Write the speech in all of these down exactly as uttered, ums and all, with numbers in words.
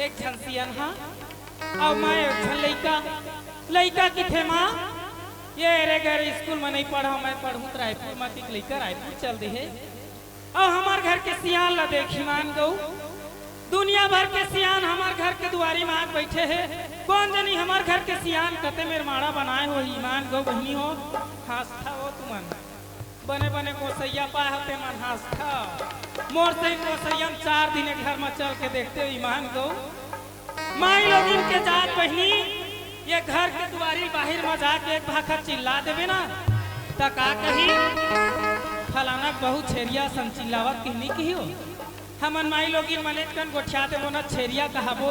एक झन सियन हा, अउ मैं एक झन लइका। लइका किथे माँ, ये रे घर स्कूल में नहीं पढ़ा, मैं पढ़ूँ त रायपुर में, कि लइका रायपुर चल देहे। अउ हमर घर के सियान ला देख ईमान गऊ, दुनिया भर के सियान हमर घर के दुआरी में आके बैठे हे। कोन जनी हमर घर के सियान कते मेर माड़ा बनाए हो ईमान गऊ बहिनी हो, हाँसथा हो तुमन। बने बने गोसैया पाए हो तेमन हाँसथा। मोर सही गोसैया चार दिन एक घर में चल के देखते हो ईमान गऊ। माई लोगिन के जात बहिनी, ये घर के दुआरी बाहिर म जाके एक भाखा चिल्ला देबे ना, त का कही, "फलाना के बहू छेरिया सन चिल्लावत किहनी किही हो।" हमन माई लोगिन मने कन गोठिया देबो ना, छेरिया कहाबो।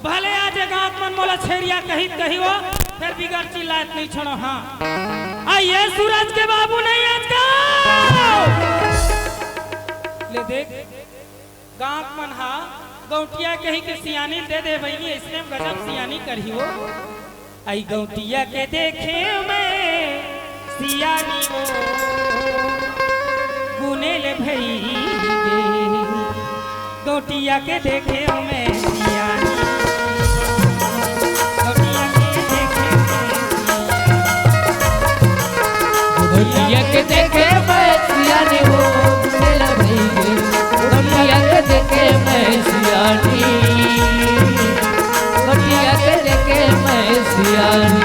भले आज ये गाँव के मन मोला छेरिया कही कही हो, फेर बिगर चिल्लात नहीं छोड़ो। हाँ, आ ये सूरज के बाबू नहीं आज का। ले देख, गाँव के मन हा गौंटिया कही के सियानी दे दे बहिनी, अइसने में गजब सियानी करही वो। आई गौंटिया के देखे में सियानी वो, गुने ले भई गे। गौंटिया के देखे में सियानी, गौंटिया के देखे में सियानी। गौंटिया के देखे में सियानी हो, गुने ले भई गे। गौंटिया के देखे में सियानी, गौंटिया के देखे में सियानी।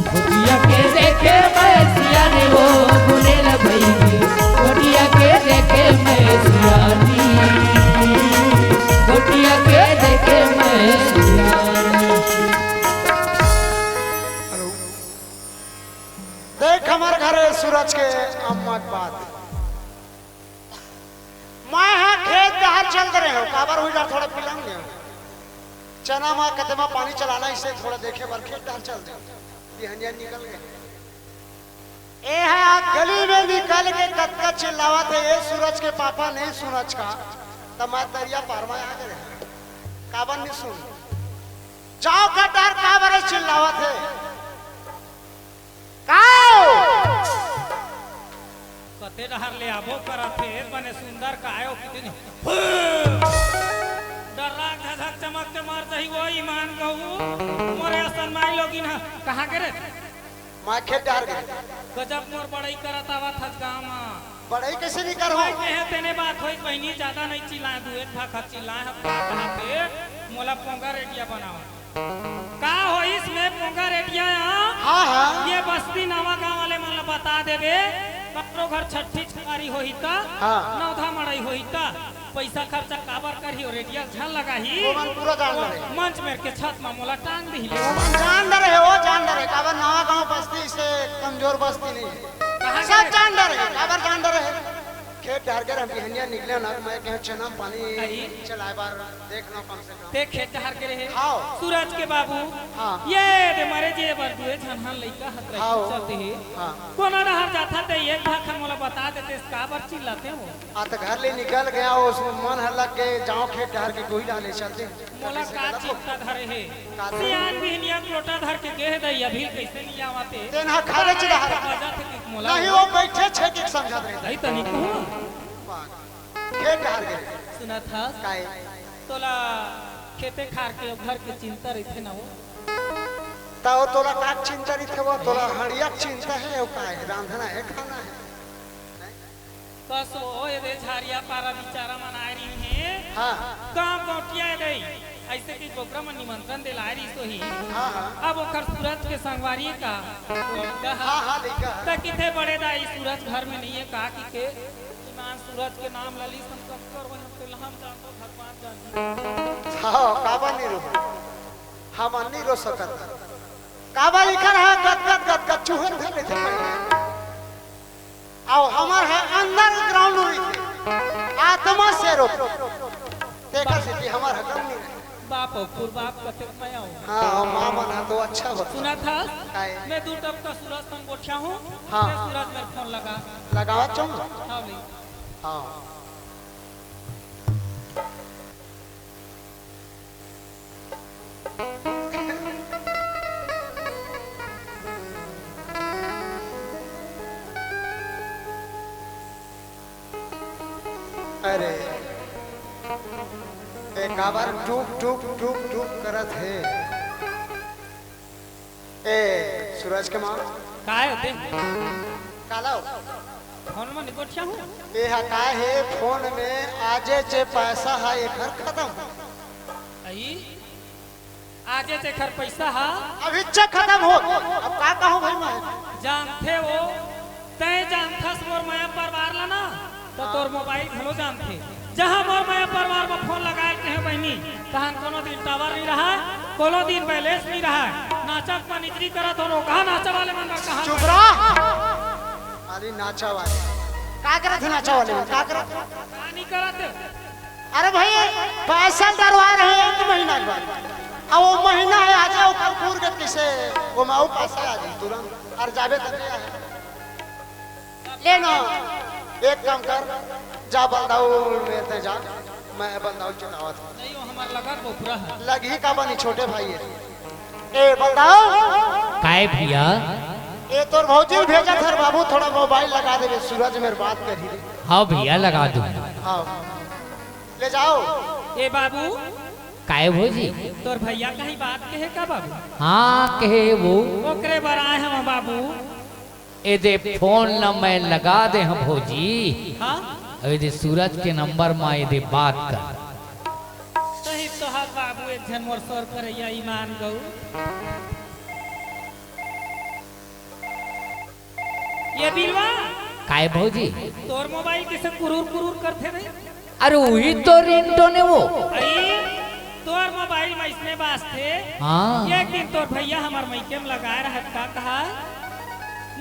गौंटिया के देखे में सियानी हो, गुने ले भई गे। गौंटिया के देखे में सियानी, गौंटिया के देखे में सियानी। देख हमर घरे सूरज के अम्मा के बात। मैं हा खेत डहर चल दे रहे हो, काबर हुई डहर थोड़ा पिलंग गए। चना मा कते मा पानी चलाना, इसे थोड़ा देखे बर खेत डहर चल दे। बिहनिया निकल गए। ए हा गली में निकल के कतका चिल्लावत हे, "ए सूरज के पापा, नहीं सूरज का।" त मैं तरिया पार मा आ गए रहे। काबर नहीं सुन? जाओ कटार काबर चिल्लावत हे? काओ? कते डहर ले आबो करत हे, बने सुंदर कायो कितनी। डर्रा झझक चमक के मर जही वो ईमान गऊ। मोरे असन माई लोगिन ह, कहाँ के रे? मैं खेत डहर गए। गजब मोर बड़ई करत आवत हस गाँव म। बड़ई कैसे नहीं करहूँ? मैं कहे तेने बात होई बहिनी, ज्यादा नहीं चिल्लाए, दुए भाखा चिल्लाए ह, का कहा पे मोला पोंगा रेडिया बनावा। का होइस में पोंगा रेडिया या? हाँ, हाँ। ये बस्ती नवा गांव वाले मन ला बता देबे, काकरो घर छठी छवारी होही त, हाँ। नवधा मड़ई होही त, पैसा खर्चा काबर करही, ओ रेडिया झन लगाही। वो मन पूरा जान डरे। मंच मेर के छत मा मोला टांग दिही ले। वो मन जान डरे हे, वो जान डरे हे। काबर नवा गांव बस्ती से कमजोर बस्ती नहीं हे। कहाँ सब के? जान डरे हे, काबर जान डरे हे। खेत डहर के हम बिहनिया निकले ना, मैं कहे चना पानी अही। चलाए बार देख ना कम से कम। ते खेत डहर के रहे। हाँ। सूरज के बाबू। हाँ। ये दे मरे जे बर दुए झन हन लइका हत रही हाँ। चलते हे। हाँ। कोना डहर जाथा ते एक भाखा मोला बता देते, काबर चिल्लाते हो? आ त घर ले निकल गया, उस मन ह लग गए, जाओ खेत डहर के कोई डाले चलते। मोला का चिंता धरे हे? का धरे? सियान बिहनिया के लोटा धर के गेहे दई, अभी कैसे नहीं आवते? तेन ह खारे चिल्ला। बजा थे कि मोला नहीं, वो बैठे छे के समझत रहे। नहीं तनी कहूँ। खेत डहर गए। सुनत हस? काहे? तोला खेते खार के घर के चिंता रहिथे ना वो। त वो तोला का चिंता रहिथे वो? तोला हड़िया के चिंता हे, वो का हे? रांधना हे, खाना हे। कस ओ ए दे झारिया पारा बिचारा मन आए रही हे। हाँ। गाँव गौटिया ए दई। ऐसे कि बोकरा मन निमंत्रण दे लाए रही सोही। हाँ, हाँ। अब ओकर सूरज के संगवारी का वो लइका ह। हाँ, हाँ, लइका ह। त किथे बड़े दाई सूरज घर में नहीं है, का कि के? श्रीमान सूरज के नाम लली संकट कर वहीं पे लहम जान तो भगवान जान। हाँ, काबर नहीं रो? हम नहीं रो सकत। काबर इकर है गद गद गद गद चूहे धर लेते पहले। अउ हमर ह underground रहिथे, आत्मा से रो। तेकर सेती हमर ह गम नइ रहे। बाप अउ पुरबाप कतेक मया हो। हाँ, माँ मन ह तो अच्छा होथे। सुनत हस? काय? मैं दू टपका सूरज संग गोठिया हूँ, हाँ। मैं सूरज मेर फोन लगा। लगावत चहुँ? हाँ, ले। हाँ। अरे, ए काबर टूक टूक टूक टूक करत हे? ए सूरज के माँ। काय होते? काला हो? फोन में निकोठिया हूँ। ए हा काय हे, फोन में आजे जे पैसा हा एकर खत्म। अई? आजे तेखर पइसा हा अभी चेक खत्म हो। अब का कहूं भाई मैं? जानथे वो, तैं जानथस मोर मया परवार ला ना, त तोर मोबाइल घलो जानथे। जहां मोर मया परवार म फोन लगाए के हे बहिनी, तहां कोनो दिन टावर नइ रहय, कोनो दिन बैलेंस नइ रहय। नाचत म निचरी करत हो, रोगहा नाचा वाले मन ला कहां चुप रह। अरे नाचा वाले का करत हे? नाचा वाले का करत हे? का नइ करत हे? अरे भाई, पैसा डरवा रहे हैं एक महीना के बाद। अब वो महीना है, आ जाओ कल पूर के किसे, वो मैं पैसा आ जाए तुरंत। और जाबे तक नहीं आए। ले ना, एक काम कर, जा बंदाऊ में ते जा, मैं बंदाऊ चुनावत हूँ। नहीं, वो हमार लगा वो पूरा है। लगी का बनी छोटे भाई है। ए बंदाऊ। काय भैया? ए तोर भौजी भेजा थर बाबू, थोड़ा मोबाइल लगा देवे, सूरज मेर बात करी रे। हाँ भैया, लगा दूँ। हाँ। ले जाओ। ए बाबू। काय भौजी? तोर भैया कहीं बात कहे का बाबू? हाँ, कहे वो। ओकरे बर आए हंव बाबू। ए दे फोन ल मैं लगा दे हंव भौजी। हाँ? अउ ए दे सूरज के नंबर म ए दे बात कर। सही तो हस बाबू, एक झन मोर सोर करइया ईमान गऊ। ये बिलवा। काय भौजी? तोर मोबाइल किसे कुरूर कुरूर करथे रे? अरे उही तो रिंगटोन हे वो। अई, तोर मोबाइल में इसने बाजथे। हाँ। एक दिन तोर भैया हमर मइके में लगाए रहत का कहा,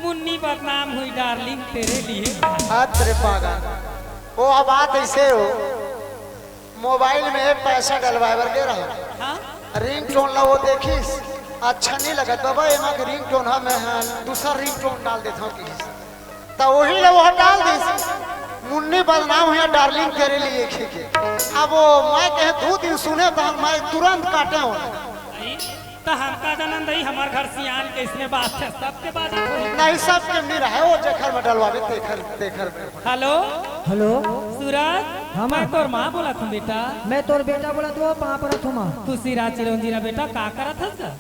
"मुन्नी बदनाम हुई डार्लिंग तेरे लिए।" हत रे पागल। वो अब बात ऐसे हो, मोबाइल में पैसा डलवाए बर गे रहा। हाँ? रिंगटोन ला वो देखिस, अच्छा नहीं लगत बाबा, एमा के रिंगटोन हा, मैं हा दूसर रिंगटोन डाल देथंव किहिस। त वही ला वो डाल दिस, मुन्नी बदनाम हुई डार्लिंग तेरे लिए, ठीक है। अब वो मैं कहे दू दिन सुने त मैं तुरंत काटे हो। त हमका जनम दई, हमर घर सियान के इसने बात है, सबके बात होई। नहीं, सबके नहीं रहे, वो जेखर में डलवावे, तेखर, तेखर में। हेलो। हेलो। सूरज, हाँ, माँ। मैं तोर माँ बोलत हंव बेटा। मैं तोर बेटा बोलत हंव, पाँव परत हंव माँ। तू सिरा चिरौंजी रा बेटा, का करत हस गा?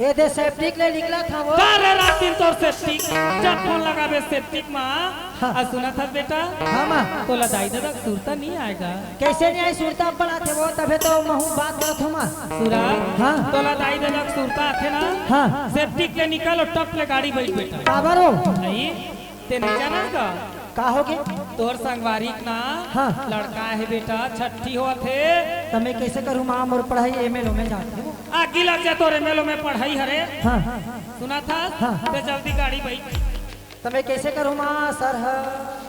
ए दे सेप्टिक ले निकलत हंव वो। का रे रात दिन तोर सेप्टिक? जब फोन लगाबे सेप्टिक माँ। हाँ। आ सुनत हस बेटा? हाँ माँ। तोला दाई ददा के सुरता नहीं आय गा। कैसे नहीं आय, सुरता अपन आथे वो, तभे तो महूँ बात करत हंव माँ। सूरज, हाँ। तोला दाई ददा के सुरता आथे ना? हाँ। सेप्टिक ले निकल अउ टप ले गाड़ी बइठ बेटा। काबर हो? नहीं, ते नहीं जानस का? का होगे? तोर संगवारी के ना हाँ। लड़का हे बेटा, छट्ठी होवत हे। त मैं कैसे करूँ माँ, मोर पढ़ाई एम एल ओ में जात हे वो। आगी लग जा तोर एम एल ओ में पढ़ाई हरे। हाँ। सुनत हस? हाँ। ते जल्दी गाड़ी बइठ। त मैं कैसे करूँ माँ, सर ह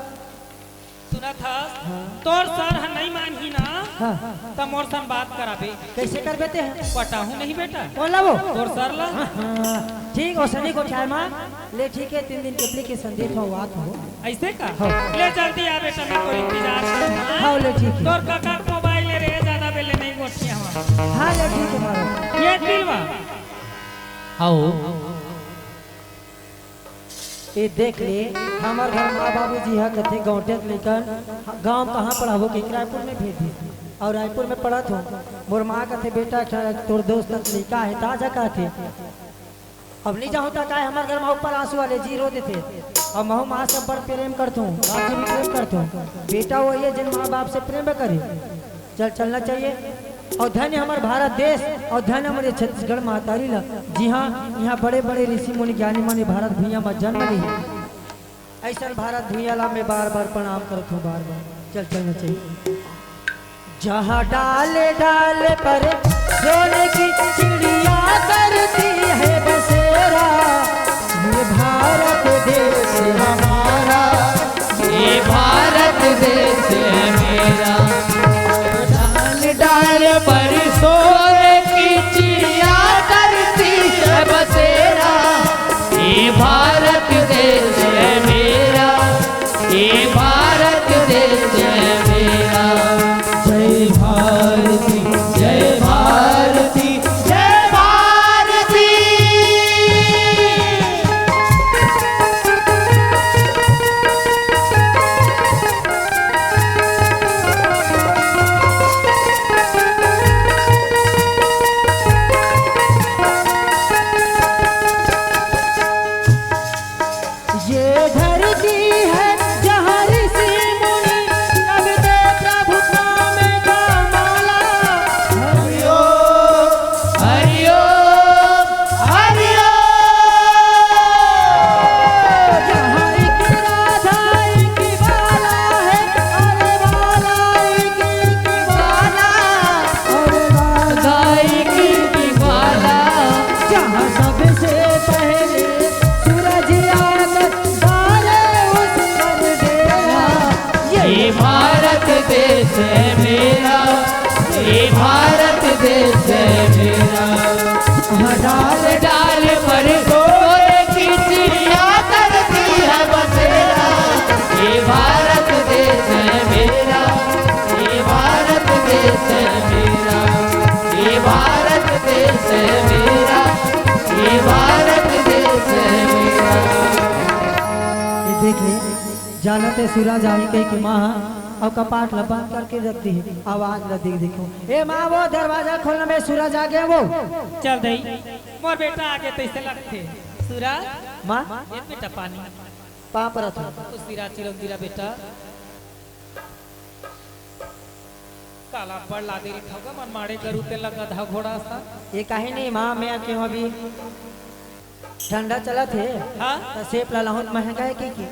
सुनत हस? हाँ। तोर सर ह नहीं मानही ना, हाँ। त मोर संग बात कराबे। कैसे करबे ते ह? पटाहूँ नहीं बेटा। कौन ला वो? तोर सर ला। हाँ, हाँ। ठीक, ओसने गोठियाय माँ। ले ठीक है, तीन दिन के एप्लीकेशन देत हंव, आत हंव। ऐसे का? हाँ। ले जल्दी आ बेटा, मैं तोर इंतजार करत हंव। हाँ, ले ठीक है। तोर कका के मोबाइल हे रे, ज्यादा बेर ले नहीं गोठियावंव। हाँ, ले ठीक है मारो। ये दिलवा। आओ। ए देख ले, हमर घर माँ बाबूजी ह कथे, "गौंटिया के लइका गाँव कहाँ पढ़ाबो, के रायपुर में भेज दे।" अउ रायपुर में पढ़त हो, मोर माँ कथे, "बेटा, तोर दोस्त के लइका हे, ताजा कहथे।" अब नहीं जाहूँ त काय, हमर घर माँ ऊपर आंसू वाले जी रो देथे। अब महूँ माँ से बड़ प्रेम करथों, बाप से भी प्रेम करथों। बेटा वो ये जिन माँ बाप से प्रेम करे। चल, चलना चाहिए। अउ धन्य हमर भारत देश, अउ धन्य हमर ये छत्तीसगढ़ महतारी ला, जी हाँ, इहाँ बड़े-बड़े ऋषि मुनि ज्ञानी मन भारत भुइयाँ म जन्म लिए। अइसन भारत भुइयाँ ला मैं बार-बार प्रणाम करत हूँ, बार-बार। चल, चलना चाहिए। जहाँ डाल डाल पर सोने की चिड़िया करती है बसेरा, ये भारत देश हमारा, ये भारत देश है मेरा। डाल डाल पर सोने की चिड़िया करती है बसेरा, ये भारत देश है मेरा, ये भारत देश है मेरा। जय भारती, जय भारती, जय भारती। भारत देश है मेरा, ये भारत देश है मेरा। ये देख ले, जानत हे सूरज आही कहि के माँ ह, अउ कपाट ला बंद करके रख दिही। आवाज ला दे देखो, ए माँ, वो दरवाजा खोलना, मैं सूरज आ गया वो। चल दई, मोर बेटा आगे तइसे लगथे। सूरज, माँ। ए बेटा पानी। पाँव परत हँव। तो सिरा चिरंदिरा बेटा। काला अब्बड़ लादे रहिथव गा, मन माड़े गरू ते लगा धा घोड़ा सा। ये काहे नहीं माँ, मैं के अभी ठंडा चलत हे। हाँ? त सेब ला लाहूँ त महंगा हे कि, कि?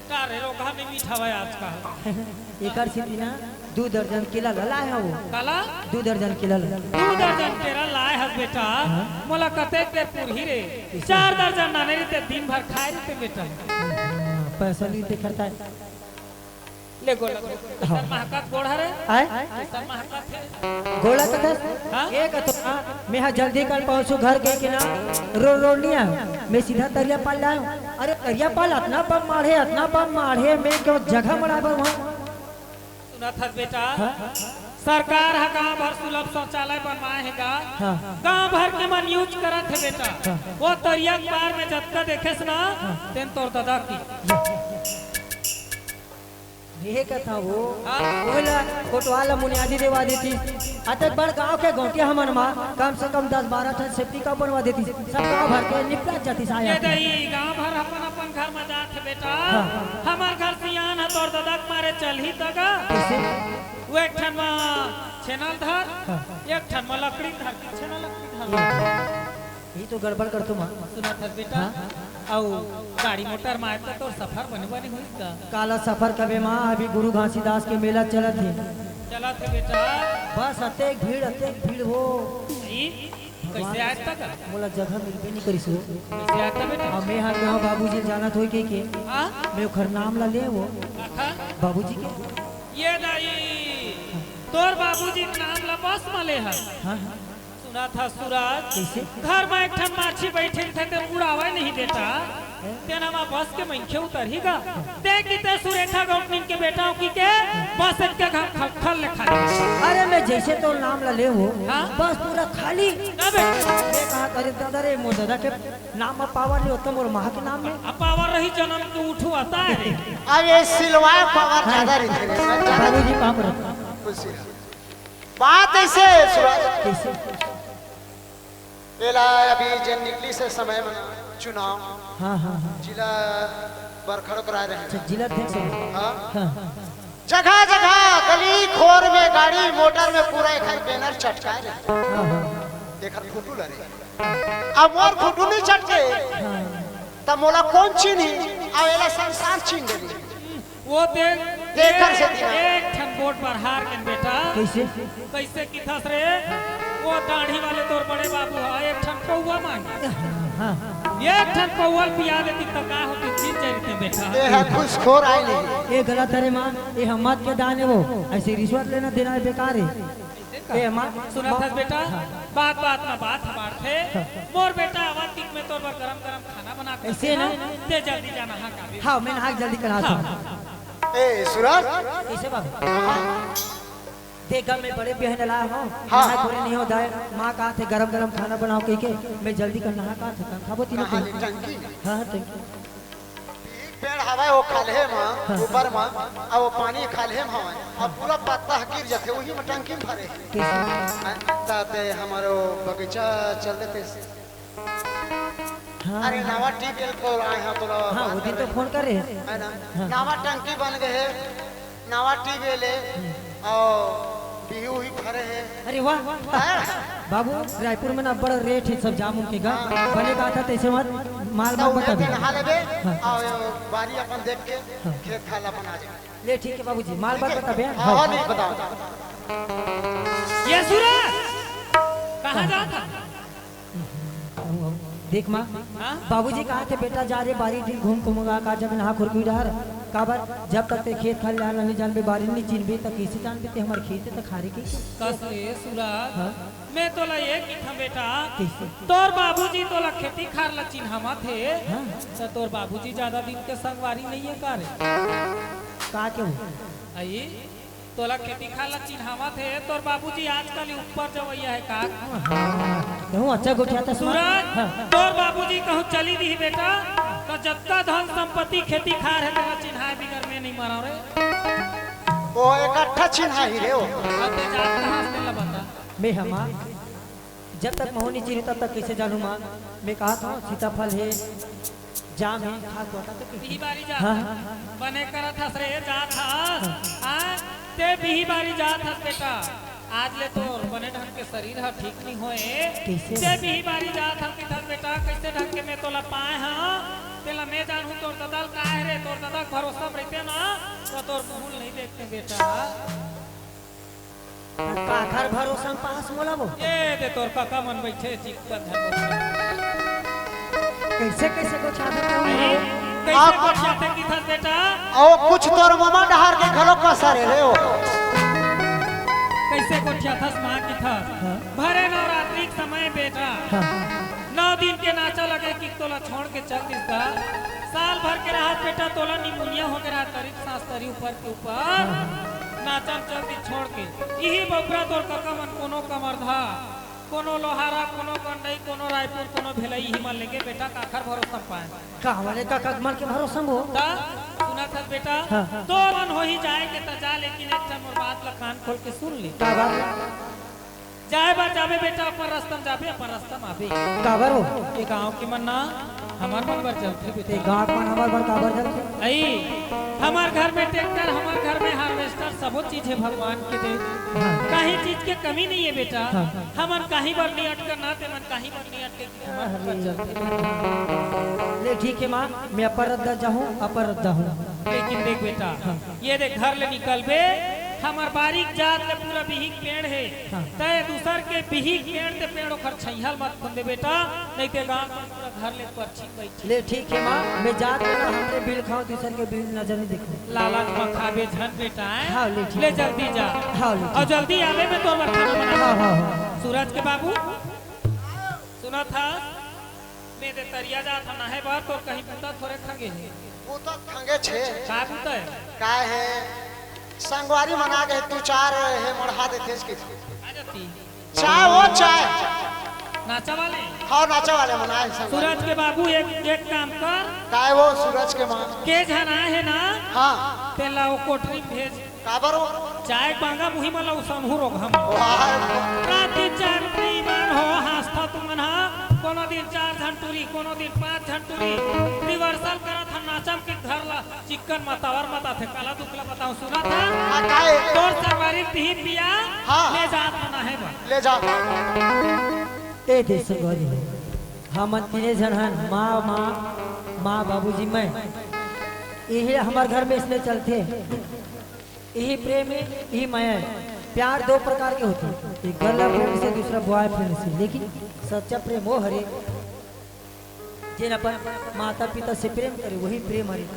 का रे, रोगहा नहीं मीठा हवय आजकल। एकर सेती ना दू दर्जन केला ला लाए हँव वो। काला? दू दर्जन केला ला। दू दर्जन केला लाए हस बेटा? हाँ? मोला कतेक बेर पुरही रे। कइसे? चार दर्जन लाने रहिते, दिन भर खाए रहिते बेटा। हाँ, पैसा नहीं ते खर्चा। ले गोला, हाँ। कइसन महकत गोड़ हरे? आय? कइसन महकत हे? गोला कथस? हाँ? ए कथो, हाँ, मैं हा जल्दी कल पहुँचू घर के कि ना, रो, रो नहीं आयो। मैं सीधा तरिया पाल लायो। अरे तरिया पाल अतना बम माढ़े, अतना बम माढ़े, मैं क्यों जगह मड़ा बर वहाँ। सुनत हस बेटा? हाँ? सरकार ह गांव भर सुलभ शौचालय बनवाए हे गा। हाँ। गांव भर के मन यूज करत हे बेटा। हाँ। वो तरिया के पार में जतका देखेस ना, हाँ। तेन तोर ददा की। ये कथा वो, हाँ। ओला कोटवाल ला मुनियादी देवा देतिस। अतेक बड़ गांव के गौंटिया हमन मा कम से कम दस बारह ठन सेप्टिक अउ बनवा देतिस। सब गांव भर के निपटा जातिस आया। ये दई, गांव भर अपन अपन घर में जात हे बेटा। हाँ। हमर घर सियान हे, तोर ददा के मारे चलही तगा। कइसे? वो एक ठन मा छेना ल धर, हाँ। एक ठन मा लकड़ी धर, छेना लकड़ी धर। ये तो गड़बड़ करथो माँ। सुनत हस बेटा? हाँ? अउ गाड़ी मोटर मा आए त तोर सफर बने बने होइस का? काला सफर कबे माँ, अभी गुरु घासीदास के मेला चलत हे। चलत हे बेटा। बस अतेक भीड़, अतेक भीड़ वो। ई? कइसे आए त का? मोला जगह मिलबे नहीं करिस वो। कइसे आए त बेटा? अउ मैं हा कहाँ बाबूजी जानत होई के, के? हाँ? मैं ओखर नाम ला ले वो। काखर? बाबूजी के। ये दई, तोर बाबूजी के नाम ला बस मा ले हस। हाँ, हाँ। सुनत हस सूरज? कइसे? घर में एक ठन माछी बैठे थे, ते उड़ावे नहीं देता। तेन मा बस के मनखे उतरही गा। ते किते सुरेखा गौटनिन के बेटा हो कि के बस एक के घर खल खल ले खा ले। अरे मैं जइसे तोर नाम ला ले वो, हाँ? बस पूरा खाली। अबे। मैं कहा, अरे दादा रे, मोर दादा के नाम मा पावर नहीं होता, मोर माँ के नाम में। अब पावर रही जनम के उठू आता है रे। अब ये सिलवा पावर हाँ। ज्यादा रही थे। बाबूजी पाँव परत। खुशी। बात अइसे हे, सूरज। कइसे? एला अभी जेन निकलिस हे समय में चुनाव, हाँ, हाँ, हाँ। जिला बरखड़ कराए रहे। अच्छा, जिला अध्यक्ष हे। हाँ। हाँ। जगह जगह गली खोर में गाड़ी मोटर में पूरा एखर बैनर चटकाए रहे। हाँ, हाँ। एखर फोटो ला रहे। अब मोर फोटो नहीं चटके, हाँ। त मोला कोन चिन्ही? अब एला संसार चिन्ह डरही। वो देख, देख एक, से दिया। एक ठन वोट बर हार गेन बेटा। कइसे? कइसे किथस रे? वो दाढ़ी वाले तोर बड़े बाबू ह, एक ठन पौवा मांगे। हाँ। एक ठन पौवा ल पिया देती त का होती, जीत जाती बेटा। ये है घूसखोर आए नहीं। ये गलत हे रे माँ, ये हम मत के दान हे वो। अइसे रिश्वत लेना देना बेकार हे। ए, माँ, सुनत हस बेटा, हाँ। बात बात में बात ह बाढ़थे। हाँ। मोर बेटा, आवा तीक में तोर बर गरम गरम खाना बना के अइसे रखे ना? हँव, ते जल्दी जा नहा के आबे। हाँ, मैं नहा के जल्दी कर आत हँव। ए, सूरज। कइसे बाबू? देख गा, मैं बड़े बिहन ला हँव, हाँ। नहा पूरे नहीं हो दाए। माँ कहाथे गरम गरम खाना बनाओ कहिके, मैं जल्दी कर नहा के आत हँव, खाबो तीनों कहाँ ले टंकी? हाँ, हाँ, टंकी। एक पेड़ हवय, वो खाल्हे म, हाँ। ऊपर म, अउ वो पानी खाल्हे म हवय, अउ पूरा पत्ता ह गिर जाथे, उही म टंकी म भरे हे। कइसे? हाँ, त ते हमरो बगीचा चल देते। हाँ। अरे, नवा ट्यूबवेल खोलवाए हँव तोला हाँ, बात वो दिन तो करे। फोन करे हे। है ना? हाँ। नवा टंकी बन गे हे। नवा ट्यूबवेल हे, अउ बिहू ही फरे हे। अरे वाह। हैं? बाबू, रायपुर में ना बड़ा रेट हे सब जामुन के गा। हाँ। बने कहाथा तइसे मत, माल मत तो उन्हें बताबे। नहा लेबे, हाँ। अउ बारी अपन देख के हाँ। खेत खार ला बना लेबे। ले ठीक हे बाबूजी, माल मत बताबे। हाँ, हाँ, नहीं बताओ। ये सूरज, कहाँ जात हस? देख माँ, हाँ? बाबूजी कहाथे, "बेटा जा रे, बारी दिन घूम घूम के आ, का जब नहा खुरपी डहर, काबर जब तक ते खेत खार ला नहीं जानबे, बारी नहीं चिन्हबे, त कइसे जानबे ते हमर खेत हे त खार हे कइसे?" कस रे सूरज, हाँ? मैं तोला ये किथँव बेटा, कइसे? तोर बाबूजी तोला खेती खार ला चिन्हावत हे, हाँ? त तोर बाबूजी ज्यादा दिन के संगवारी नहीं हे का रे? का के हो? आई? तोला खेती खार ला चिन्हावत हे, तोर बाबूजी आजकल ही ऊपर जवैया हे का? हाँ, कहूँ अच्छा गोठियाथस माँ। सूरज, हाँ। तोर बाबूजी कहूँ चली दिही बेटा, त जतका धन संपत्ति खेती खार हे तेला चिन्हाए बिगर मैं नहीं मरंव रे। ओ इकट्ठा चिन्हाही रे ओ। अब ते जात कहाँ से तेला बता। मैं हमा जब तक महू नहीं चिन्ही तब तक कैसे जानू माँ? मैं कहा था सीताफल है, जाम है, खा तो आता तो कैसे? इही बारी जात हाँ, हस। हाँ, हाँ। बने करत हस रे, जात हस। हाँ। हाँ? ते बिही बारी जात हस बेटा। आज ले तोर बने ढंग के शरीर ह ठीक नहीं होए। कैसे? ते बिही बारी जात हस किथस बेटा, कैसे ढंग के मैं तोला पाए हंव? तेला मैं जानहूं तोर ददा ल काय रे, तोर ददा के भरोसा म रहिते ना, त तोर मुंह ल नहीं देखते बेटा। काखर भरोसा म पास मोला वो? ए दे तोर काका मन बइठे चिक्कन धर। कैसे, कैसे गोठियाथे तू? अरे, कैसे आ, गोठियाथे किथस बेटा? ओ, कुछ तोर ममा डहार के घलो कसर हे रे ओ। कैसे गोठियाथस माँ किथस? हाँ। भरे नवरात्रि के समय बेटा। हाँ। नौ दिन के नाचा लगे कि तोला छोड़ के चल दिस गा। साल भर के राहत बेटा तोला निमोनिया हो गे राहत, करीब सांस तरी ऊपर के ऊपर। हाँ। नाचा म चल दिस छोड़ के। इही बउपरा तोर कका मन कोनो कमरधा, कोनो लोहारा, कोनो गंडई, कोनो रायपुर, कोनो भेलई, इही मन लेके बेटा काखर भरोसा पाए। का वाले कका मन के भरोसा हो? त सुनत हस बेटा, हाँ, हाँ। तो मन होही जाए के त जा, लेकिन एक ठन मोर बात ला कान खोल के सुन ले। का बात? जाए बर जाबे बेटा, अपन रस्ता म जाबे, अपन रस्ता म आबे। काबर हो? ये गांव के मन ना हमर मन बर चलथे बेटा। ये गांव के मन हमर बर काबर चलथे? अई, हमर घर में ट्रैक्टर, हमर घर में हार्वेस्टर, सबो चीज हे भगवान के दे। हाँ। कहीं चीज के कमी नहीं हे बेटा। हाँ। हमन कहीं बर नहीं अटकन ना, ते मन कहीं बर नहीं अटके। ले ठीक हे माँ, मैं अपर रद्दा जाहूँ, अपर रद्दा हूँ। लेकिन देख बेटा, हाँ। ये देख घर ले निकलबे, हमर बारी के जात ले पूरा बिहिक पेड़ हे। हाँ। तय दूसर के बिहिक पेड़ ते पेड़ ओखर छैहा ल मत खुंदे बेटा, नहीं ते गांव के पूरा घर ले परछी बैठी। ले ठीक हे माँ, मैं जात ले ना हमरे बिल खाओ, दूसर के बिल नजर नहीं देखो। लालच म खाबे झन बेटा, हैं? हाँ, ले ठीक ले हे। जल्दी जा। हाँ, ले और ठीक। जल्दी आवे में तोर बर खाना बना। हाँ, हाँ, हाँ। सूरज के बाबू, सुनत हस? मैं दे तरिया जात हन नहाए बर, तोर कहीं बूता थोरे खंगे हे। बूता खंगे छे। का बूता हे? का हे? संगवारी मन आ गे, तू चार हे मढ़ा देथेस कि। आ जाती। चाय वो चाय। नाचा वाले? हाँ, नाचा वाले मन आए संगवारी। सूरज के बाबू एक, एक काम कर। काय वो सूरज के माँ? के झन आए हे ना? हाँ। तेला वो कोठरी में भेज। काबर हो? चाय बांगा मुही मन ला उसनहु रोगहा मन। वाह। रात दिन चार बेईमान हो, हाँसथा तुमन हा। कोनो दिन चार झन टूरी, कोनो दिन पाँच झन टूरी। रिहर्सल करत हन नाचम के घर ला चिक्कन मतावर मताथे, काला दुख ला बताऊं, सुनत हा? हाँ, काहे? तोर संगवारी तिही पिया, हाँ। ले जात हन आहे बा। ले जा। ए दे संगवारी हो, हमन तीने झन हन, माँ, माँ, माँ, बाबूजी, मैं। इहे हमर घर में इसने चलथे। यही प्रेम है, यही माया है। प्यार दो प्रकार के होथे, एक गर्ल फ्रेंड से, दूसरा बॉयफ्रेंड से। लेकिन सच्चा प्रेम वो हरे, जेन अपन माता पिता से प्रेम करे, वही प्रेम हरे।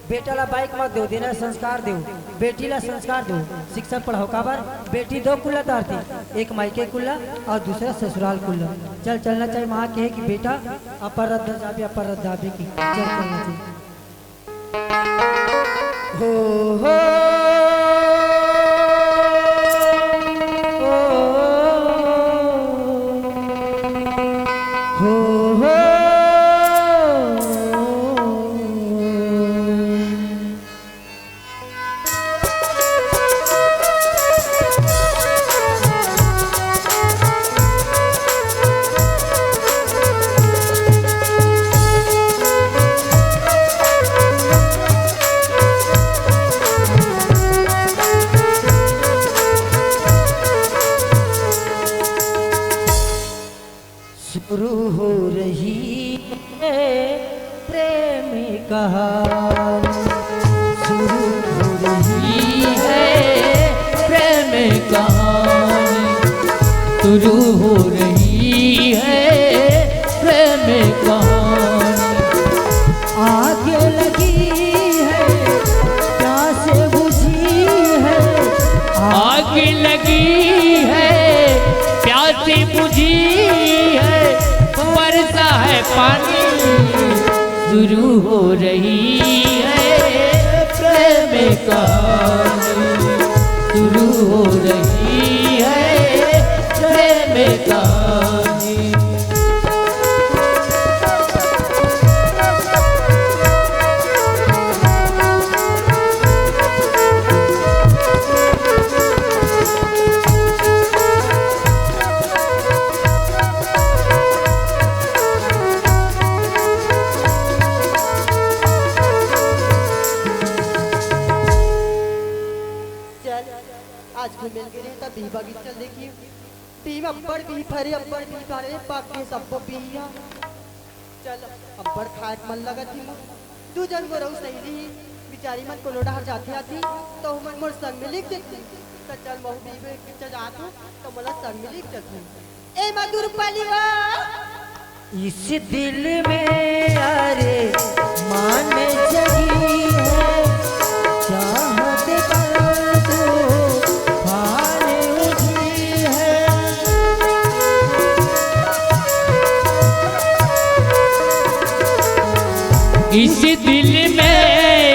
बेटा ला बाइक मत दो, देना संस्कार दो। बेटी ला संस्कार दो, शिक्षा पढ़ाओ। काबर? बेटी दो कुल्ला तारती, एक मायके कुल्ला और दूसरा ससुराल कुल्ला। चल चलना चाहिए। माँ कहे कि बेटा, अपर रद्दा जाबे, अपर रद्दा आबे की। चल चलना चाहिए। हो, हो, ओ, हो, हो। शुरू हो रही है प्रेम कहानी, शुरू हो रही है प्रेम कहानी, शुरू हो रही है प्रेम कहानी। आग लगी है, प्यास बुझी है, आग लगी है, प्यास बुझी है, बरसा है पानी, शुरू हो रही है प्रेम कहानी, चल, आज घूमे ल गे रहे त बिही बगीचा ल देखी। बिही म अब्बड़ बिही फरे, अब्बड़ बिही फरे, पाक गे सब्बो बिही ह। चल, अब्बड़ खाए के मन लगत ही मोर। दू झन मोर अउ सहेली ही, बिचारी मन कोनो डहर जाथे आथे, त ओमन मोर संग में लेग जथे। त चल, महू बिही बगीचा जात हूँ, त मोला संग में लेग जथे। ए मधुर पलिवा। इस दिल में अरे मान जगी है, चाहत पर तूफान उठी है। इस दिल में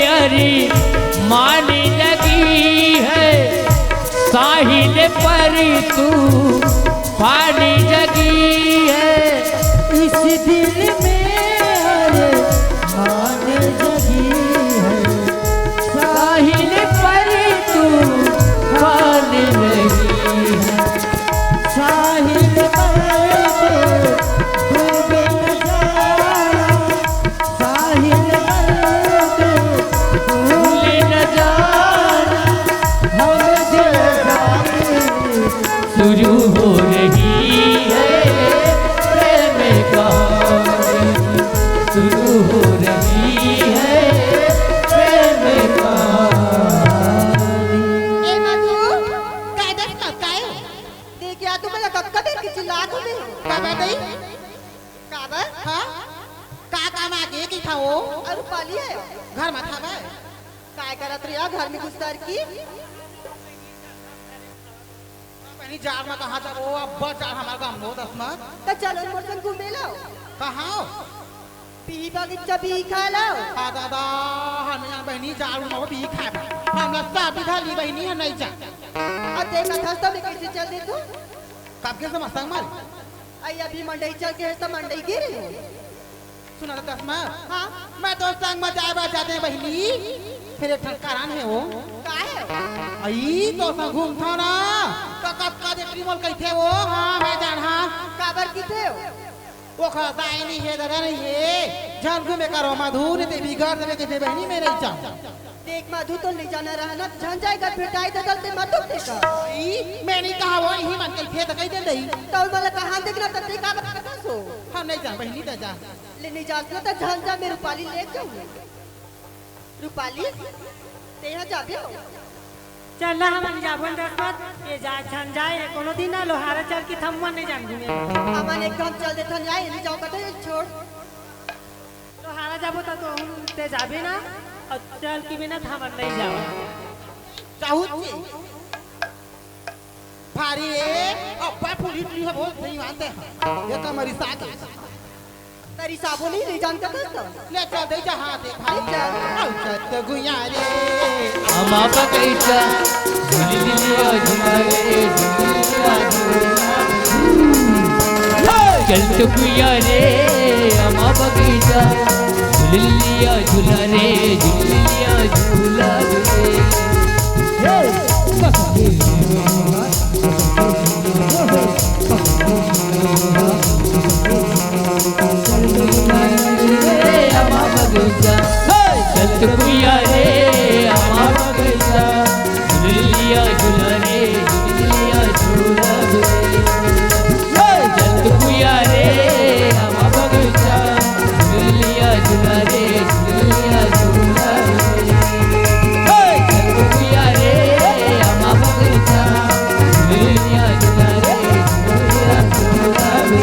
अरे मान लगी है, साहिल पर तू पानी जगी है। इस दिल में अरमान जगी है, साहिल पर तूफान लगी है। साहिल पर तू डूबे न जाना, साहिल पर तू भूले न जाना, हम दिल जाने शुरू हो रही है प्रेम कहानी, शुरू हो रही है प्रेम कहानी। ए मधु, काय दस का काय? देख यार, तू मला कतका देर के चिल्लात होबे। का बात है? काबर? हाँ? का काम आगे की था वो? अरे रूपाली है। घर में था बे। काय करत रही घर में घुस कर की? बहिनी, जाड़ में कहाँ जाबो? अब्बड़ जाड़ हमार गाँव में दस में। त चलो मोर संग घूमे लो। कहाँ? बिही बगीचा बिही खा लो। आ दादा, हम यहाँ बहिनी जाड़ में बिही खाए। हम ना साथ बिठा ली बहिनी, हम नहीं जा। अब देख अथस तो मैं कैसे चल दे तू? कब के समय संग मार? आई अभी मंडई चल के है तो मंडई गिरे। सुना तो दस में। हाँ। मैं तो संग में जाए बर जाते हैं बहिनी। फिर एक ठन कारण है वो। का है? आई तो संग घूमथव ना। तो कतका देख मोल कहिथे वो। हाँ, मैं जान हाँ। काबर कहिथे वो? ओखर दाई नहीं है, ददा नहीं है। झन घूमे करो मधु, नहीं ते बिगड़ देबे कहिथे बहिनी, मैं नहीं जाऊँ। देख मधु, तो ले जाना रहा ना, झन जाएगा, भेटाई दे, चलते मत दुख देखा। ई, मैं नहीं कहा वो, यही मन के खेत कही दे दई। तो मला कहाँ देखना, तब देखा बता सो। हम नहीं जा, बहिनी, ते जा। ले नहीं जास ना, तो झन जा, मैं रूपाली ले जाऊँ। रूपाली, तेहा जाबे हो? चल ना, हमन जाबो न दस बात, ये जा, झन जाए, कोनो दिन ना लोहारा चल के थम्मन नहीं जान घूमे। हमन एक हम चल देथन, या ये नहीं जाओ, कते छोड़। लोहारा जाबो त तो हम ते जाबे ना, अउ चल की बिना धामन नहीं जाओ। चाहू छी। भारी रे, अब्बा फुली टुली हो बोल नहीं मानते। ये कमरी साथ। तेरी साबो नहीं, नहीं जानता था तो। ले चल दे जहाँ दे भाई। ले चल। औचत गुया रे। अमा बगैचा, झुललिया झुला रे, झुललिया झुला। चल तो गुया रे, अमा बगैचा, झुललिया झुला रे, झुललिया झुला रे।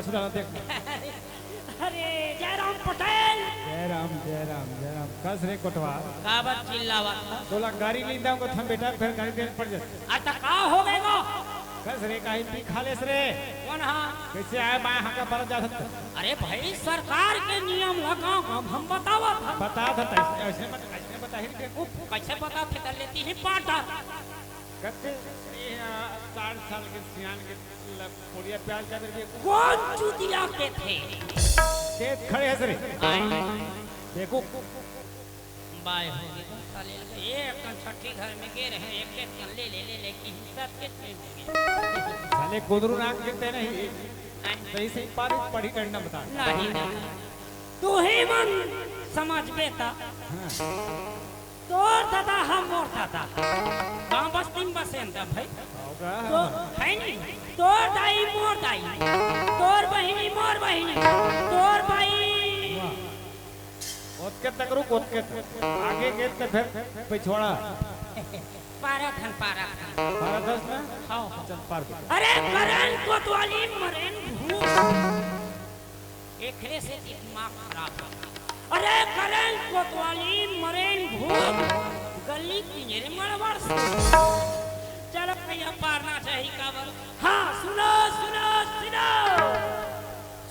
सुना देख। अरे जयराम पटेल। जयराम, जयराम, जयराम। कस रे कोटवार। काबर चिल्लावत हस? तोला गाड़ी नहीं दाऊंगा थम बेटा, फिर गाड़ी देना पड़ जाता। अरे त का हो गए गो? कस रे, काहे पी खा लेस रे? कौन हा? कैसे आए बाएं हाका पर जा सकता? अरे भाई, सरकार के नियम ला गाँव गाँव हम बतावत हन। बता था, ऐसे, ऐसे मत, ऐसे बता ही बेवकूफ। कैसे बता थे, कर लेती ही पाटा। कत्ते ये, आ, साठ साल के सियान के ल-, कोरिया प्याज का करके कौन चुतिया के थे? के खड़े हस रे? आए। देखो। बाय हो गए, साले लगे। ये एक कन छठी घर में गे रहे, एक एक कन ले, ले, ले, ले, कि हिस्सा के नहीं हो गए। साले कुदरू नाक के ते नहीं। आए। सही, सही पारी पढ़ी करना बता। नहीं, नहीं। तू ही मन समझबे ता। हाँ। तोर दादा हम मोर दादा। गाँव बस्ती में बसेन ता भाई। होगा। तो है नहीं। तोर दाई मोर दाई। तोर बहिनी मोर बहिनी। तोर भाई। वाह। ओतके तक रुक, ओतके तक। आगे गेट ते फिर पिछवाड़ा। पारा थन, पारा थन। पारा दस में? हाँ। चल, पार कर। अरे करेन कोतवाली मरेन भूत। एकरे से दिमाग खराब हो। अरे करेन कोतवाली मरेन भूत, गली किंजरे मड़वड़ से। चलो भैया पारना चाहिए काबर। हाँ, सुनो, सुनो, सुनो।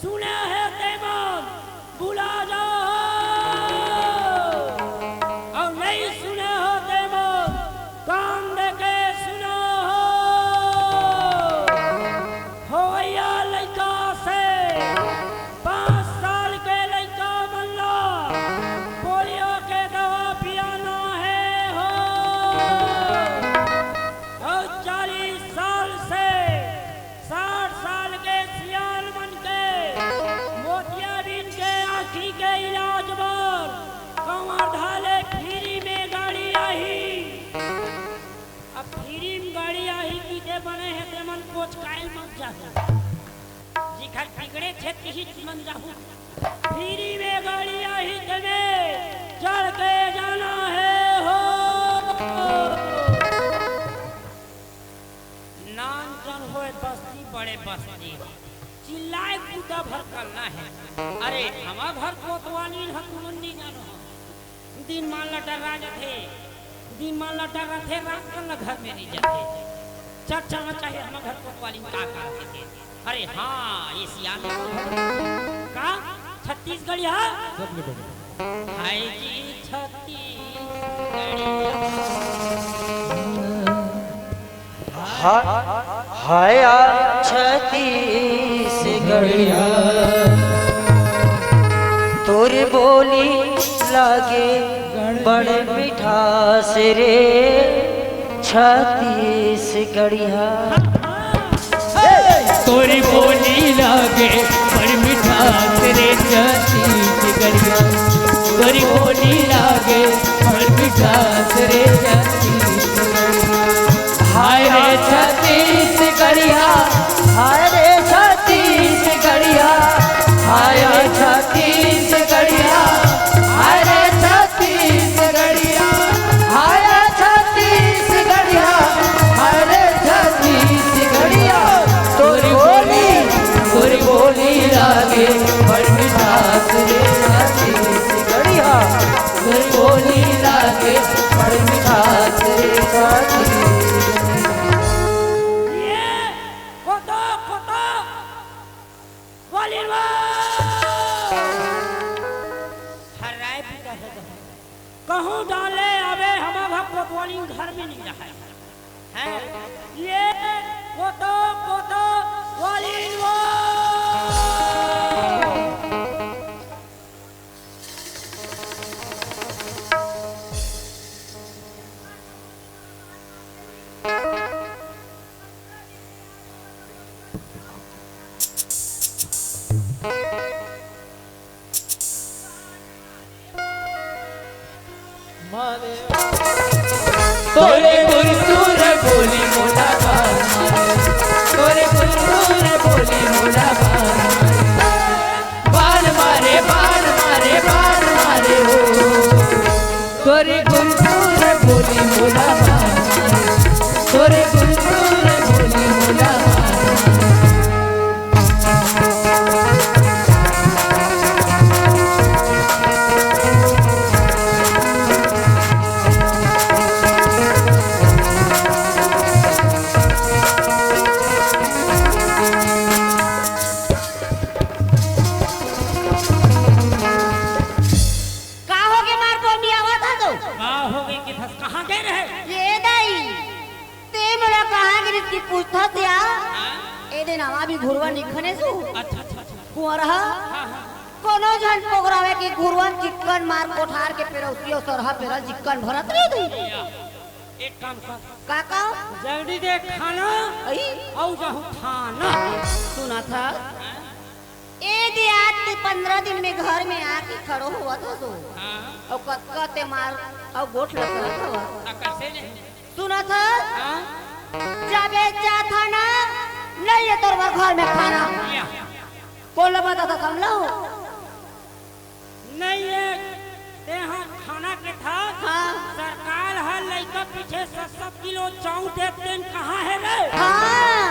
सुने हो ते मन, बुला जाओ। और नहीं सुने हो ते मन, कान दे के सुनो हो। होवइया लइका से पाँच साल के लइका मन ला पोलियो के दवा पियाना हे हो। अउ चालीस साल से साठ साल के सियान मन के मोतियाबिंद के आँखी के इलाज बर कवर्धा ले फ्री में गाड़ी आही। अब फ्री में गाड़ी आही कि जे बने हे ते मन कोचकायल मत जाहू। जिखर बिगड़े छे तिही मन जाहू। फ्री में गाड़ी आही तेमे चढ़ के जाना हे हो। नान जन होए बस्ती बड़े बस्ती, चिल्लाए बूता भर करना हे। अरे हमा घर कोतवाली ह तुमन नहीं जानो। दिन मान ला डर्रा जाथे, दिन मान ला डर्राथे, रात कन ला घर में नहीं जाथे। चल चलना चाहिए, हमर घर कोतवाली में का का होथे। अरे हाँ, ये सियान का छत्तीसगढ़िया? सब ले बने। हाय जी छत्तीसगढ़िया। हा-, हाय आ छत्तीसगढ़िया, तोर बोली लागे बड़ मिठास रे छत्तीसगढ़िया। तोरी बोली लागे बड़ मिठास रे छत्तीसगढ़िया, तोरी बोली लागे बड़ मिठास रे छत्तीसगढ़िया। हाय रे छत्तीसगढ़िया, हाय रे छत्तीसगढ़िया, हाय रे छत्तीसगढ़िया, हाय रे छत्तीसगढ़िया, हाय छत्तीसगढ़िया, हाय छत्तीसगढ़िया। तोरी बोली, तोरी बोली लागे बड़ मिठास रे छत्तीसगढ़िया, तोरी बोली लागे बड़ मिठास रे छत्तीसगढ़िया। ये कोतो, कोतो, वाली वा। हर राय भी कहे तो। कहूँ डाले आवे, हमर घर कोतवालिन घर में नहीं रहे। हैं? ये कोतो, कोतो, वाली वो। तोरे गुरतुर बोली मोला बान मारे, तोरे गुरतुर बोली मोला बान मारे। बान मारे, बान मारे, बान मारे हो। तोरे गुरतुर बोली मोला बान मारे, तोरे गुरतुर बोली मोला बान मारे। भी घुरवा निखने सु। अच्छा, अच्छा, अच्छा। कुंवरहा, हाँ, हाँ। कोनो झन पोगरावे कि घुरवा चिक्कन मार कोठार के पेरौसी अउ सरहा पेरा चिक्कन भरत रही थी। या, एक काम कर। का काम? जल्दी दे खाना। अई? अउ जाहूँ थाना। सुनथस? हाँ? ए दे आज ते पंद्रह दिन में घर में आके खड़ो होवत हस। हाँ। अउ कतका ते मार अउ गोठ लसरत हवस। आ, कैसे नहीं? सुनथस? हाँ? जाबे जा थाना, नहीं ये तोर बर घर में खाना। या। कोन ल बताथस हमला? नहीं ये, तेहा खाना के था। हाँ। सरकार ह लइका पीछे सात सात किलो चाउर देत तेन कहाँ हे रे? हाँ।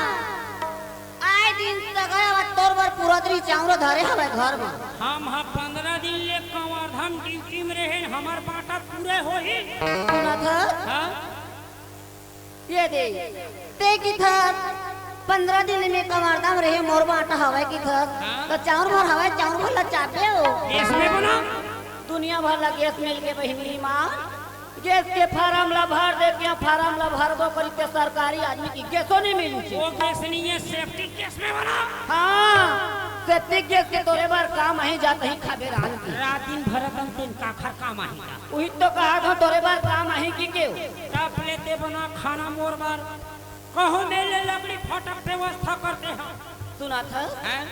आए दिन सगय अब तोर बर पुरतरी चाउर धरे हवय घर म। हम ह पंद्रह दिन ले कवर्धा म ड्यूटी म रेहेन, हमर बांटा पूरे होही। सुनथस? हाँ? ये दे, ते किथस, पंद्रह दिन में कवर्धा म रेहे मोर बांटा हवय किथस, हाँ? त चाउर भर हवय, चाउर भर ला चाबे हो। गैस में बना। दुनिया भर ला गैस मिल के बहिनी माँ, गैस के फारम ला भर दे, क्या फारम ला भरबो करी ते सरकारी आदमी कि गैसो नहीं मिली छे। वो गैस नहीं है, सेप्टिक गैस में बना। हाँ, सेप्टिक गैस के तोरे बर काम आही, जात ही खाबे रांध के। रात दिन भर अपन तेन काखर काम आही। उही तो कहा था तोरे बर काम आही कि केव। टप लेते बना खाना मोर बर। कहो मेरे लकड़ी फटक व्यवस्था करते हैं। सुनथस? हैं?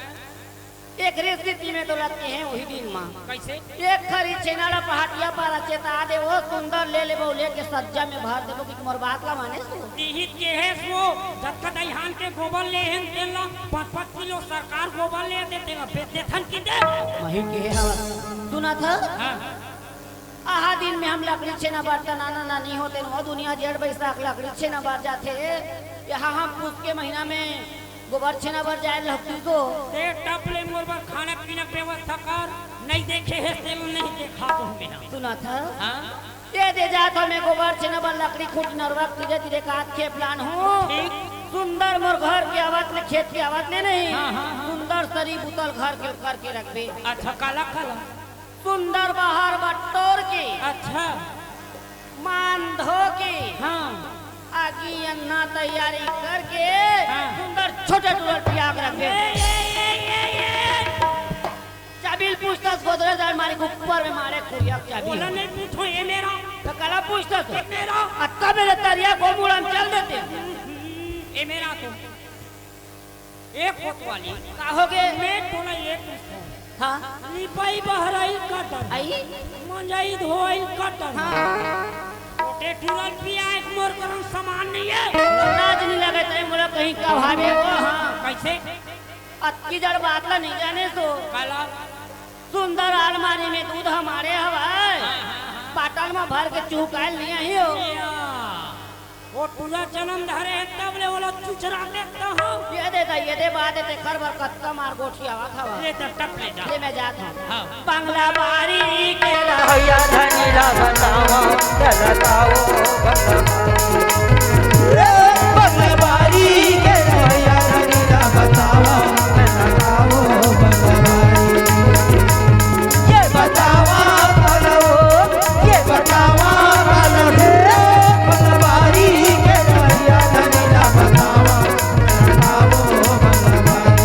एक रेसिपी में तो लगते हैं वही दिन माँ। कैसे? एक खरी छेना ला पहाटिया पारा चेता दे, वो सुंदर ले लेबो, लेके सज्जा में भर देबो कि मोर बात ला माने सो। इही के हे सो, जतका दइहान के गोबर ले हेन तेन ला पाँच पाँच किलो सरकार गोबर ले दे, तेन ला बेच देथन कि दे। वही के हे हवा। सुनथस? हाँ। आहा दिन में हम लकड़ी छेना बर त नाना नानी होते न, वो दुनिया जेठ बैसाख लकड़ी छेना बर जाथे। यहाँ हम पुस के महीना में गोबर छेना बर जाए लगती तो। ते टप ले मोर बर खाना पीना व्यवस्था कर, नहीं देखे हे तेल नहीं देखा तो मेरा। सुनथस? हाँ? ये दे जात हमें गोबर छेना बर लकड़ी खूंटी नरवा तीरे तीरे काट के प्लान हो। ठीक। सुंदर मोर घर के आवत ले खेत के आवत ले नहीं। हाँ, हाँ, हाँ। सुंदर सरी बुतल घर के करके रखबे। अच्छा, काला काला। सुंदर बाहर बटोर के, अच्छा। मान धो के, हाँ। आगी अन्ना तैयारी करके, हाँ। सुंदर छोटे टूरा पियाक रख दे। ए, ए, ए, ए, ए। चाबी ल पूछथस गोदरेज अलमारी के ऊपर में मारे कुरिया के चाबी। ओला नहीं पूछो, ये मेरा। तो काला पूछथस? ये मेरा। अत्ता मेरे तरिया को मुड़न चल देते। ये मेरा तो। ए कोतवाली। का होगे? मैं तोला ये पूछूं। हाँ। लिपाई बहराई कटन। आई? मंजाई धोई कटन। हाँ। छोटे टूरा पियाक मोर करन समान नहीं है। लाज नहीं लगे तय मोला कहीं का भावे हो, हाँ। कैसे? अतकी जड़ बात ला नहीं जाने सो। काला? सुंदर अलमारी में दूध हमारे हवाए। हाँ, हाँ, हाँ। बाटल में भर के चुहकायल नहीं आई हो। या। वो टूरा जनम धरे हे, तब ले ओला चुचरा देखता हूँ। ये दे दा, ये दे बा दे, तेखर बर कतका मार गोठियावत हवा। ले त टप ले जा। ले मैं जात हूँ। हाँ। बंगला बारी के रहैया धनी ला बतावा, चलताओ बंगला बारी। ए, बंगला बारी के रहैया धनी ला बतावा, चलताओ बंगला बारी। ये बतावा, बोलो, ये बतावा, बोलो रे, बंगला बारी के रहैया धनी ला बतावा, बताओ बंगला बारी।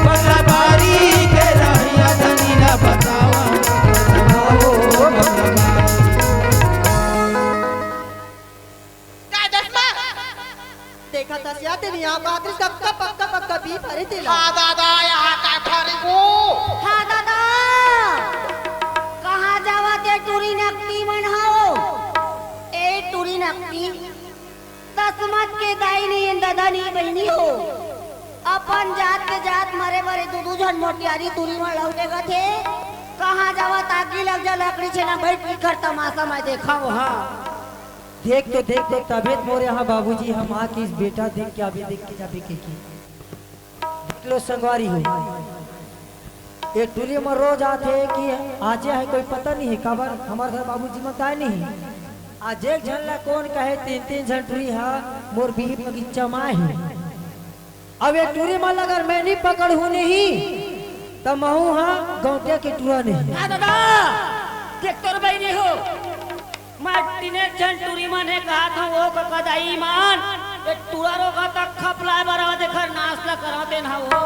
बंगला बारी के रहैया धनी ला बतावा, बताओ बंगला बारी। का दसमा? देखत हस या तेन इहाँ पात्रिस कब का पक्का पक्का बीफ हरे तेला। हाँ दादा, यहाँ का फरी वो। हाँ दादा, कहाँ जावत ए टूरी नकटी मन हव? ए टूरी नकटी, दसमत के दाई नहीं, दादा नहीं, बहिनी हो। अपन जात के जात मरे मरे दू दू झन मोटियारी टूरी मन लहुटे गथे। कहाँ जावत आगी लग जा लकड़ी छेना बैठ के कर तमाशा मैं देखा वहाँ। देख तो देख तो तबे त मोर यहाँ बाबूजी ह माँ किस बेटा देख के अभी देख के जाबे के की। देख लो संगवारी हो, ये टूरी म रोज आथे कि आजे है कोई पता नहीं है काबर हमर घर बाबूजी म काय नहीं। आज एक झन ला कोन कहे तीन तीन झन टूरी हा मोर बीहिप बगीचा म आए हे। अब ये टूरी मन ला अगर मैं नहीं पकड़हूँ नहीं, त महूँ हा गौंटिया के टूरा नहीं। हाँ दादा, देख तोर बहिनी हो, मैं तीने झन टूरी मन हे कहा था वो कका दाई मन, ए टूरा रोगहा तक खपलाय बर आवत, एखर नास ल करव तेन ह वो।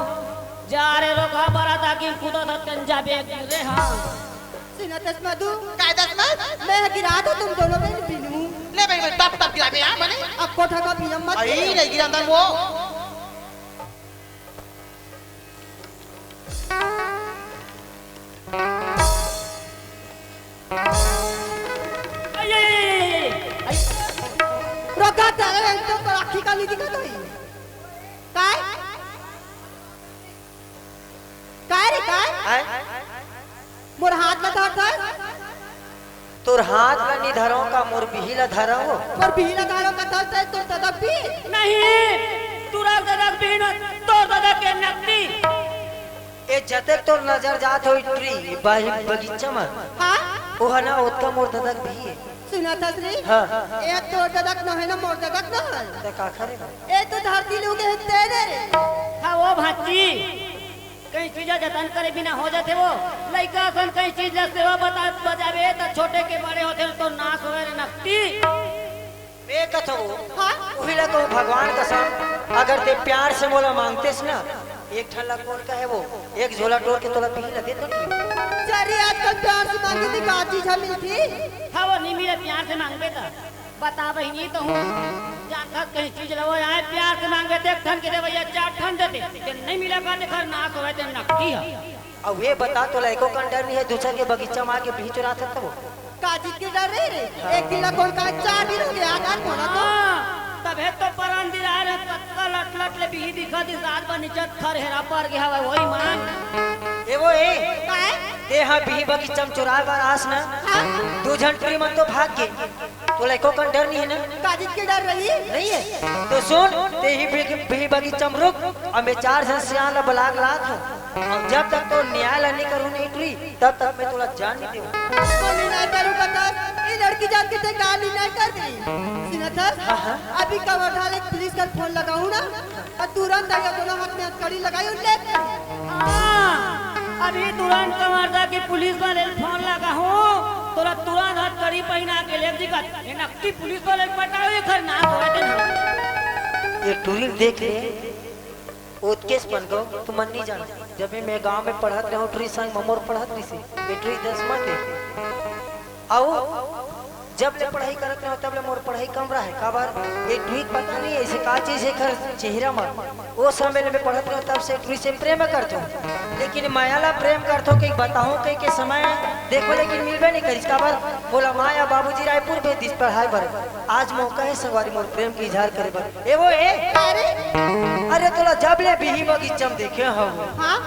जा रे रोगहा, बरा ताकि कूदत हस तेन जाबे रे, हाँ। सुनत हस मधु? काय दस मत? मैं ह गिरा दो तुम दोनों में बिनू। ले भाई, भाई, टप टप गिराबे, हाँ, मने? अब कोठा का बियम मत अरे, गिरो। नहीं गिरा अंदर वो। आई, आई, आई, आई, आई, आई। रोगहा, तेरे एकदम राखी का नहीं दिखा तो ही। काय? काय रे, काय? आय? मोर हाथ ल धरथस? तोर हाथ ल नी धरंव का, मोर बिही ल धरंव। मोर बिही ल धरंव का, धरथस तोर ददक बिही? नहीं, टूरा ददक बिही न, तोर ददक के नकटी। ए जतेक तोर नजर जात होही टूरी, बाही बगीचा म। हाँ? ओह ना, ओतका मोर ददक बिही हे। सुनत हस रे? हाँ। ए तोर ददक नोहे ना, मोर ददक नोहे। त का करे? ए तो धरती लूगे हे तेने रे। हाँ वो भांची, कहीं चीज जतन करे बिना हो जाथे वो। लइका असन कहीं चीज ला सेवा बता बजाबे त छोटे के बड़े होथे तो नास होवे रे नकटी। मैं कथंव, हाँ? उही ला कहूँ भगवान कसम, अगर ते प्यार से मोला मांगतेस ना, एक ठन ला कोन कहे वो, एक झोला टोर के तोला बिही ला दे तो ठीक। चल रे, आजकल प्यार से मांगे ते का चीज ह मिलथे? हाँ, वो नी मिले, प्यार से मांगबे त। बता बहिनी, तो हूँ जानत कहीं चीज लवो आए, प्यार से मांगे ते एक ठन के देवइया चार ठन देते, ते नहीं मिला का, तेखर नास होवे ते नकटी ह। अब ये बता, तोला एको कन डर नहीं है, दूसर के बगीचा में आके बिही चुरात हस वो? का चीज के डर रही रे? एक दिन ला कोन का, चार दिन हो गया, आधार कोना तो। हाँ, तभे तो परान दिला रे, कतका लट लट ले बिही दिखा दिस, रात भर निचत खर हेरा पर गया हवे, वही मान। ए वो ए, काय? ते हा बिही बगीचा में चुराए बर आस ना, हाँ। दू झन टूरी मन तो भाग गे। तोला एको कन डर नहीं है ना? का चीज के डर रही? नहीं है। तो सुन, ते ही बिही, बिही बगीचा में रुक, अब मैं चार झन सियान ला बला के लात हूँ। अब जब तक तोर न्याय ला नहीं करूँ नहीं टूरी, तब तक मैं तोला जान नहीं देवँव। कोन न्याय करू बता? ये लड़की जान के ते का न्याय कर दे? सुनत हस? हाँ, हाँ। अभी कवर्धा ले पुलिस कर फोन लगाऊँ ना, अउ तुरंत आइया, दोनों हाथ में हथकड़ी लगाई अउ ले। हाँ, अभी तुरंत कवर्धा के पुलिस वाले ल फोन लगाहूँ, तोला तुरंत हथकड़ी पहिना के ले दिखत। ये नकटी पुलिस वाले ल पटाओ, ये घर ना होवे देना। ये टूरी ल देख ले, ओतकेस पन गो, तुमन नहीं जान। जब मैं गांव में पढ़त रहूं, टूरी संग ममोर पढ़त रही से, ये टूरी दसमा के। अउ जब ले पढ़ाई करत रहे, तब ले मोर पढ़ाई कम रहे। काबर? एक टूरी पता नहीं ऐसे का चीज है एकर चेहरा में। ओ समय ले मैं पढ़त रहे, तब से टूरी से प्रेम करत हूँ। लेकिन माया ला प्रेम करत हूँ कि बताऊँ कह के समय देखो, लेकिन मिलबे नहीं करिस। काबर? मोला माँ या बाबूजी रायपुर भेज दिस पढ़ाई बर। आज मौका है संगवारी मोर प्रेम के इजहार करे बर। ए वो ए? अरे? अरे तोला जब ले बिही बगीचा में देखे हूँ। हाँ?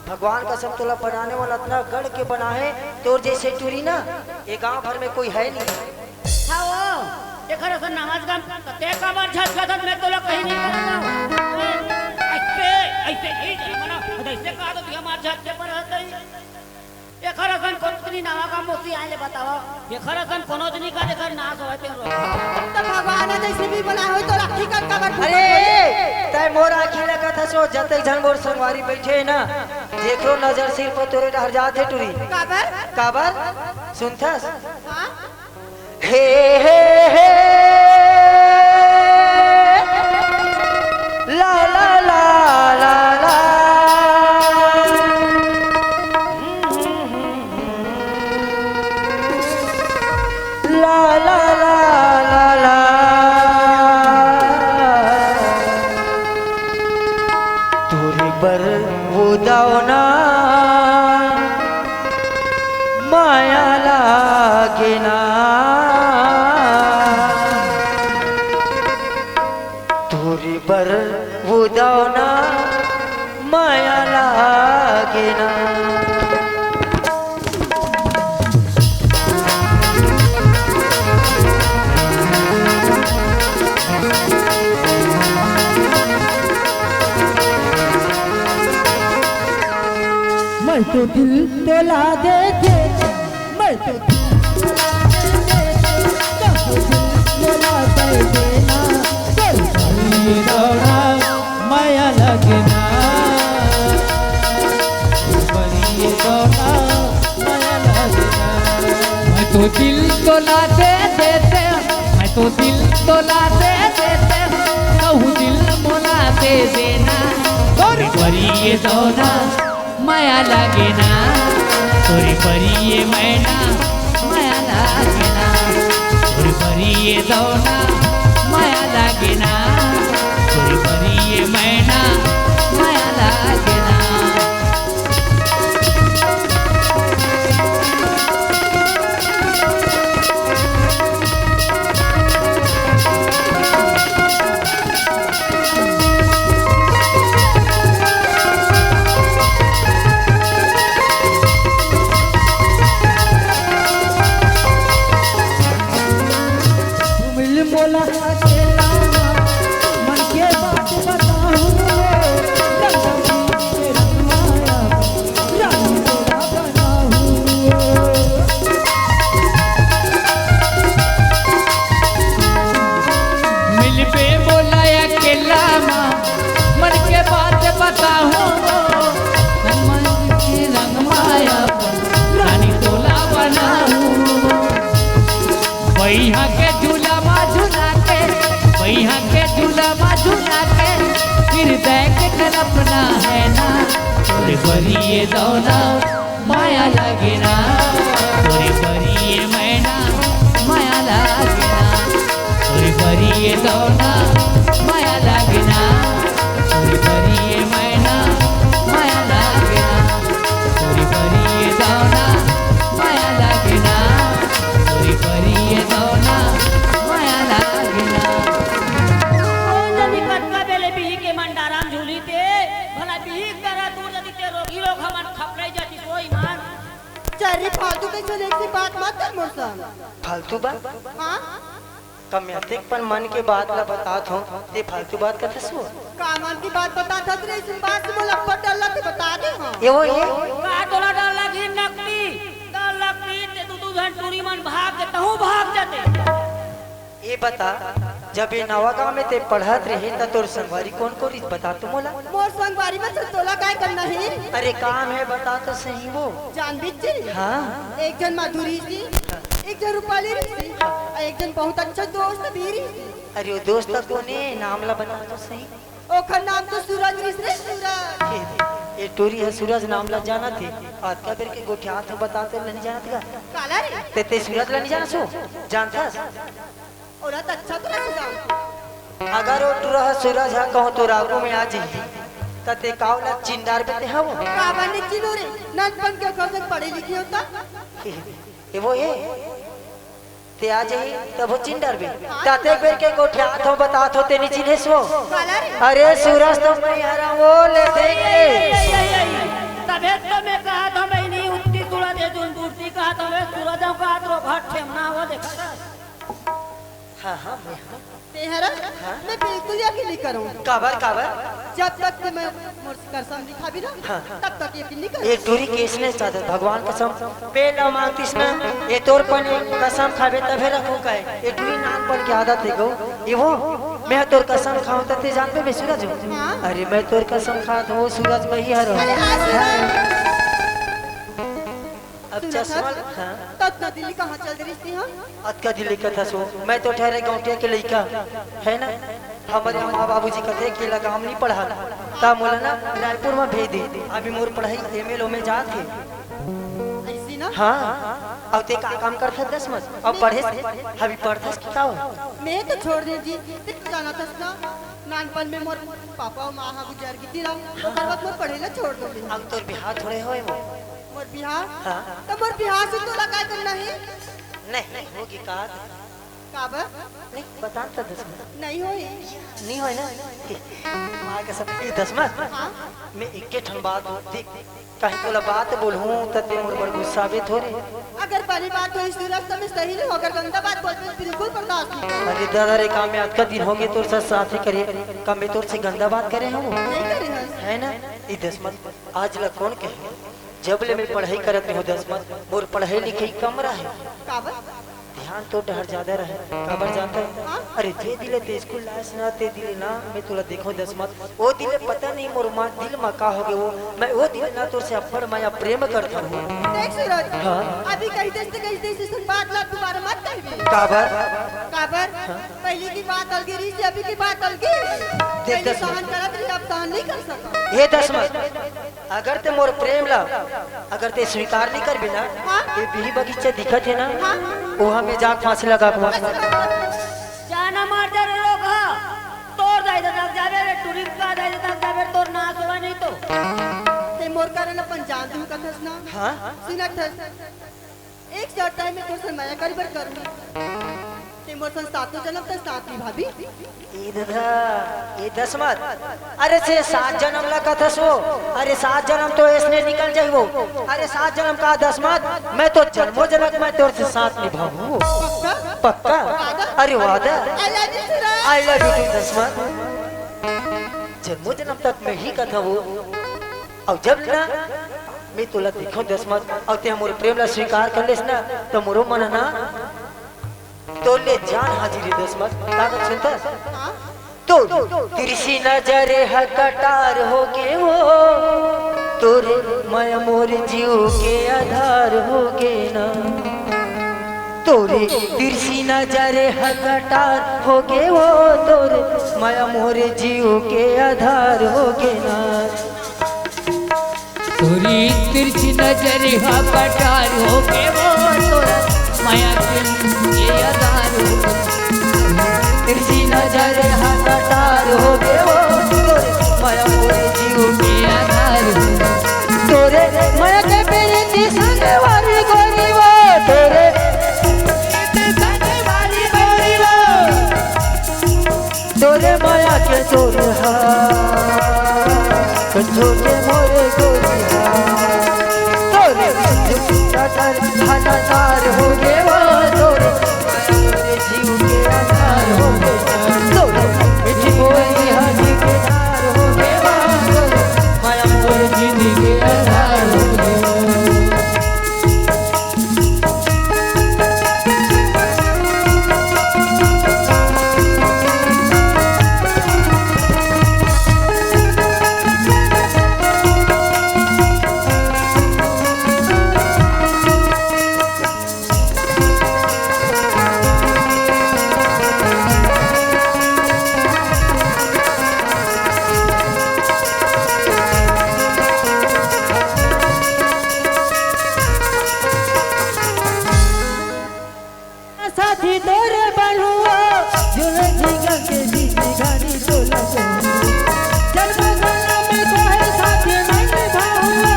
भगवान कसम तोला बनाने वाला अतना गढ़ के बना है, तोर जैसे टूरी ना, ये गांव भर में कोई है नहीं। हाँ वो, एकर असन नमाज काम, ते काबर झटकत हस, मैं तोला कहीं नहीं करता हूँ। ऐसे, ऐसे ही जरा बना, ऐसे कहा तो दिया मार झटके पर रहता ही। एकर असन कोनो जनी नवा काम मोसी आए ले बतावा। एकर असन कोनो जनी का एकर नाश होवे ते रोए। तो भगवान ह जैसे भी बना हो तो राखी कर काबर फूटत अरे, होई? तै मोर आँखी लगत हस ओ, जतक झन मोर संगवारी बैठे हे ना, जेकरो नजर सिर पर तोरे डहर जात हे टूरी। काबर? काबर? सुनथस? हाँ? हे, हे, हे। ला, ला, ला, ला, ला। ला, ला, ला, ला, ला। तोरे बर वो दावना माया लागे ना। तोरे बर वो दावना माया लागे ना। मैं तो दिल तोला देथे, मैं तो दिल तोला देथे, कब दिल तोला दे देना, कर ये दौड़ा माया लगना। बनिए तोला माया लगना। मैं तो दिल तोला दे देथे, मैं तो दिल तोला दे देथे, देना। तोर परिये दौना माया लागे ना, तोर परिये मैना माया लागे ना, तोर परिये दौना माया लागे ना, तोर परिये मैना माया लागे ना। मिल मोला अकेला, मन के बात बताहूँ रे, रंग के रंग माया, रानी तोरा बनाहूँ। मिलबे मोला अकेला मा, मन के बात बताहूँ, मन के रंग माया, रानी तोला बनाहूँ। बइहा के झूला मा झूला के, बइहा के झूला मा झूला के, हृदय के कल्पना है ना, तोर परिये दौना माया लागे ना, तोर परिये मैना माया लागे ना, तोर परिये दौना माया लागे ना, तोर परिये मैना माया लागे ना, तोर परिये दौना माया लागे ना, तोर परिये दौना माया लागे ना। कोन जनी कतका बेले बिही के मंडारा म झूली ते, भला बिही करा दूर जदी ते रोगी रोग हमन खपराई जाती सोई मान। चल रे फालतू के चले से बात मत कर मोर संग। फालतू बात? हाँ? कम अतेक पन मन के बात ला बतात हो, ते फालतू बात कथस वो? का मन की बात बतात हस रे, इस बात से मोला अब्बड़ डर लगथे, बता दे हाँ। ये वो ये? का तोला डर लगही नकली? डर लगही ते दू दू झन टूरी मन भाग के तहूँ भाग जाते। ये बता, जब ये नवा गांव में ते पढ़त रहे, त तोर संगवारी कोन कोन रिहिस, बता तो मोला। मोर संगवारी में से तोला काय करना हे? अरे काम हे, बता तो सही वो। जानबीच जी? हाँ। एक झन माधुरी जी, एक झन रूपाली जी, अउ एक झन बहुत अच्छा दोस्त भी रहिस। अरे वो दोस्त कोन हे, नाम ला बता तो सही। ओखर नाम तो सूरज रिहिस रे, सूरज। ये, ये टूरी हे सूरज नाम ला जानत हे। अतका बेर के गोठियात हो, बता तो नहीं जानत का? काला रे? ते, ते सूरज ला नहीं जानस वो? जानथस? ओला त अच्छा तरह से जानथों। अगर वो टूरा ह सूरज ह कहूँ तोर आगू में आ जही, त ते का ओला चिन्ह डारबे ते हव? काबर नइ चिन्हों रे, नानपन के ओखर संग पढ़े लिखे हों त। ए वो हे, ते आ जही तभो चिन्ह डारबे। त अतेक बेर के गोठियात हो, बतात हो, ते नइ चिन्हेस वो। काला रे? अरे सूरज तो मैं हरंव वो, ले देख ले। तभे तो मैं कहत हों, मैं नहीं उत्ती सूरज हे, जोन दूरती कहत हों, मैं सूरज हूँ कहत रहों, भर ठेमना वो देखा। हाँ, हाँ, मैं हाँ। तेहरा? हाँ? मैं बिल्कुल यकीन नहीं करूँ। काबर, काबर? जब तक ते मैं मोर से कसम नहीं खाबे ना, हाँ। तब तक यकीन नहीं करूँ। ये टूरी कइसने चाहत, भगवान कसम, पेला मांगतिस ना, ये तोर पन कसम खाबे तभे रखों कहे। ये टूरी नानपन के आदत हे गो। ये वो, मैं तोर कसम खाहूँ त ते जानबे मैं सूरज हूँ। हाँ। अरे मैं तोर कसम खात हों सूरज, मैं ही हरंव। अरे हाँ, सूरज। हाँ। अब सुनत चश्मा हस? हाँ। त अतना दिन ले कहाँ चल दे रिहिस तें हा? अतका दिन ले कथस वो, मैं तो ठहरे गौंटिया के लइका, हे ना? हमर माँ बाबूजी कथे कि लगाम नहीं पढ़ा, त मोला ना रायपुर में भेज दे। अभी मोर पढ़ाई एम ए ल में जात हे। अइसे ना? हाँ, अब ते का काम करथस दस मत, अब पढ़े से, अभी पढ़थस कि का हो? मैं तो छोड़ दे जी, ते तो जानथस ना, नानपन में मोर पापा अउ माँ हा गुजर गे रहिस, ओकर बाद मोर पढ़े ला छोड़ दे। अब तोर बिहाव थोड़े होय वो। मोर बिहाव? हाँ। त मोर बिहाव से तोला काय करना हे? नहीं, होही का? काबर? नहीं, बता न त दस मत। नहीं होही। नहीं होय ना? माँ कसम, ये दस मत। हाँ। मैं एके ठन बात देख, कहीं तोला बात बोलहूँ, त ते मोर बर गुस्साबे थोरे। अगर बने बात होही सूरज, त मैं सही ले हूँ, अगर गंदा बात बोलबे, बिल्कुल बर्दाश्त नहीं करूँ। अरे दादा रे, का मैं अतका दिन होगे तोर साथ साथी करे, का मैं तोर से गंदा बात करे हूँ? नहीं करे हस। हे ना? ये दस मत। आज ला कोन कहे? जब ले मैं पढ़ाई करत रहों दस मत, मोर पढ़ाई लिखाई कम रहे। काबर? ध्यान तो डहर ज्यादा रहे। काबर जानता है? हाँ? अरे, जे दिन ले ते स्कूल लायस ना, ते दिन ले ना, मैं तोला देखो दसमत। वो दिन ले पता नहीं मोर माँ दिल मा का हो गए वो। मैं वो दिन ले ना तोर से अब्बड़ माया प्रेम करता हूँ। देख सूरज, हाँ? अभी कही देस ते कही देस, इसन बात ला दोबारा मत कहबे। काबर? काबर? हाँ? पहली की बात अलगे रही थी, अभी की बात अलगे रही। देख पहले दस सहन करत रही, अब सहन नहीं कर सकत। ये दसमत, अगर ते मोर प्रेम ला, अगर ते स्वीकार नहीं करबे ना, हाँ? ये बिही बगीचा दिखत है ना, हाँ? वहाँ में जाके फांसी लगा दूंगा। जाना मार जा रे लोग, हाँ। तोर जाए तो तक जाबे रे, टूरी का जाए तो तक जाबे, तोर नाश होगा नहीं तो। ते मोर कारण अपन जान दूं कथस ना। हाँ? सुनत हस। एक शर्त है, मैं तोर से मया करी बर करूँ। ते मोर संग सातों जन्म तक साथ निभाबी। ए दादा, ए दसमत। अरे से सात जन्म ला कथस वो। अरे सात जन्म तो ऐसने निकल जाई वो। अरे सात जन्म का दसमत, मैं तो जन्मों जन्म मैं तोर से साथ निभाऊंगा। पक्का? पक्का? वादा? अरे वादा। I love you Suraj. I love you too दसमत। जन्मों जन्म तक मैं ही कथा वो। अउ जब ना मैं तोला देखो दसमत, अउ ते मोर प्रेम ला स्वीकार कर लेस ना, तो मोरो मन ना तोर ले जान हाजिर हे दसमत। का कर सुनता? हाँ? तो तिरछी नजर ह कटार हो गे वो, तोरे मया मोर जीव के आधार हो गे ना। तोरे तिरछी नजर ह कटार हो गे वो, तोरे मया मोर जीव के आधार हो गे ना। तोरी तिरछी नजर हा कटार हो गे वो, तोरा मया के आधार हो गे। तिरछी नजर हा कटार हो गे वो, तोरे मया मोर जीव के आधार हो गे। तोरे मया के प्रीति संग वारी गोरी वो, तोरे प्रीति संग वारी गोरी वो। तोरे मया के तोरे हा, झोंके मोरे गोरी हा। तोरे झुमका तर खाना तार हो गे वो, तोरे जीव के आधार हो गे। तोरे मीठी बोली हनी के धार हो गे वो, तोरे मया मोर जिंदगी के आधार हो गे। साथी तोरे बनहुआ, जो है जीवन के जिंदगानी तोला को। जन्म जन्म में तो है साथी मैं निभाऊंगा,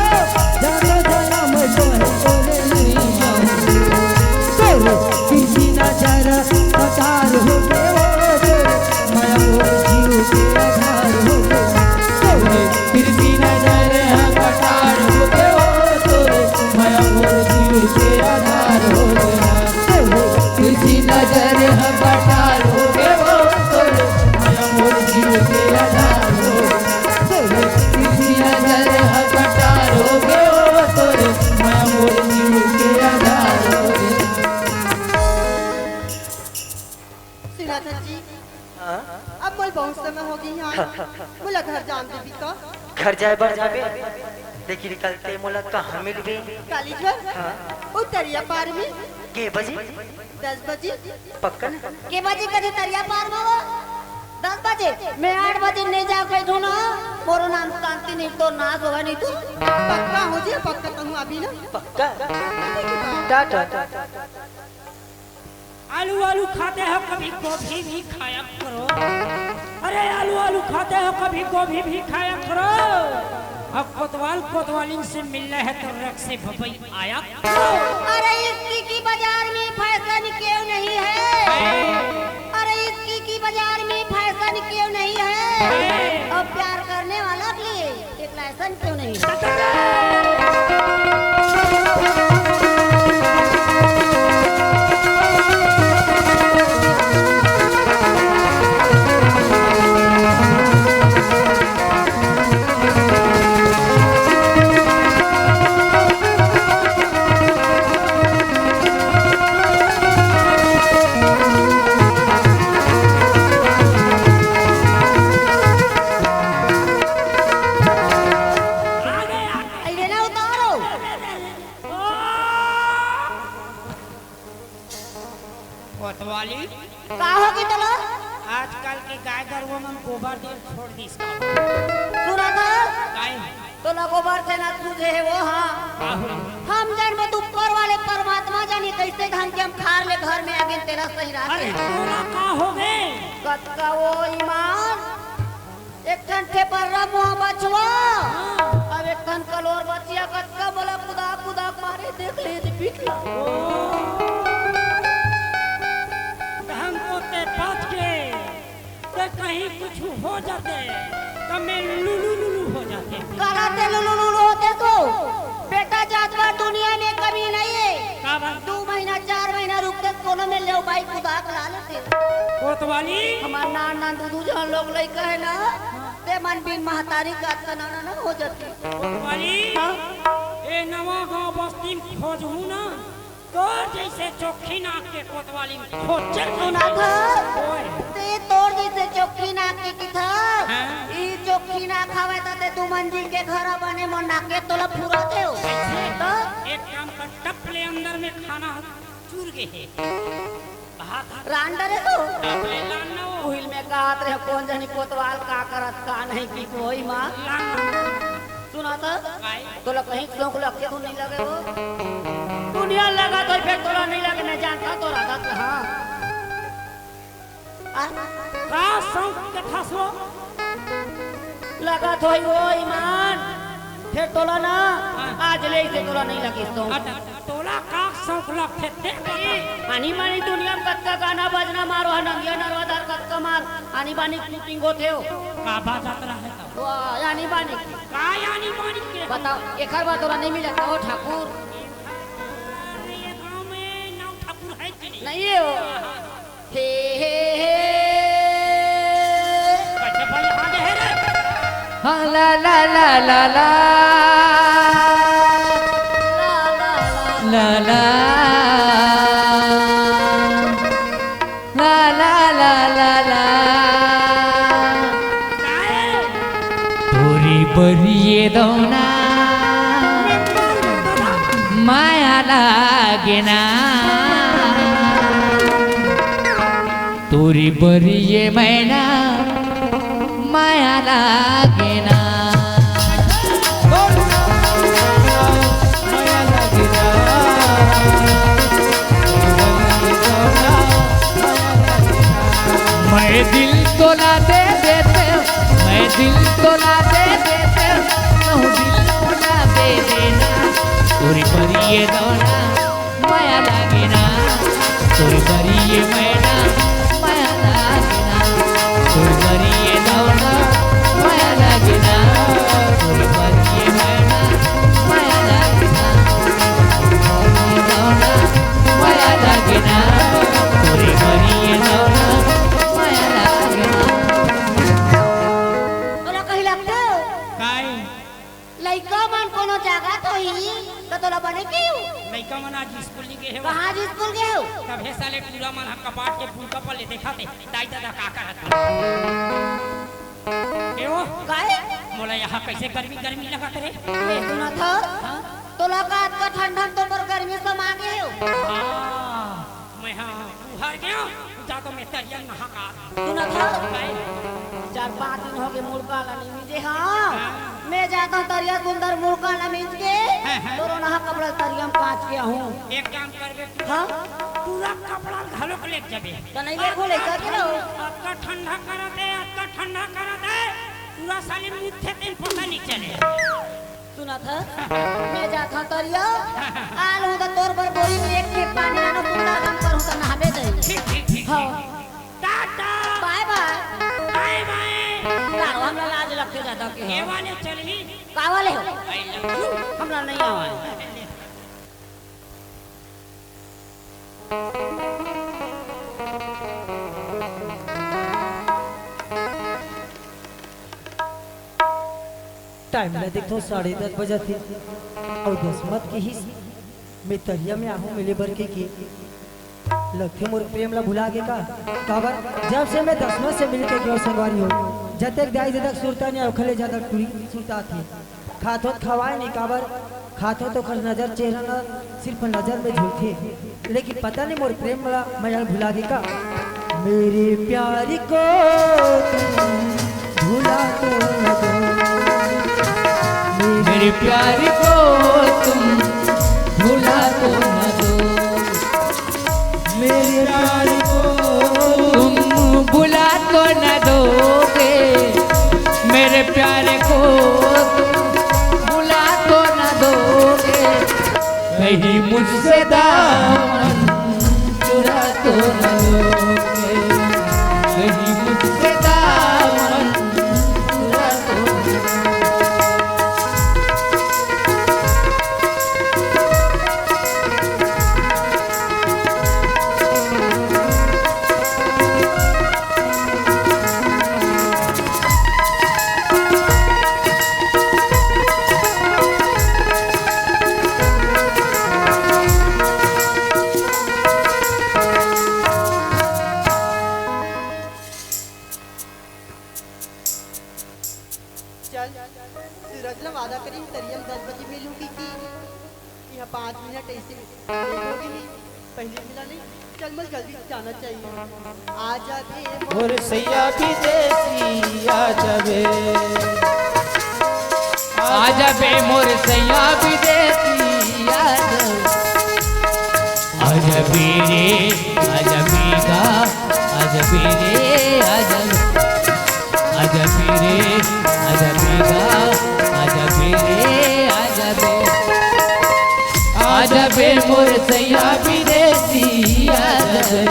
जन्म जन्म में तो है तोरे नहीं जाऊंगा। तोरे किसी नजर पतार हो गए वो, तोरे मया मोर जीव के आधार हो गए। तोरे फिर भी नजर है पतार हो गए वो, तोरे मया मोर जीव के आधार हो गए। तोरे तिरछी नजर ह कटार हो गे वो, तोरे मया मोर जीव के आधार हो गे। तोरे तिरछी नजर ह कटार हो गे वो, तोरे मया मोर जीव के आधार हो गे। सुना था जी। हाँ? अब मोला बहुत समय हो गई है, मोला घर जान देबी का? घर जाए बर जाबे, लेकिन कल ते मोला कहाँ मिलबे? काली घर? हाँ। ओ तरिया पार में। के बजे? दस बजे। पक्का ना? के बजे कथे तरिया पार में वो? दस बजे। मैं आठ बजे नहीं जा पाई ना, मोरो नाम शांति नहीं तो नाश होगा नहीं तो। पक्का हो जी, पक्का कहूँ अभी ना। पक्का? टाटा। आलू आलू खाते हो, कभी गोभी भी खाया करो। अरे आलू आलू खाते हो, कभी गोभी भी खाया करो। अब कोतवाल कोतवालिन से मिलना है तो रख से भपई आया करो। अरे इक्की की बाजार में फैशन क्यों नहीं है? अरे इक्की की बाजार में फैशन क्यों नहीं है? अब प्यार करने वाला के लिए एक लाइसेंस क्यों नहीं? कोतवाली, का होगे तोला? आजकल के गाय गरुवा मन गोबर देन छोड़ दिस का? सुना था? काय? तोला गोबर से ना सूझे हे वो, हाँ। का हो? हम जन में ऊपर वाले परमात्मा जानी कैसे धान के हम खार ले घर में आगे तेला सही राखे। अरे तोला का होगे? कतका वो ईमान, एक ठन ठेपर्रा मुहा बछवा, हाँ। अब एक ठन कलोर बछिया, कतका मोला कुदा कुदा मारे, देख ले, ये पीठ ला। ओ। हमको ते पाँच के, ते कहीं कुछ हो जाते, त मैं लुलु लुलु हो जाते। काला ते लुलु लुलु होते तो, बेटा जात बार दुनिया में कमी नहीं है। का बात? दू महीना, चार महीना रुकते, कोनो में लेव बाई कुदा के ला लेते। कोतवाली? हमार नान नान दू दू जन लोग लइका है ना, ते मन बिन महतारी का अतना ना, ना हो जाती। कोतवाली? हाँ? ए नवा गांव बस्ती में खोजहूं ना, तोर जैसे चोखी नाक के कोतवाली में खोजे सुना था? ओए। ते तोर जैसे चोखी नाक के किथा? हाँ? ई चोखी नाक हवे त ते दू मंजिल के घर बने मोर नाक के तोला फुरा देव। कैसे? तो? एक काम कर, टप ले अंदर में खाना चूर गे हे। रांड रे तू। टप ले लान ना वो। उहिल में कहत रहे, कोन जनी कोतवाल का करत का नहीं कि कोई माँ। लान ना। सुना तो? काय? तोला कहीं शौक लगते तू नहीं लगे हो। दुनिया लगा तो फिर तोला नहीं लगे, मैं जानता तो रहता था, हाँ। आ? का शौक के था सो? लगत होई वो ईमान, फेर तोला ना, हाँ। आज ले इसे तोला नहीं लगे शौक। अच्छा, तोला का शौक लगथे, ते बता। आनी बानी दुनिया में कतका गाना बजना मारो है, नंदिया नरवा दार कतका मार, आनी बानी shooting होथे हो। का बात जात रहा है तो? वाह, आनी बानी। का आनी बानी के? बताओ, एकर बात तोला नहीं मिलत हो ठाकुर? ये गांव में नौ ठाकुर है कि नहीं? नहीं है हो। हे, हे, हे। अच्छा भाई, हाँ, हे रे। हाँ, ला, ला, ला, ला, ला। ला, ला, ला, ला। ला, ला, ला, ला, ला। तोरी बरिए दौना माया लागे ना, तोरी बरिए मैना माया लागे ना। मैं दिल तोला दे देते, मैं दिल तोला दे देते, तू दिल तोला दे देना। तोरी बरिए दौना माया लागे ना, तोरी बरिए मैना माया लागे ना, तोरी बरिए दौना माया लागे ना, तोरी बरिए मैना माया लागे ना, तोरी बरिए दौना माया लागे ना, तोरी बरिए दौना माया लागे ना। तोला कहीं लगता हो? काय? लइका मन कोनो जागत होही, त तोला बने केहू? लइका मन आज स्कूल नहीं गए हो? कहाँ आज स्कूल गए हो? तभे साले टूरा मन ह कपाट के फुलका पर ले देखा थे, दाई ददा का करत हे? ए ओ, काय? मोला यहाँ कैसे गर्मी गर्मी लगत रे? ए, सुना था? हाँ? तोला का अतका ठंडा में तो पर गर्मी समा गए हो? हाँ, मैं हाँ, तू हार गया, जा तो मैं तरिया नहा का। सुना था? काय? चार पाँच दिन हो गए मुड़का ला नहीं मिजे, हाँ। हाँ। मैं जाता हूँ तरिया सुंदर मुड़का ला मिज के, हाँ, हाँ। तोरो नहा कपड़ा तरिया में कांच के हूँ। एक काम कर बे, हाँ? पूरा कपड़ा घलो के लेके जाबे। तो नहीं ले घोले, अतका कर के लो। ठंडा, अतका ठंडा करत है, अतका ठंडा करत है, पूरा साले मुट्ठे दिन पता नहीं चले। सुना था, मैं जात हूँ तरिया, आल हूँ तो तोर बर बोरी में एक खेप पानी लानो, सुंदर काम करूँ तो नहाबे दे। ठीक, ठीक, ठीक, हाँ। ठीक। टाटा। बाय बाय। बाय बाय। लाओ, हमरा लाज लगते ज्यादा के हो। ये वाले चलही। का वाले हो? I love you। हमरा नहीं आवा है। टाइम ला देखथों, साढ़े दस बजत हे अउ दस मत किहिस। मैं तरिया में आहूं मिले बर के, के लगथे मोर प्रेम ला भुला गे का? काबर जब से मैं दसमा से मिल के गेंव संगवारी हो, जतेक दाई ददा के सुरता नइ आय, ओखर ले जादा टूरी के सुरता आथे। खाथों त खवाय नइ काबर खाथों तो ओकर नजर चेहरा ना सिर्फ नजर में झूलथे, लेकिन पता नहीं मोर प्रेम वाला मया भुला गे का। मेरे प्यार को तुम भुला तो न दो, मेरे प्यार को तुम भुला तो न दो, मेरे प्यार को तुम भुला तो न दोगे, मेरे प्यार को तुम भुला तो न दोगे, कहीं मुझसे दामन चुरा तो न लोगे, कहीं मुझसे दामन चुरा तो न लोगे। चल, सूरज ला वादा करी, तरिया म दस बजे मिलूंगी कि यहाँ पाँच मिनट ऐसे लेट हो गई, पहली मिला नहीं। चल, मुझे जल्दी से जाना चाहिए। आजा बे मोर मोर सैया विदेशी, आजा बे। आजा बे मोर सैया विदेशी, आजा। आजा बे रे, आजा बेगा, आजा बे रे, आजा। आजा बे रे, आजा बेगा, आजा बे रे, आजा बे। आजा बे मोर सैया विदेशी, आजा बे।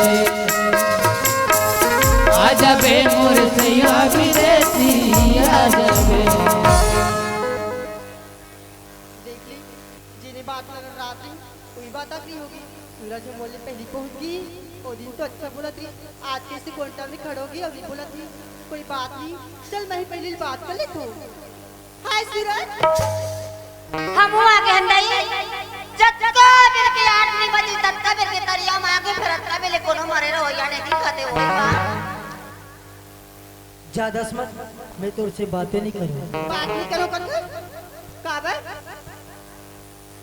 आजा बे मोर सैया विदेशी, आजा बे। देख ली, जेने बात करन रात दिन, वही बात आखिरी होगी। सूरज ह मोले पहली पहुंच गई। ओ दिन तो अच्छा बोलत रही, आज कैसे कोंटा में खड़ोगी और नहीं बोलत रही। कोई बात नहीं, चल मैं ही पहली बात कर लेती हूँ। हाय सूरज। हमहू आगे हन दाई। जतका बेर के आठ नहीं बजी, ततका बेर के तरिया म आगे, फिर अतका बेले कोनो मरे रहो या नहीं दिखते हो माँ। जा दसमत, मैं तोर से बातें नहीं करूँ। बात नहीं करो कथस? काबर?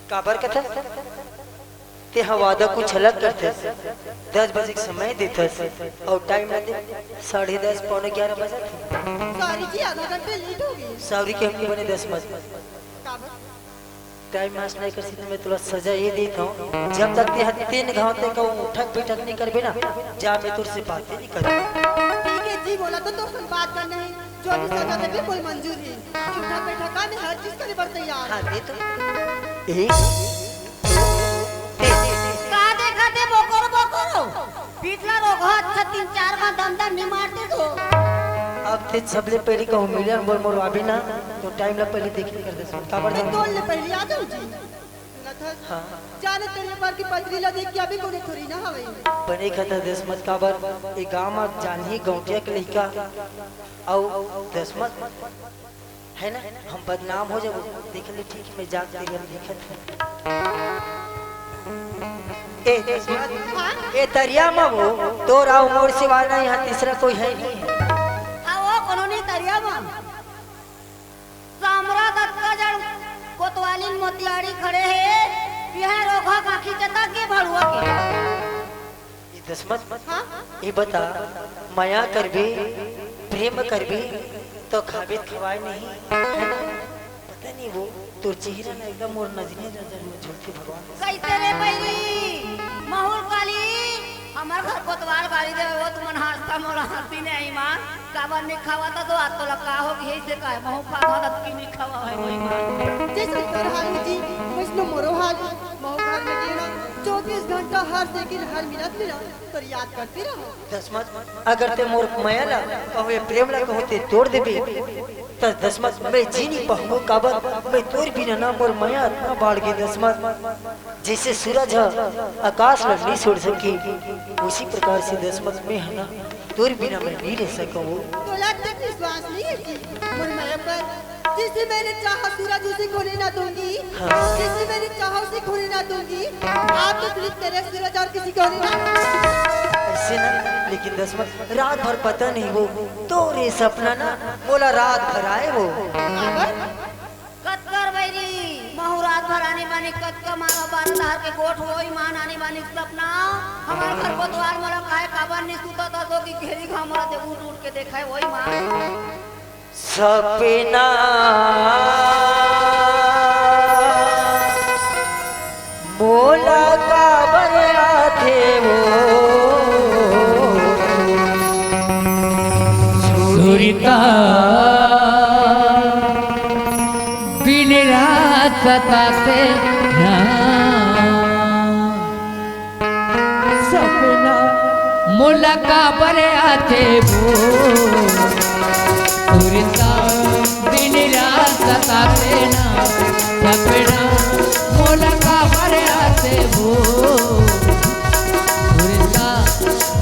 काबर कथस? तेहा वादा कुछ अलग करथस। दस बजे के समय देथस अउ टाइम न दे, साढ़े दस, पौने ग्यारह बजत हे। सॉरी जी, आधा घंटे लेट हो गई। सॉरी के हमके बने दसमत। काबर? टाइम पास नहीं कर सकते, मैं तोला सजा ये देत हूँ, जब तक तेहा तीन घाव ते का उठक बैठक नहीं करबे ना, जा मैं तोर से बातें नहीं करूँ। ठीक है जी, बोला तो तोर से बात करना है, जो भी सजा देबे कोई मंजूर है। उठक बैठक का मैं हर चीज करे बर तैयार। हाँ, दे तो। एक, दो, तीन। का देखा दे बोकरो बोकरो? पिछला रोगहा अच्छा तीन चार बार दम दम नहीं मारते तो। अब ते सबले पहले कहूँ मिलियन बोल मोर अभी ना, तो टाइम ला पहले देखे कर दे। काबर मैं जाऊँ? तोल ले पहले आ जाऊँ जी। सुनत हस? हाँ। जाने तेरे पर की पतरी ला देख के अभी कोने थोड़ी ना हवे। बने खता दसमत काबर, ए गाँव में जान ही गौटिया के लइका। अउ दसमत है ना, हम बदनाम हो जाबो। देख ले ठीक, मैं जाके तेरे हम दिखत है। ए, हाँ? ए तरिया में वो तोर अउ मोर सिवा ना यहाँ तीसरा कोई है नहीं। हाँ, वो कोनो नहीं तरिया में। सामरा दत्ता जड़ कोतवाली मोतियारी खड़े है, यह रोघा काकी चता के भड़ुआ के। ये दसमत, हाँ? ये बता, मया करबे, प्रेम करबे, तो खाबे त खवाए नहीं, है ना? पता नहीं वो, तोर चेहरा ना एकदम मोर नजरे नजर में झूलती भगवान। कैसे रे बहिनी? महुर काली, हमर घर कोतवाल गाली दे, वो तुमन हंसता मोर हंसी नहीं मान। काबर नहीं खावा था तो आज तो लगा हो गई से काय महू खा खा की नहीं खावा है वही मान। जैसे तोर हाल है जी, वैसनो मोरो हाल है। महू घर में गेना चौबीस घंटा हर सेकंड हर मिनट में ना तोर याद करती रहो। दसमत, अगर ते मोर मया ला कहूँ ये प्रेम ला कहूँ ते तोड़ देबे, त दसमत मैं जी नहीं पाऊंगा। काबर मैं तोर बिना ना मोर मया इतना बाढ़ गई दसमत। जैसे सूरज ह आकाश ला नहीं छोड़ सके, उसी प्रकार से दसमत मैं है ना तोर बिना मैं नहीं रह सकूँ। तोला तक विश्वास नहीं है कि मोर मया पर जिसे मैंने चाहा सूरज उसे खोने ना दूंगी, हाँ। जिसे मैंने चाहा उसे खोने ना दूंगी। आप तो सिर्फ तेरे सूरज और किसी को नहीं ना। ऐसे ना, लेकिन दसमत रात भर पता नहीं वो तोरे सपना ना मोला रात भर आए वो। कतकर बैरी महू रात भर आने कतका मारा बारह डहर के गोठ, वही माँ नानी बानी सपना। हमार घर को द्वार मोला काहे काबर नहीं सुता था, तो कि घेरी घाम मोला दे उठ उठ के देखा है, वही माँ। सपना मोला काबर आथे वो सुरता दिन रात सताते ना। सपना मोला काबर आथे वो सुरता दिन रात सताते ना। सपना मोला काबर आथे वो सुरता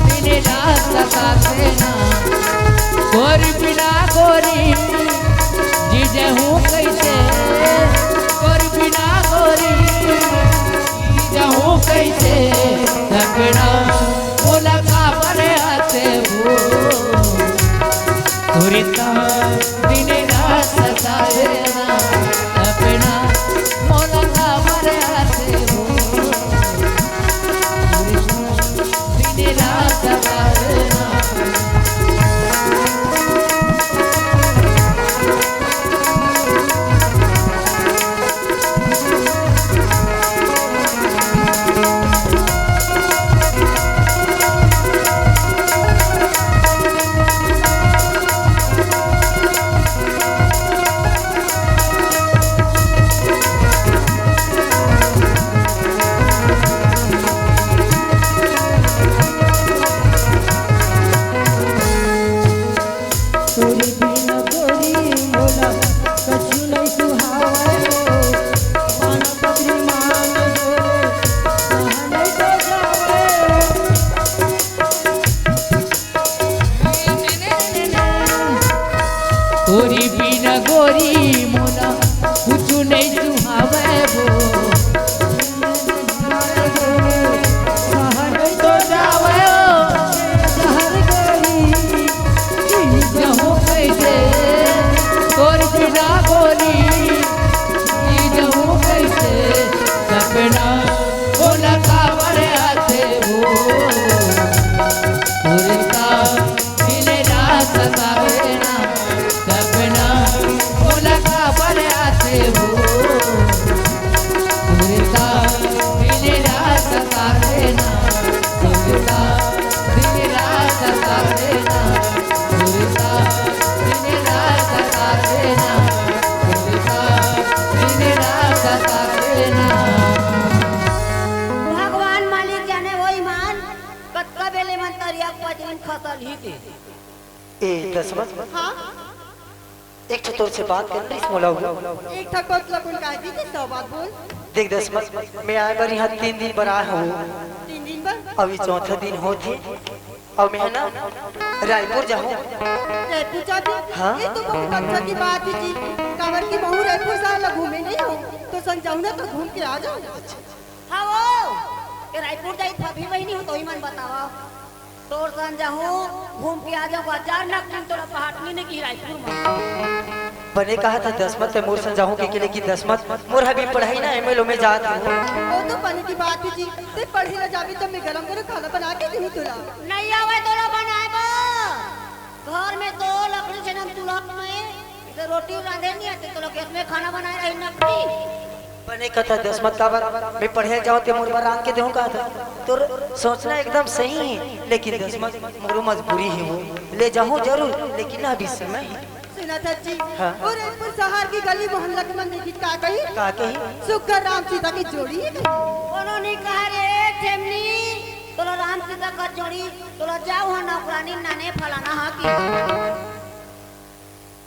दिन रात सताते ना। तोर बिना गोरी जी जहूँ कैसे, तोर बिना गोरी जी जहूँ कैसे, सपना मोला काबर आथे वो सुरता दिन रात सताते ना। सपना मोला काबर आथे वो सुरता दिन रात सताते ना। तोरी बिना गोरी मोला कछु नहीं सुहावय ओ, माना पगरी मान लो, कहाँ नहीं तो जावय ओ। तोरी बिना गोरी मोला कुछु नहीं सुहावय वो। सहन तो जावय ओ, सहन गोरी, जी जहूँ कैसे, तोर बिना गोरी, जी जहूँ कैसे, सपना मोला काबर आथे वो। सुरता दिन रात सतावे ना, सपना मोला काबर आथे वो। सुरता दिन रात सतावे ना, सुरता दिन रात सतावे ना, सुरता दिन रात सतावे ना, सुरता दिन रात सतावे ना। भगवान मालिक जाने वो ईमान, कतका बेले मन तरिया पजरिन खसल ही दे। ए दसमत, हाँ? एक ठो तोर से बात करना इस मोला। एक ठो कोत ला कुन कह दी थी, सौ बात बोल। देख दसमत, मैं आए बर यहाँ तीन दिन बर आए हूँ। तीन दिन बर? अभी चौथा दिन होथे। अउ मैं ना रायपुर जाहूँ। रायपुर जाबे? हाँ। ये तो बहुत अच्छा की बात है जी। काबर कि महू रायपुर साल ला घूमे नहीं हो, तो संग जाहूँ ना तो घूम के आ जाहूँ। हाँ वो, ये रायपुर जाई भाभी बहिनी हो तो ही मन बतावा। तोर संग जाहूँ, घूम के आ जाहूँ। हजार नकली तोला पहाटनी ने की रायपुर में। बने कहा था दसमत ते मोर संग जाहूँ के, के लेकिन दसमत मोर हबी पढ़ाई ना एमएलओ में जात हूँ। वो तो बने की बात है जी, ते पढ़े ला जाबे तो मैं गरम गरम खाना बना के दूँ तोला। नहीं आवे तोला बनाए बा। घर में तो लकड़ी से नम चूल्हा में, इधर रोटी रांधे नहीं आते, तोला गैस में खाना बनाए रही नकली। बने कथा दसमत काबर, मैं पढ़े जाऊँ ते मोर बर रांध के देहूँ कहा था। तोर सोचना एकदम सही है, लेकिन दसमत मोरो मजबूरी है वो। ले जाहूँ जरूर, लेकिन ना अभी समय है। सुना था जी, हाँ। और रायपुर शहर की गली मोहल्ला के मन देखी का कही? का कही? सुग्घर राम सीता की जोड़ी है कही। कोनो नहीं कहा रे ठेमनी, तोला राम सीता का जोड़ी, तोला जाओ हाँ नौकरानी नाने फलाना हाँ की।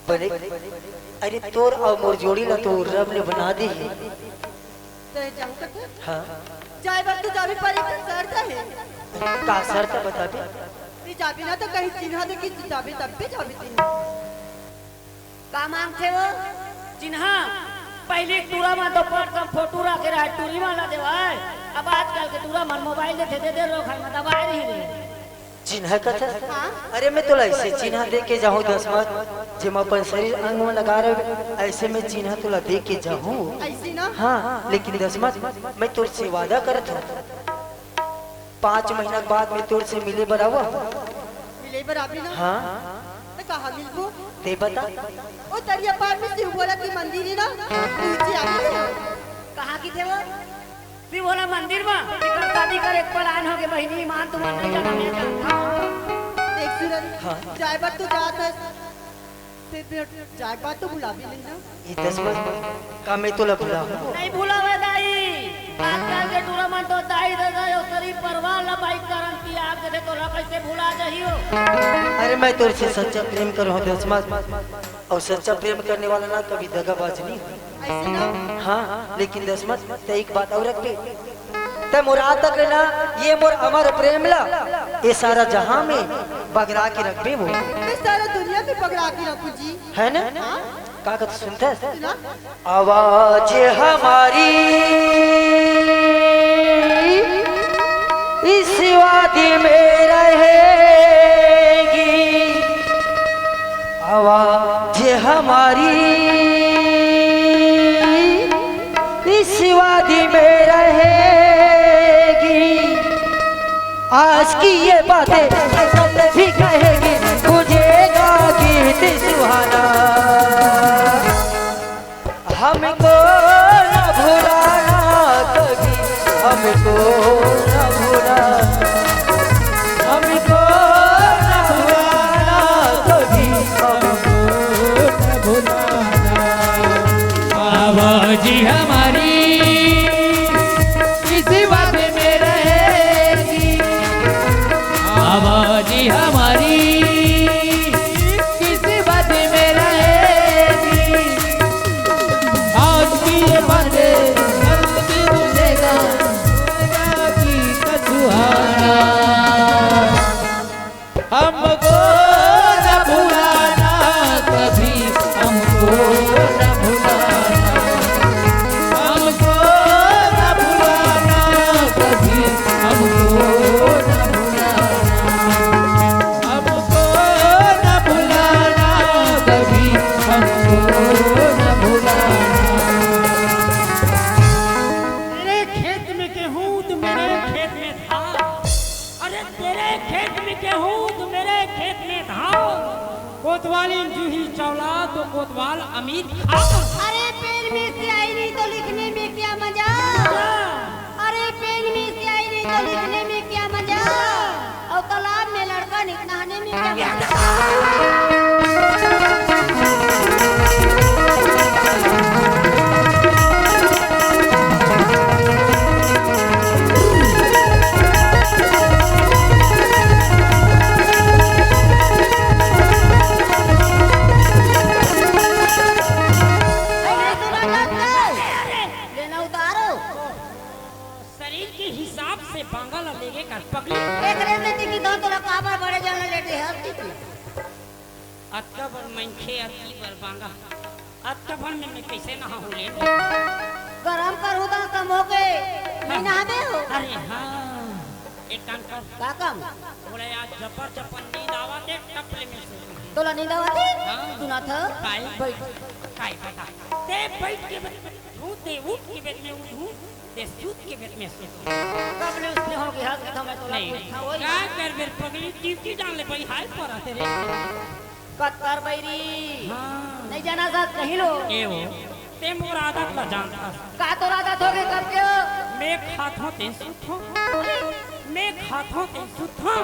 बने, अरे तोर अउ मोर जोड़ी ला तो रब ने बना दे हे। ते जाऊ कथे? हाँ। जाए बर तो जाबे पर एक शर्त है। का शर्त है बताबे? ते जाबे ना तो कहीं चिन्हा दे कि जाबे तब पे जाबे चिन्हा। का मांगथे वो? चिन्हा। पहली टूरा मा तो पट कम फोटो रखे रहा, टूरी मा ला देवाय। अब आजकल के टूरा मन मोबाइल देथे, दे दे रो खाई मा दबाए रही रे। चिन्हा कथा? हाँ। अरे, मैं तोला ऐसे चिन्हा दे के जाहूँ दसमत, जेमा अपन शरीर अंग में लगा रहे, ऐसे मैं चिन्हा तोला दे के जाहूँ। ऐसे ना? हाँ, लेकिन दसमत, मैं तोर से वादा करत हूँ, पाँच महीना के बाद मैं तोर से मिले बर आवा। मिले बर आबी ना? हाँ। त कहाँ मिलबो? ते बता। ओ तरिया पार में शिव भोला के मंदिर हे ना? उहिचे आबी ना? कहाँ की थे वो? शिव भोला मंदिर में? एकर शादी कर एक पलायन हो गए बहिनी, ईमान तुमान नहीं जाना, मैं जानता हूँ। देख सूरज, हाँ। जाए बर तो जात हस, ते जाए बर तो बुलाबे नहीं ना। ई दसमत, का मैं तोला भुलाहूँ? नहीं भुलावे दाई। आजकल के टूरा मन तो दाई ददा यो शरीर परवार ला बाइक करन की आग दे तोला कैसे भुला जाही हो? अरे, मैं तोर से सच्चा प्रेम करहूँ दसमत, और सच्चा प्रेम करने वाला ना कभी दगाबाज नहीं होय। ऐसे ना? हाँ, लेकिन दसमत, ते एक बात और रखबे, ते मोर आज तक ना, ये मोर अमर प्रेम ला, ये सारा जहां में बगरा के रखबे वो। मैं सारा दुनिया में बगरा के रखूं जी। है ना? हाँ। का कहत सुनथस? सुना। आवाज हमारी इस वादी में रहेगी, आवाज हमारी इस वादी में रहेगी। आज की ये बातें कल भी कहेगी, गूंजेगा गीत सुहाना। हमको न भुलाना कभी, हमको न भुलाना, हमको न भुलाना कभी, हमको न भुलाना। आवाज हमारी इसी बात में रहेगी, आवाज हमारी इसी बात में रहेगी। आज की ये बातें कल भी भूलेगा, भूलेगा कि कल सुहाना। हमको न भुलाना कभी, हमको न भुलाना, हमको न भुलाना कभी, हमको न भुलाना, हमको न भुलाना कभी, हमको न भुलाना। तेरे खेत में गेहूं तो मेरे खेत में था। अरे तेरे खेत में गेहूं तो मेरे खेत में था। कोतवाल जूही चावला तो कोतवाल अमीर खा। अरे पेन में स्याही नहीं तो लिखने में क्या मजा। अरे पेन में स्याही नहीं तो लिखने में क्या मजा। और तालाब में लड़का नहीं नहाने में क्या मजा। लेना उतारो। शरीर के हिसाब से बांगा ला लेगे कर पगली। एकरे से टिकी दो तोला काबर बड़े जाना लेटे हर टिकी। अतका बड़ मनखे, अतकी बड़ बांगा, अतका बड़ में मैं कैसे नहाहूं ले? गरम करहूं त समो के, नहीं नहाबे हो? अरे हाँ, एक काम कर। का काम? बोले आज जबर जबर नींद आवत हे, टपले में सो। तोला नींद आवत हे? हाँ। सुना था? काय? बैठ। काय बता? ते बैठ के बैठ, उठ, ते उठ के बैठ में उठूं। ते सूत के बेर में सूत। कब ले उसने हो गया कि तो मैं तोला नहीं। पूछा वही। का करबे पगली, ड्यूटी जान ले भाई, हाय पर आते रे। कत्तर बैरी। हाँ। नहीं जाना साथ कहीं लो। ए हो, ते मोर आदत ला जानता। का तोर आदत हो गई कब के हो? मैं खात हूँ ते सूत हूँ। मैं खात हूँ ते सूत हूँ।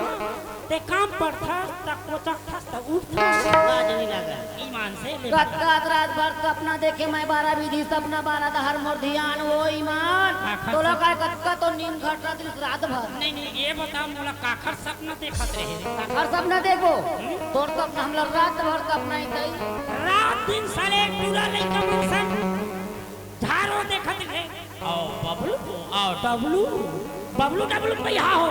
ते काम पड़थस, त कोचकथस, त उठथस। लाज नहीं लगा। ईमान से ले। कतका रात भर सपना देखे मैं, बारह विधि सपना, बारह डहर मोर धियान, ओ ईमान। काखर तोला सपना? काय कतका तो नींद घट रहा रात भर। नहीं, नहीं, ये बता, मोला काखर सपना देखत रहे रे? काखर सपना देखबो? हम्म? तोर सपना हमला रात भर सपना ही कही। रात दिन साले एक टूरा लइका मन सन झारो देखत रहे। आओ बबलू, आओ डबलू, बबलू डबलू भैया हो।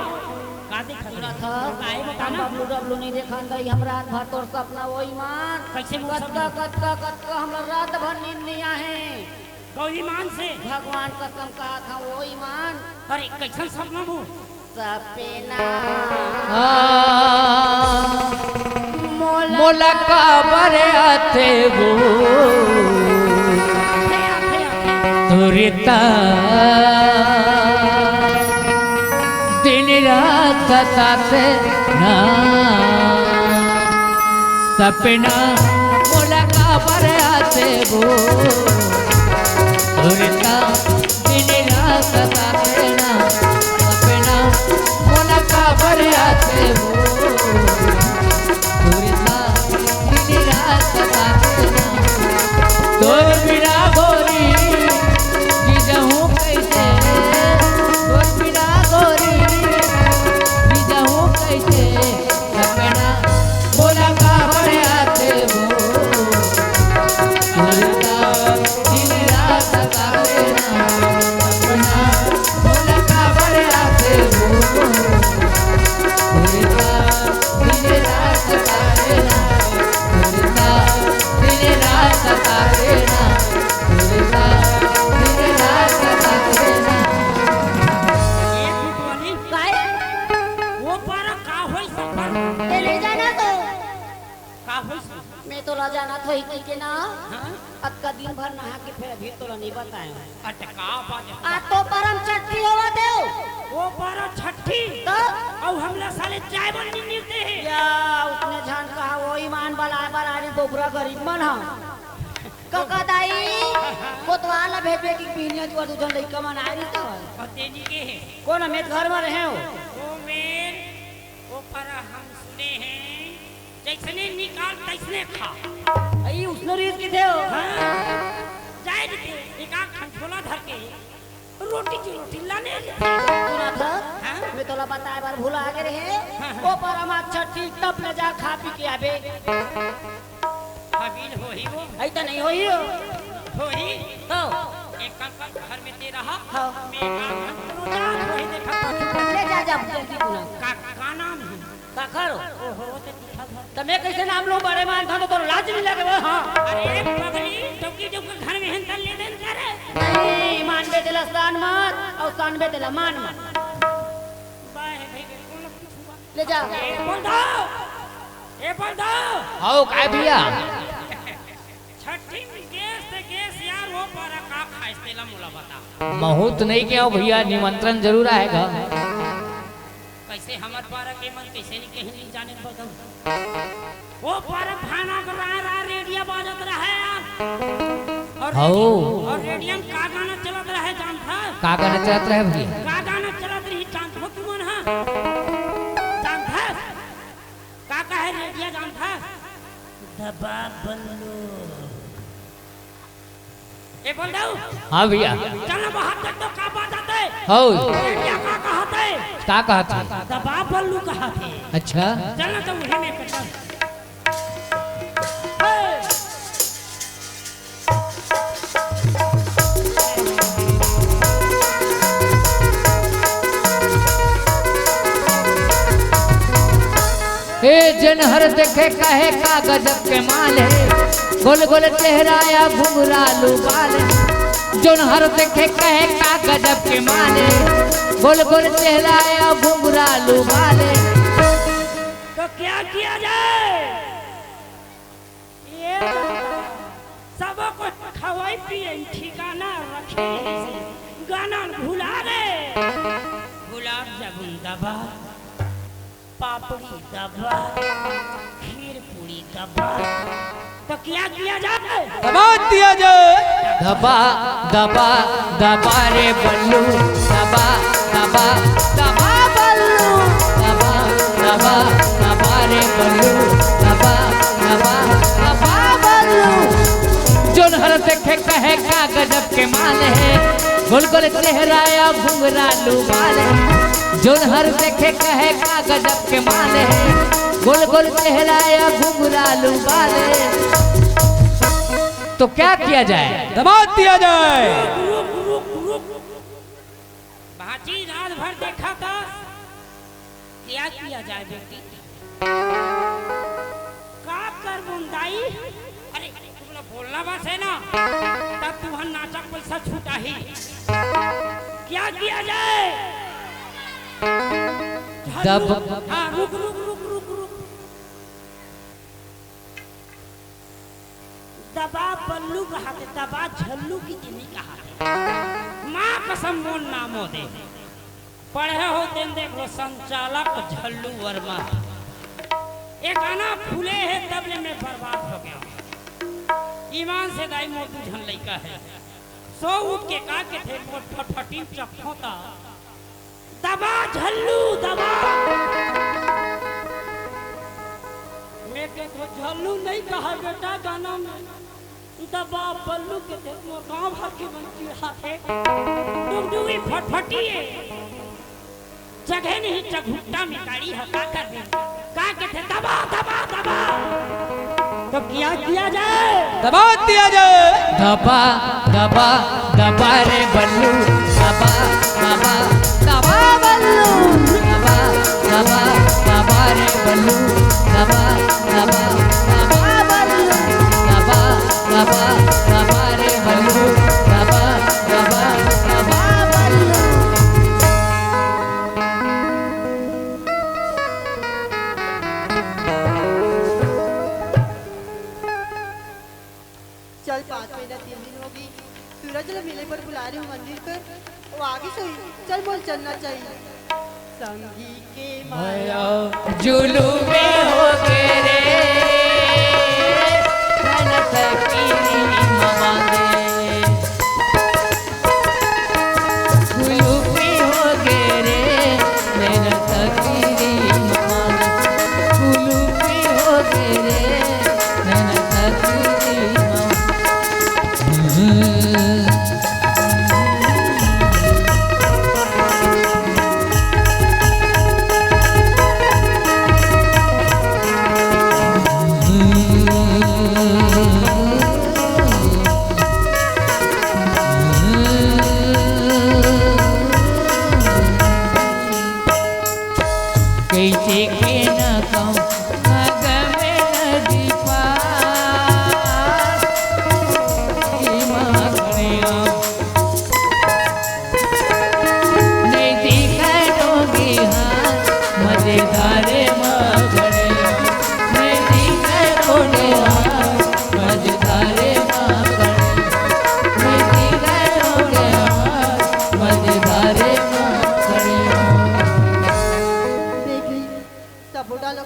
का देखत रहे? सुनत हस? काय बता ना? बबलू डबलू नहीं देखन गई हम रात भर तोर सपना ओ ईमान। कैसे मोर कतका, सपना? कतका, कतका हमला रात भर नींद नहीं आहे। गौ ईमान से? भगवान कसम कहा था ओ ईमान। अरे कैसन सपना वो? सपना। आ, मोला काबर आथे वो तुरता दिन रात सताथे ना। सपना मोला काबर आथे वो तुरता दिन रात सताथे ना। सपना मोला काबर आथे वो तुरता दिन रात सताथे ना। तोर बिना गोरी जी जाहूं कइसे, तोर बिना गोरी जी जाहूं कइसे। सपना मोला काबर आथे वो तुरता दिन रात सताथे ना। सपना मोला काबर आथे वो तुरता दिन रात सताथे ना। तुरता दिन रात सताथे ना। तुरता दिन रात सताथे ना। ए फुटवाली, काय? वो पारा का होई सफर? ये ले जाना तो। का होइस? मैं तोला जानत होही कि के ना? हाँ? अतका दिन भर नहा के फेर अभी तोला नहीं बताए। अटका बात। आ तो परम छट्ठी होवत हे। वो परम छट्ठी? तो? अउ हमला साले चाय बन नहीं मिलते हैं। या, उसने जान कहा, वो ईमान बलाए बलाए गोबरा गरीब मन हा। कका दाई, कोतवाल ला भेजबे कि बिहनिया जुआ दू झन लइका मन आए रही तो। और तेजी के है? कौन अमेत घर में रहे हो? वो मेर, वो पर हम सुने हैं। जइसने निकाल तइसने खा। अई उसने रीस किथे हो? हाँ। जाए दीदी, एक आध ठन झोला धर के रोटी जी रोटी लाने दीदी। सुना था? हाँ? मैं तोला बताए बर भुला गे रहे। हाँ, हाँ। ओ पर हम अच्छा ठीक तब ले जा खा पी के आबे। हबील होही वो? अई त नहीं होही हो। होही? तो? एक काम कर, घर में ते रहा। हाँ। मैं एक आध ठन रोजान होही देखा। ले जा, जा, जल्दी बुला। का, का नाम है? काखर हो? ओहो, ते दिखा था। त मैं कइसे नाम लूं? बड़े मान था तो तोर लाज नहीं लगे वो, हाँ। अरे पगली, चौकी चौकी घर में हंता ले देन करे। नहीं, मान बे तेला सान मार, अउ सान बे तेला मान मार। बाय भाई, कौन पूछूंगा? ले जा। ए, बोल दो। ए, बोल दो। आओ, काय भैया? छट्ठी में गैस ते गैस यार, वो पारा का खाइस तेला मोला बता। महूं तो नहीं गया हूं भैया, निमंत्रण जरूर आएगा। कइसे हमर पारा के मन कइसे नहीं कहीं नहीं जाने बदल। वो पारा भाना को राय राय रेडिया बाजत रहे यार। और हौ। रेडियो, और रेडियो में का गाना चलत रहे जानत हस? का गाना चलत रहे भैया? का गाना चलत रही जानत हो तुमन, हाँ? जानत हस? का कहे रेडिया जानत हस? दबा बल्लू। ए बोल दऊ। हाँ भैया। चल ना बाहर तक तो का बात आते? हौ। रेडिया का कहत हे? का कहत हे? दबा बल्लू कहत हे। अच्छा। चल ना तो वही में कर चल। हे। ए जन हर देखे कहे का गजब के माल हे, गोल गोल चेहरा या घुंघरालू बाल हे। जन हर देखे कहे का गजब के माल हे, गोल गोल चेहरा या घुंघरालू बाल हे। तो क्या किया जाए? ये सब कुछ खवाई पिए ठिकाना रखे, गाना भुला दे। गुलाब जामुन दबा, पापड़ी दबा, खीर पूरी दबा। तो क्या किया जाए? दबा दिया जाए। दबा, दबा, दबा रे बल्लू, दबा, दबा, दबा बल्लू, दबा, दबा, दबा रे बल्लू, दबा, दबा, दबा बल्लू। जोन हर देखे कहे का गजब के माल हे, गोल गोल चेहरा या घुंघरालू बाल हे। जोन हर देखे कहे का गजब के माल हे, गोल गोल चेहरा या घुंघरालू बाल हे। तो क्या किया जाए? दबा दिया जाए। रुक, रुक, रुक, रुक। भांची रात भर देखा था, क्या किया जाए बेटी? का कर बुंदाई? अरे, तुमला बोलना बस है ना, तब तुम्हारा नाटक पैसा छूटा ही। क्या किया जाए? दब। हाँ, रुक, रुक, रुक, रुक, रुक। दबा बल्लू कहाथे, दबा झल्लू कहिथे नइ कहाथे। माँ कसम मोर नाम ओ दे। पढ़े हो तेन देख लो, संचालक झल्लू वर्मा। ए गाना खुले हे तब ले मैं बर्बाद हो गया हूँ। ईमान से दाई मोर दू झन लइका हे। सो उठ के का कहिथे मोर फटफटी चपखोता। दबा झल्लू, दबा। मैं कहिथों झल्लू नइ कहा बेटा गाना में। दबा बल्लू कहिथे, मोर गाँव भर के मन चिढ़ाथे। डुगडुगी फटफटी ए। जगह नहीं चघुट्टा में गाड़ी ह, का करबे? का कहिथे? दबा, दबा, दबा। तो क्या किया जाए? दबा दिया जाए। दबा, दबा, दबा रे बल्लू, दबा, दबा, दबा बल्लू, दबा, दबा, दबा रे बल्लू, दबा, दबा, दबा बल्लू, दबा, दबा, दबा रे बल्लू, दबा, दबा, दबा बल्लू। चल, पाँच महीना तीन दिन होगे, सूरज ल मिले बर बुलाए रहेंव मंदिर कर, वो आगे सही, चल, मोला चलना चाहिए। संगी के माया जुलुमे होगे रे, धन फकीरी ममागे। कुलूपी होगे रे, मेरा तकदीरी ममागे। कुलूपी होगे रे, मेरा तकदीरी ममागे। कइसे के न कहूँ, मग में नदी पार, कि माखने आ। नइ दिखय नोगे हाथ, मजेदार माखने आ। नइ दिखय नोगे हाथ, मजेदार माखने आ। नइ दिखय नोगे हाथ, मजेदार माखने आ। देख ली, सबो डालो।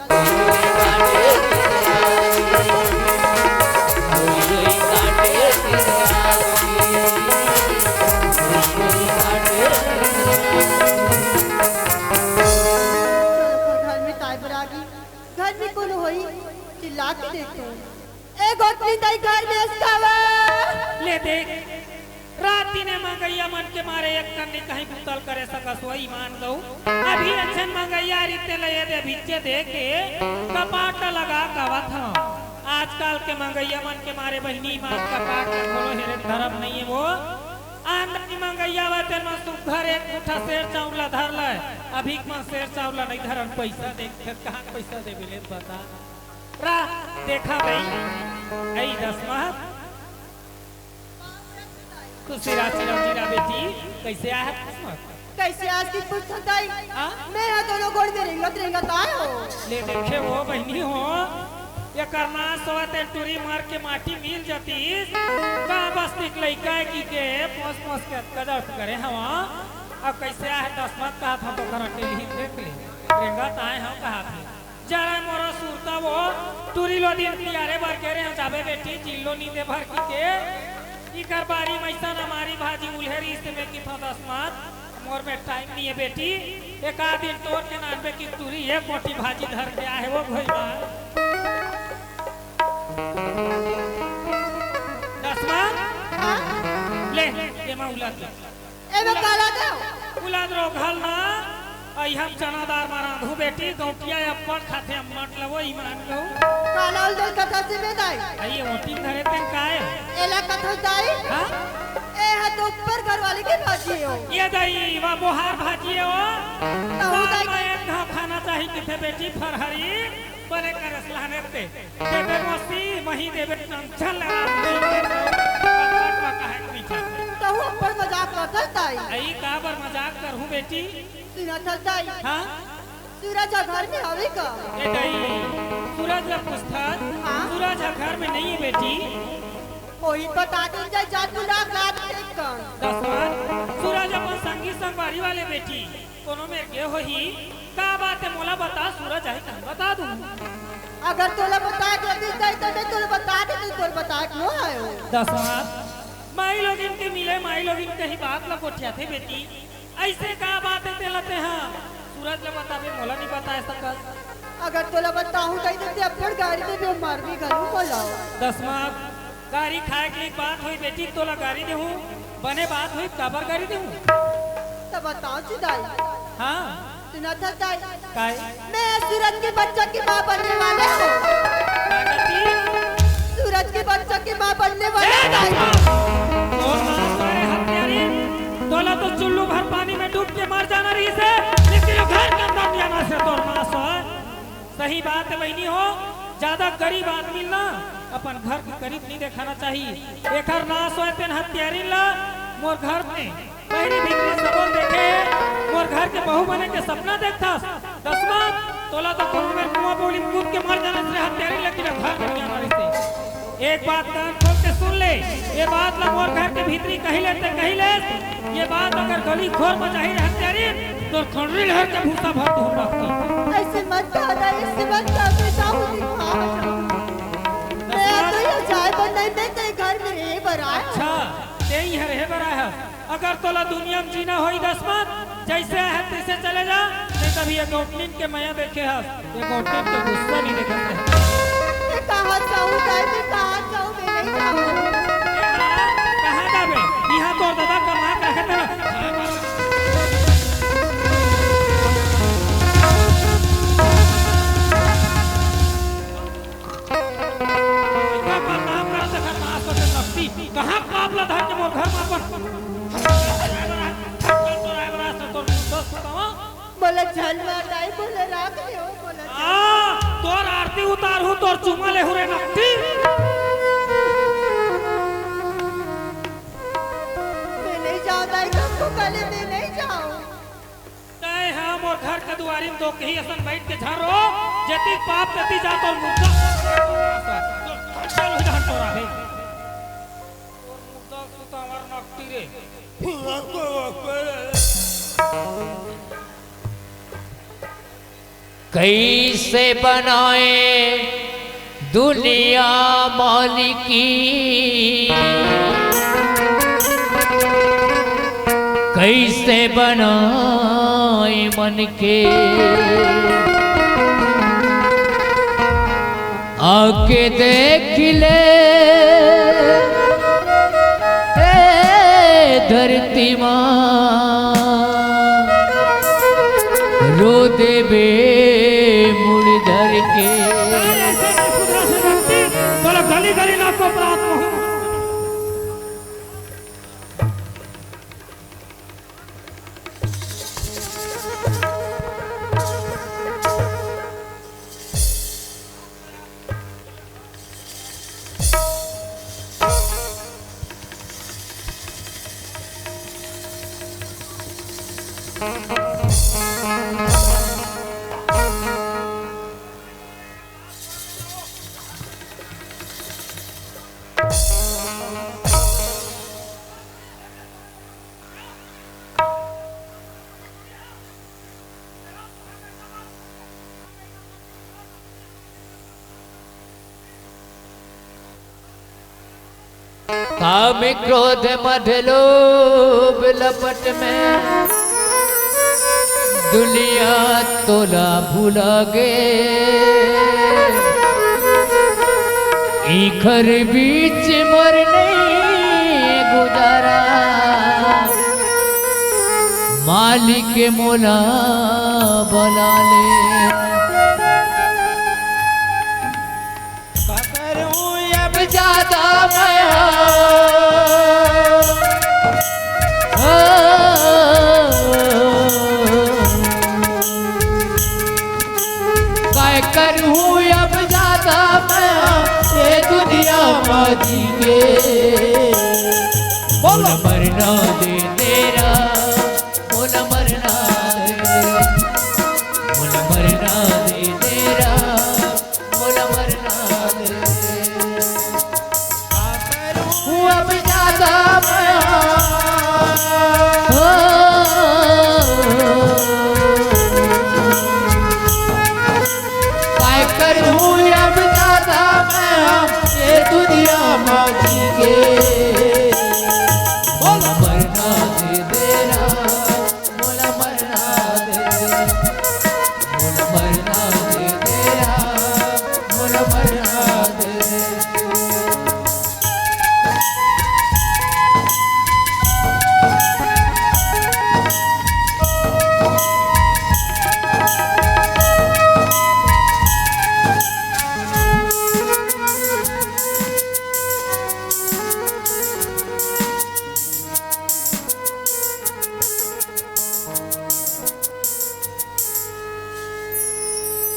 घर में ताई बरागी, घर में कोनो होई, चिल्ला के देखो। ए गोतनी दाई घर में अस का वा। ले देख, रात दिन ए मंगइया मन के मारे एक कन नइ कहीं बुता ल करे सकस हो ईमान गऊ। अभी अइसन मंगइया रहिते ल ए दे भिच्चे दे के कपाट लगा के आवत हंव। आजकल के मंगइया मन के मारे बहिनी ईमान कपाट ल घलो हेरे धरम नइ हे वो। आन दिन मंगइया आवय तेन म सुग्घर एक मुठा सेर चाउर ल धर लय। अभी के मन सेर चाउर ल नइ धरन, पइसा दे, फेर कहाँ पइसा देबे ले बता। रा, देखा बई, अई दसमत। खुशी राशि राम जी रा बेटी, कइसे आय हस दसमत? कइसे आय हस कि पूछथस दाई? हाँ? मैं ह दोनों गोड़ में रेंगत रेंगत आय हों। ले देखे हो बहिनी हो, एकर नास होवय तेन टूरी मर के माटी मिल जतिस, का बस्ती के लइका ए कहिके पोस पोस के अतका दर्द करे हवं। अब कइसे आय हस दसमत कहत हंव तो घर अकेली ही देख ले, रेंगत आय हंव कहत हे। जरा मोरो सुरता वो टूरी ल ओ दिन तियारे बर गे रेहेंव, जाबे बेटी, जिल्लो नींदे बर कहिके। इकर बारी म अइसन अमारी भाजी उल्हे रिहिस ते मैं कहिथंव दसमत, मोर में टाइम नइ हे बेटी, एक आध दिन टोर के लानबे कहिके टूरी एक मोटी भाजी धर के आय हे वो भई माँ। दसमत, हाँ? ले, एमा उलद दे। एमे काला दे? उलद रोघल ना, अइहन चना दार म रांधहूं बेटी, गौंटिया अब्बड़ खाथे, अम्मट ल वो ईमान गऊ। काला उलद कथा से बे दाई? अई ए ओटी धरे तेन काय? एला कथा दाई? हाँ? ए ह तो ऊपर घर वाले के भाजी हे ओ। ए दाई, वा बोहार भाजी हे ओ। तहू साल दाई म एक घांव खाना चाही कहिथे बेटी, फरहरी बने करस लाने ते। देबे मौसी, मही देबे, tension ले रहा है। पकड़ पका है पीछे। तहू अब्बड़ मजाक करथस दाई। अई काबर मजाक करहूं बेटी? सुनत हस दाई। हाँ? सूरज ह घर में हवे का? ए दाई, सूरज ला पूछथस? हाँ। सूरज ह घर में नइ हे बेटी। ओही बता दे जाए, जा तू रात रात देख कर। दसमत, सूरज अपन संगी संगवारी वाले बेटी, कोनो मेर गे होही। का बात हे, मोला बता, सूरज आही त हम बता दूँ। अगर तोला बता देती जाए त मैं तोला बता देती, तोला बता के नो आयो। दसमत, माई लोगिन के मिले, माई लोगिन के ही बात ला गोठियाथे बेटी। अइसे का बात हे तेला तेहा सूरज ला बताबे, मोला नइ बताए सकस। अगर तोला बताहूँ त ते अब्बड़ गारी देबे, मारबे घलो मोला। दसमत, गारी खाए के एक बात होई बेटी, तोला गारी देहूँ, बने बात होई, काबर गारी देहूँ? त बताओ जी दाई। हाँ। सुनत हस दाई? काय? मैं सूरज के बच्चा के माँ बनने वाले हूँ। का कहिस? सूरज के बच्चा के माँ बनने वाले ए, हूँ। दसमत! तोर नाश होय रे हत्यारी, तोला तो चुल्लू भर पानी में डूब के मर जाना रहिस हे, लेकिन वो घर के अंदर नइ आना से तोर नाश होय। सही बात हे बहिनी हो, ज्यादा गरीब आदमी ला अपन घर के करीब नइ देखाना चाही। एकर नाश होय तेन हत्यारी ला मोर घर में बहिरी भीतरी सबो ल देखे, मोर घर के बहू बने के सपना देखथस। दसमत, तोला तो कोनो मेर कुआं बोली कूद के मर जाना रे हत्यारी, लेकिन घर में नइ आना रहिस हे। एक बात कान खोल के सुन ले, ये बात ला मोर घर के भीतरी कहि ले ते कहि ले, ये बात अगर गली खोर में जाही रे हत्यारी, तोर खंडरी लहर के भूसा भर दूँ रख के। अइसे मत कह दाई, अइसे मत कह, मैं जाऊँ दिखा। मैं तो ये जाए बर नइ, मैं तो ये घर में रहे बर आए। अच्छा, ते इहाँ रहे बर आए हस। अगर तोला दुनिया में जीना होही दसमत, जइसे हे तइसे चले जा, नइ त अभी ये गौटनिन के मया देखे हस, ये गौटनिन के गुस्सा नइ देखे हस। मैं कहाँ जाऊँ दाई, मैं कहाँ जाऊँ, मैं नइ जाऊँ। कहाँ जाबे? इहाँ तोर ददा कमा के रखे तेला। इतना बदनाम करत हे, खतरनाक सोचे नकटी। कहाँ पाप ला धर के मोर घर में अपन? मोला झन मार दाई, मोला राख ले हो, मोला झन। हाँ, तोर आरती उतारहूँ, तोर चुमा लेहूँ रे नकटी। मैं नइ जाँव दाई, कभू कहले मैं नइ जाँव। तैं हा मोर घर के दुवारी में दोकही असन बइठ के झन रो, जेती पाप तेती जा तोर मुद्दा। तोर मुद्दा सुतावर नकटी रे। कइसे बनाए दुनिया मालिकी, कइसे बनाए मन के। आके देख ले, ए धरती माँ, रो देबे मुड़ धर के। चलो गली गली नाचो बरात में। काम क्रोध मद लोभ लपट में दुनिया तोला भुला गे। इखर बीच मोर नइ गुजारा, मालिक मोला बला ले। का करूं अब ज्यादा मैं हो। ओ, काय करूं अब ज्यादा मैं ये दुनिया में जी के। बोलो। मरना दे तेरा, बोला मरना दे, बोला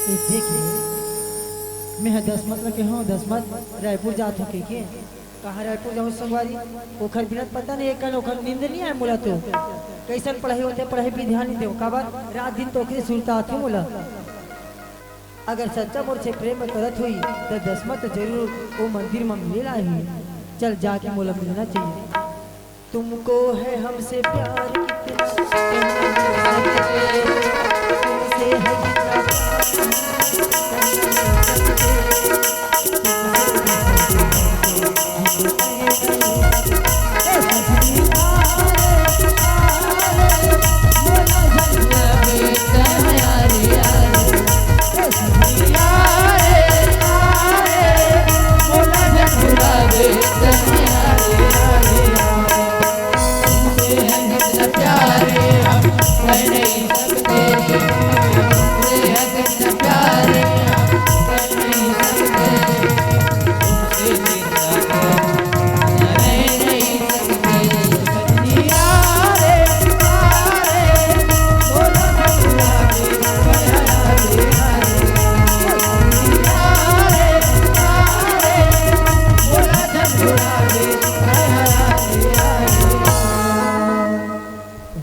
ए, देख ले, मैं ह दसमत ल कहे हंव, दसमत रायपुर जात हो कहिके। कहाँ रायपुर जाहूं संगवारी? ओखर बिना पता नहीं, एकन ओखर नींद नहीं आय मोला तो। कइसन पढ़ाई होथे, पढ़ाई भी ध्यान नहीं देव, काबर रात दिन तो ओखरे सुरता आथे मोला। अगर सच्चा मोर से प्रेम करत होही, त दसमत जरूर ओ मंदिर म मिले ला आही। चल, जाके मोला मिलना चाहिए। तुमको है हमसे प्यार कितना, तुमसे है कितना प्यार।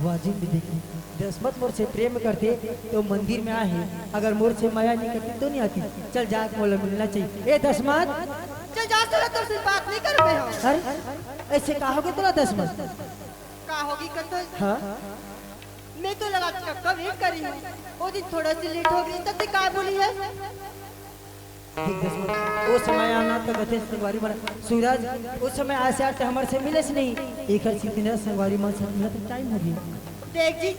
वाजिब भी देखी, दसमत मोर से प्रेम करथे तो मंदिर में आहे, अगर मोर से मया नहीं करती तो नहीं आती। चल, जाके मोला मिलना चाहिए। ए दसमत, चल जा, तोला तोर से बात नहीं करूं मैं। हाँ, अरे, ऐसे का होगे तोला दसमत? का होगी कथस? हाँ? मैं तो लगा कब वेट करी हूँ, वो दिन थोड़ा सी लेट हो गई, तब ते का बोली है? देख दसमत, ओ समय आना त कथे संगवारी बना। सूरज, ओ समय आसे आते हमर से मिलेस नहीं। एकर सिद्धिना संगवारी मन से मिलत टाइम हो गई। देख जी,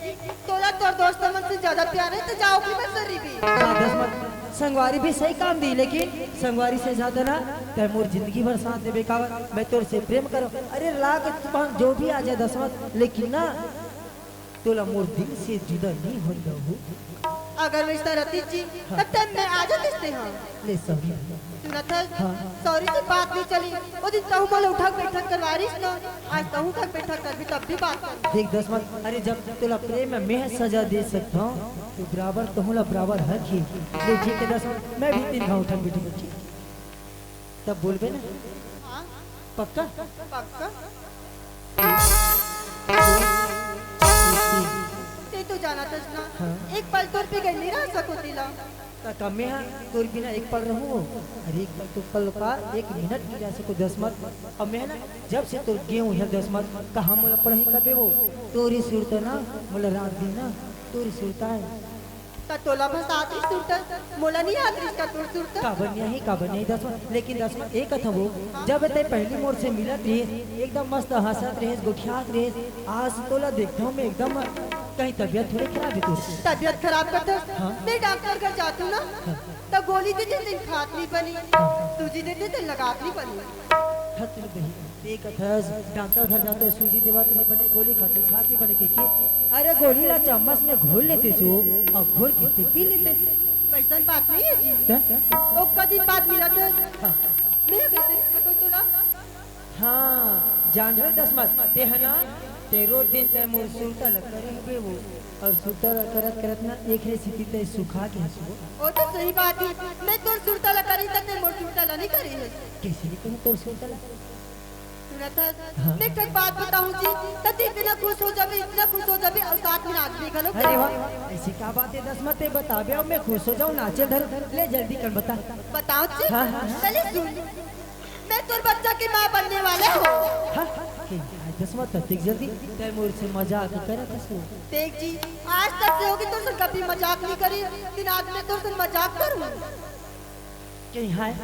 तोला तोर दोस्त मन से ज्यादा प्यार है, तो जाओ कि मैं सरी भी। हाँ दसमत, संगवारी भी सही काम दी, लेकिन संगवारी से ज्यादा ना, तै मोर जिंदगी भर साथ देबे काबर, मैं तोर से प्रेम करो। अरे लाख तूफान जो भी आ जाए दसमत, लेकिन ना, तोला मोर दिल से जुदा नहीं होन दहूं। अगर वैसा रहती जी, हाँ। तब तब मैं आ जाती से, हाँ। ले सॉरी। सुनत हस? हाँ। सॉरी से बात नहीं चली। वो दिन तहूं मोला उठक बैठक करवा रहीस ना, आज तहूं उठक बैठक करबी तब भी बात कर। देख दसमत, अरे जब तोला प्रेम में मैं सजा दे सकता हूँ, तो बराबर तहूं ला बराबर हक ही। ले ठीक है दसमत, मैं भी तीन घाव उठक बैठक करके तब बोलबे ना। हाँ। पक्का? पक्का। ते तो जानत हस ना, हाँ। एक पल तोर बिगर नहीं रह सको तेला। त का मैं हा तोर बिना एक पल रहूं? अरे एक पल तो पल का, एक मिनट नहीं रह सको दसमत। अब मैं ना जब से तोर गे हूं दसमत, कहाँ मोला पढ़ाई करबे वो? तोरी सुरता ना, मोला रात दिन ना, तोरी सुरता है। त तोला बस आती सुरता, मोला नहीं आत रिस का तोर सुरता। काबर नहीं आही, काबर नहीं आही दसमत, लेकिन दसमत एक कथा वो, जब ते पहली मोर से मिलत रहिस, एकदम मस्त हंसत रहिस, गोठियात रहिस, आज तोला देखता हूँ मैं एकदम, कहीं तबीयत थोड़ी खराब है तोर? तबीयत खराब करता? हाँ। मैं डॉक्टर घर जाती हूँ ना, हाँ। त गोली देते दिन खात नहीं बनी, सूजी देते दिन लगात नहीं बनी। हद रे बही, ते कथस, डॉक्टर घर जाते सूजी देवा तो नहीं बने, गोली खाते खात नहीं बने के, के? अरे गोली ला चम्मच में घोल लेते सो, और घोल के ते पी लेते। वैसन बात नहीं है जी। त? ओ कदी बात मिला थे। हाँ। मैं कैसे मिला कोई तोला? हाँ, जान रहे दसमत, ते है ना, ते रोज दिन ते मोर सुरता लग करे हुए वो, और सुरता लग करत करत ना एक रे सिटी ते सुखा के हंसो। ओ तो सही बात है, मैं तोर सुरता लग करी त ते मोर सुरता ला नहीं करी है। कैसे नहीं करूँ तोर सुरता ला? सुनत हस? हाँ। मैं एक बात बताऊं जी, त ते इतना खुश हो जाबे, इतना खुश हो जाबे, और साथ में नाच भी घलो अरे करे। वाह, ऐसी क्या बात है दसमत, ते बताबे और मैं खुश हो जाऊं, नाचे धर। ले जल्दी कर बता। बताओ जी? हाँ, हाँ, हाँ। चले सुन, मैं तोर बच्चा की माँ बनने वाले हूँ। हाँ? के, आज दसमत तक जल्दी, ते मोर से मजाक करत हस। देख जी, आज तक से होगी तोर से कभी मजाक नहीं करी, दिन आज मैं तोर से मजाक करूँ। के हाय?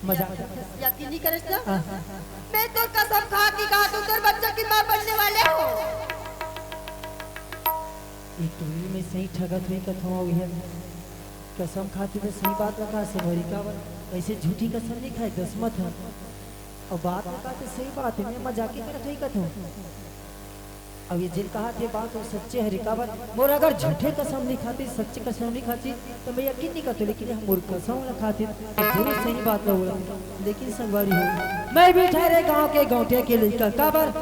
मजाक। यकीन नहीं करे ना? हाँ। मैं तो कसम खा के कहा तू तोर बच्चा की माँ बनने वाले हो। ये टोली में सही ठगत हुई कथो हुई है। कसम खाती तो सही बात बता से भरी का, ऐसे झूठी कसम नहीं खाए, दसमत है। और बात बता तो सही बात है, मैं मजाक ही करत हुई कथो। अब ये जिन कहा थे बात वो सच्चे हरे काबर, मोर अगर झूठे कसम नहीं खाती, सच्चे कसम नहीं खाती, तो मैं यकीन नहीं करता, लेकिन हम मोर कसम ला खाती, तो जरूर सही बात ला बोला। लेकिन संगवारी हो, मैं भी ठहरे गांव के गौंटिया के लइका काबर,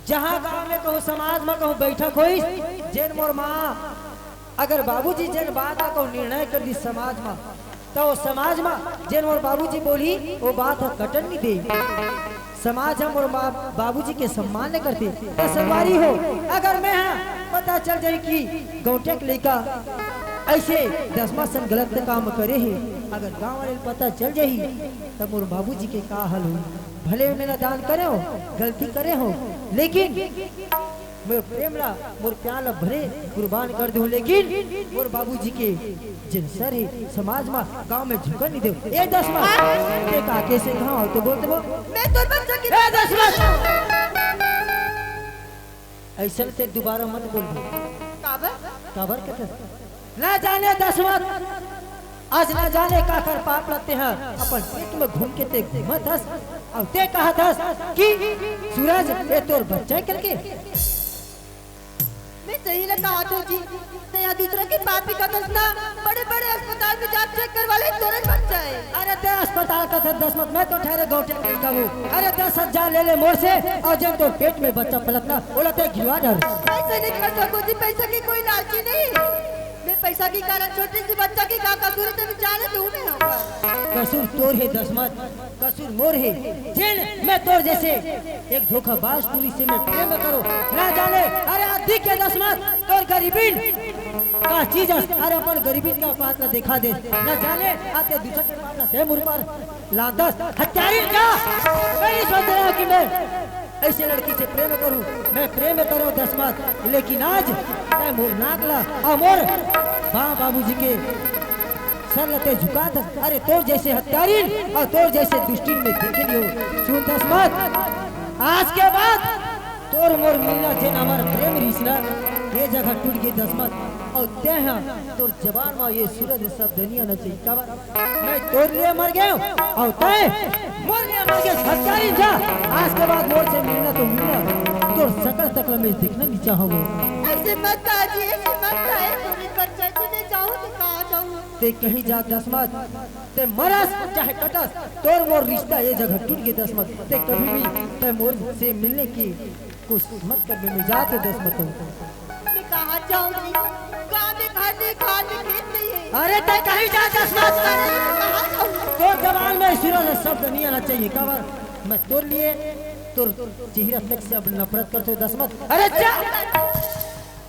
जहां गांव में कहूं समाज में कहूं बैठक होइस, जेन मोर माँ अगर बाबूजी जेन बात ला कहूँ निर्णय कर दिस समाज मा, त ओ समाज मा जेन मोर बाबूजी बोलही, ओ बात ह कटन नइ दे। समाज ह मोर मा-, बाबूजी के सम्मान नइ करथे। त संगवारी हो, अगर मैं ह पता चल जाही कि गौंटिया के लइका अइसे दसमत सन गलत काम करे हे, अगर गांव वाले ल पता चल जाही, त मोर बाबूजी के का हाल होही? भले मैं नादान करे हों, गलती करे हों, लेकिन मोर प्रेम ला, मोर प्यार ला भले कुर्बान कर देहूं, लेकिन मोर बाबूजी के जेन सर हे, समाज मा, गांव में झुकन नइ देवं। ए दसमत, ते का कहे हस? हाँ, तो बोल, तो बोल। मैं तोर बच्चा की ए दसमत, अइसन ते दुबारा मत बोल। काबर? काबर कथस? ना जाने दसमत, आज ना जाने काकर पाप ला तेंह अपन पेट में घुम के ते घूमत हस, अउ ते कहत हस कि सूरज, ए तोर बच्चा हे करके। मैं सही ला कहत हों जी, तेंह दूसरा के पाप ही कथस ना, बड़े-बड़े अस्पताल में जा check करवा ले, तोरे बच्चा हे। अरे ते अस्पताल कथस दसमत, मैं तो ठहरे गौंटिया के लइका हूँ। अरे दस हजार ले ले मोर से, अउ जेन तोर पेट में बच्चा पलत ना, ओला ते गिरवा डार। ऐसे नहीं कर सको जी, पैसा की कोई लालची नहीं। मैं पैसा के कारण छोटे से बच्चा के का कसूर हे, तो मैं जाने दूं मैं ओकर। कसूर तोर हे दसमत, कसूर मोर हे, जेन मैं तोर जइसे एक धोखाबाज टूरी से मैं प्रेम करों। ना जाने, अरे आदि के दसमत, तोर गरीबिन का चीज हस, अरे अपन गरीबिन का औकात ला देखा दे। ना जाने, आते दूसर के पाप ला ते मोर ऊपर लादस। हत्यारिन का, मैं नइ सोच रहा हूँ कि मैं अइसे लड़की से प्रेम करूं, मैं प्रेम करों दसमत, लेकिन आज ते मोर नाक ला अउ मोर बा-, बाबूजी के सर ला ते झुकात हस। अरे तोर जइसे हत्यारिन अउ तोर जइसे दुष्टिन मैं देखे नइ हों। सुन दसमत, आज के बाद तोर मोर मिलना जेन हमर प्रेम रिहिस ना, ए जगह टूट गे दसमत, अउ तेंह तोर जबान मा ए सूरज शब्द नइ आना चाहिए। काबर? मैं तोर लिए मर गेंव अउ तैं मोर लिए मर गेस। हत्यारिन जा, आज के बाद मोर से मिलना तो मिलना, तोर सकल तक ला मैं देखना नइ चाहूं। ऐसे मत कहा जी, ऐसे मत कहा, ए तोर बच्चा जी, मैं जाऊं तो कहाँ जाऊं? ते कहीं जा दसमत, ते मरस चाहे कटस, तोर मोर रिश्ता ए जगह टूट गे दसमत। ते कभी भी ते मोर से मिलने की कोशिश मत कर, मैं जात हों दसमत। मैं कहाँ जाऊँ जी? गाँव में घर नहीं, खाद में खेत नहीं है। अरे ते कहीं जा दसमत। अरे मैं कहाँ जाऊँ? तोर जबान में सूरज शब्द नइ आना चाहिए। काबर? मैं तोर लिए तोर चेहरा तक से अब नफरत करथों दसमत। अरे जा!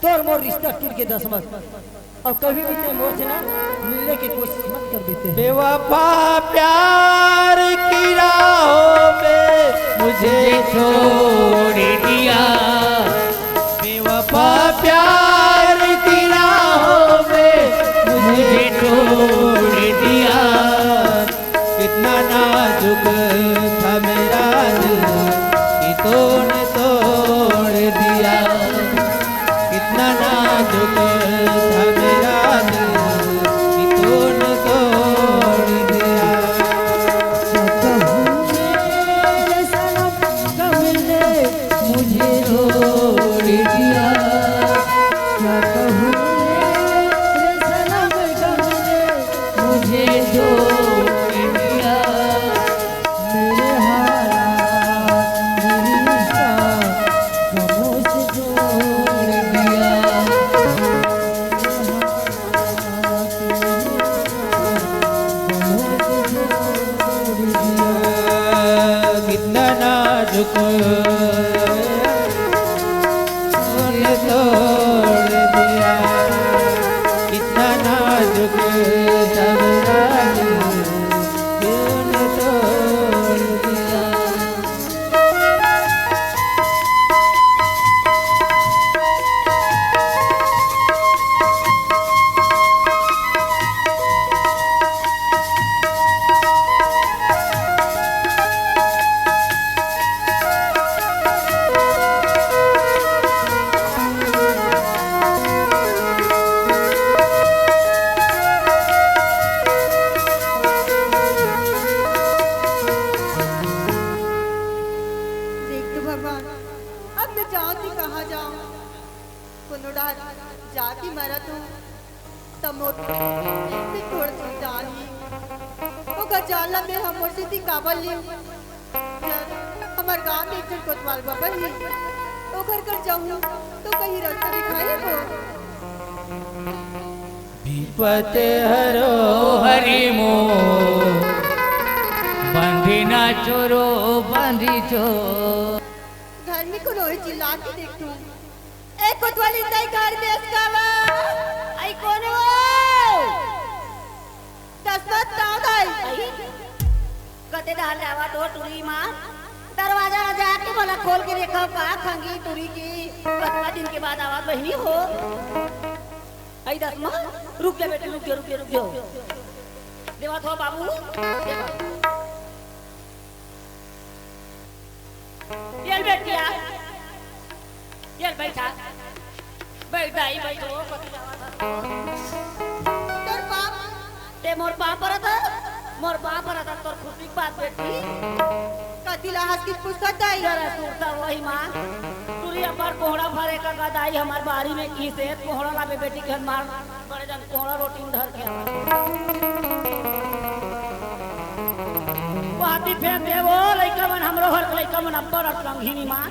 तोर मोर रिश्ता टूट गे दसमत। अउ कभी भी ते मोर से ना मिलने की कोशिश मत कर देते हैं। बेवफा प्यार की राहों में मुझे छोड़ दिया, बेवफा प्यार की राहों में मुझे छोड़ दिया। कितना नाजुक था मेरा दिल कि तूने तोड़ दिया। कितना नाजुक था मेरा दिल कि तूने तोड़ दिया। क्या कहूँ मेरे सनम, गम ने मुझे छोड़ दिया। क्या कहूँ मेरे सनम, गम ने मुझे छोड़ दिया। मेरे हालात, मेरी गमों से जोड़ दिया। कितना नाजुक तूने तोड़ दिया, कितना नाजुक था मेरा दिल, तूने तोड़ दिया। देख तो भगवान, अब मैं जाऊं कि कहाँ जाऊं? कोनो डहर जाके मरत हूँ, त मोर भी थोड़ सी जान ही। ओकर जान ला मैं हमर से ती काबर लियो? जब हमर गांव में एक झन कोतवाल बबा ही, ओकर कर जाऊँ, तो कहीं रास्ता दिखाई को। पते हरो हरि मो बंदी ना चोरो बंदी चो। घर में कोनो है, चिल्ला के देख तू। ए कोतवाली, तई घर में असकावा। आई कोनो? दसमत ताव दाई। आई? कते डाल आवा तो टुरी माँ। दरवाजा ला जाके भला खोल के देखो का खंगी टुरी की। कतका दिन के बाद आवा बहिनी हो। आई दसमा, रुक जा बेटी, रुक जा, रुक जा, रुक जा। देवा थो बाबू, देवा। ये बेटिया, ये बैठा, बैठ दाई, बैठ, वो कति जावा था। तोर बाप, ते मोर बाप परत, मोर बाप परत, तोर खुशी की बात बेटी। कति ला हंस के पूछत दाई? जरा सुरता वही माँ, टुरी अपार कोहड़ा भरे का गदाई हमार बारी में की से, कोहड़ा ला बे बेटी घर मार, बड़े जन कोहड़ा रोटी में धर के आवा। बाती फेंक दे वो लइका मन, हमरो घर के लइका मन अब्बड़ अटलंगी नी माँ।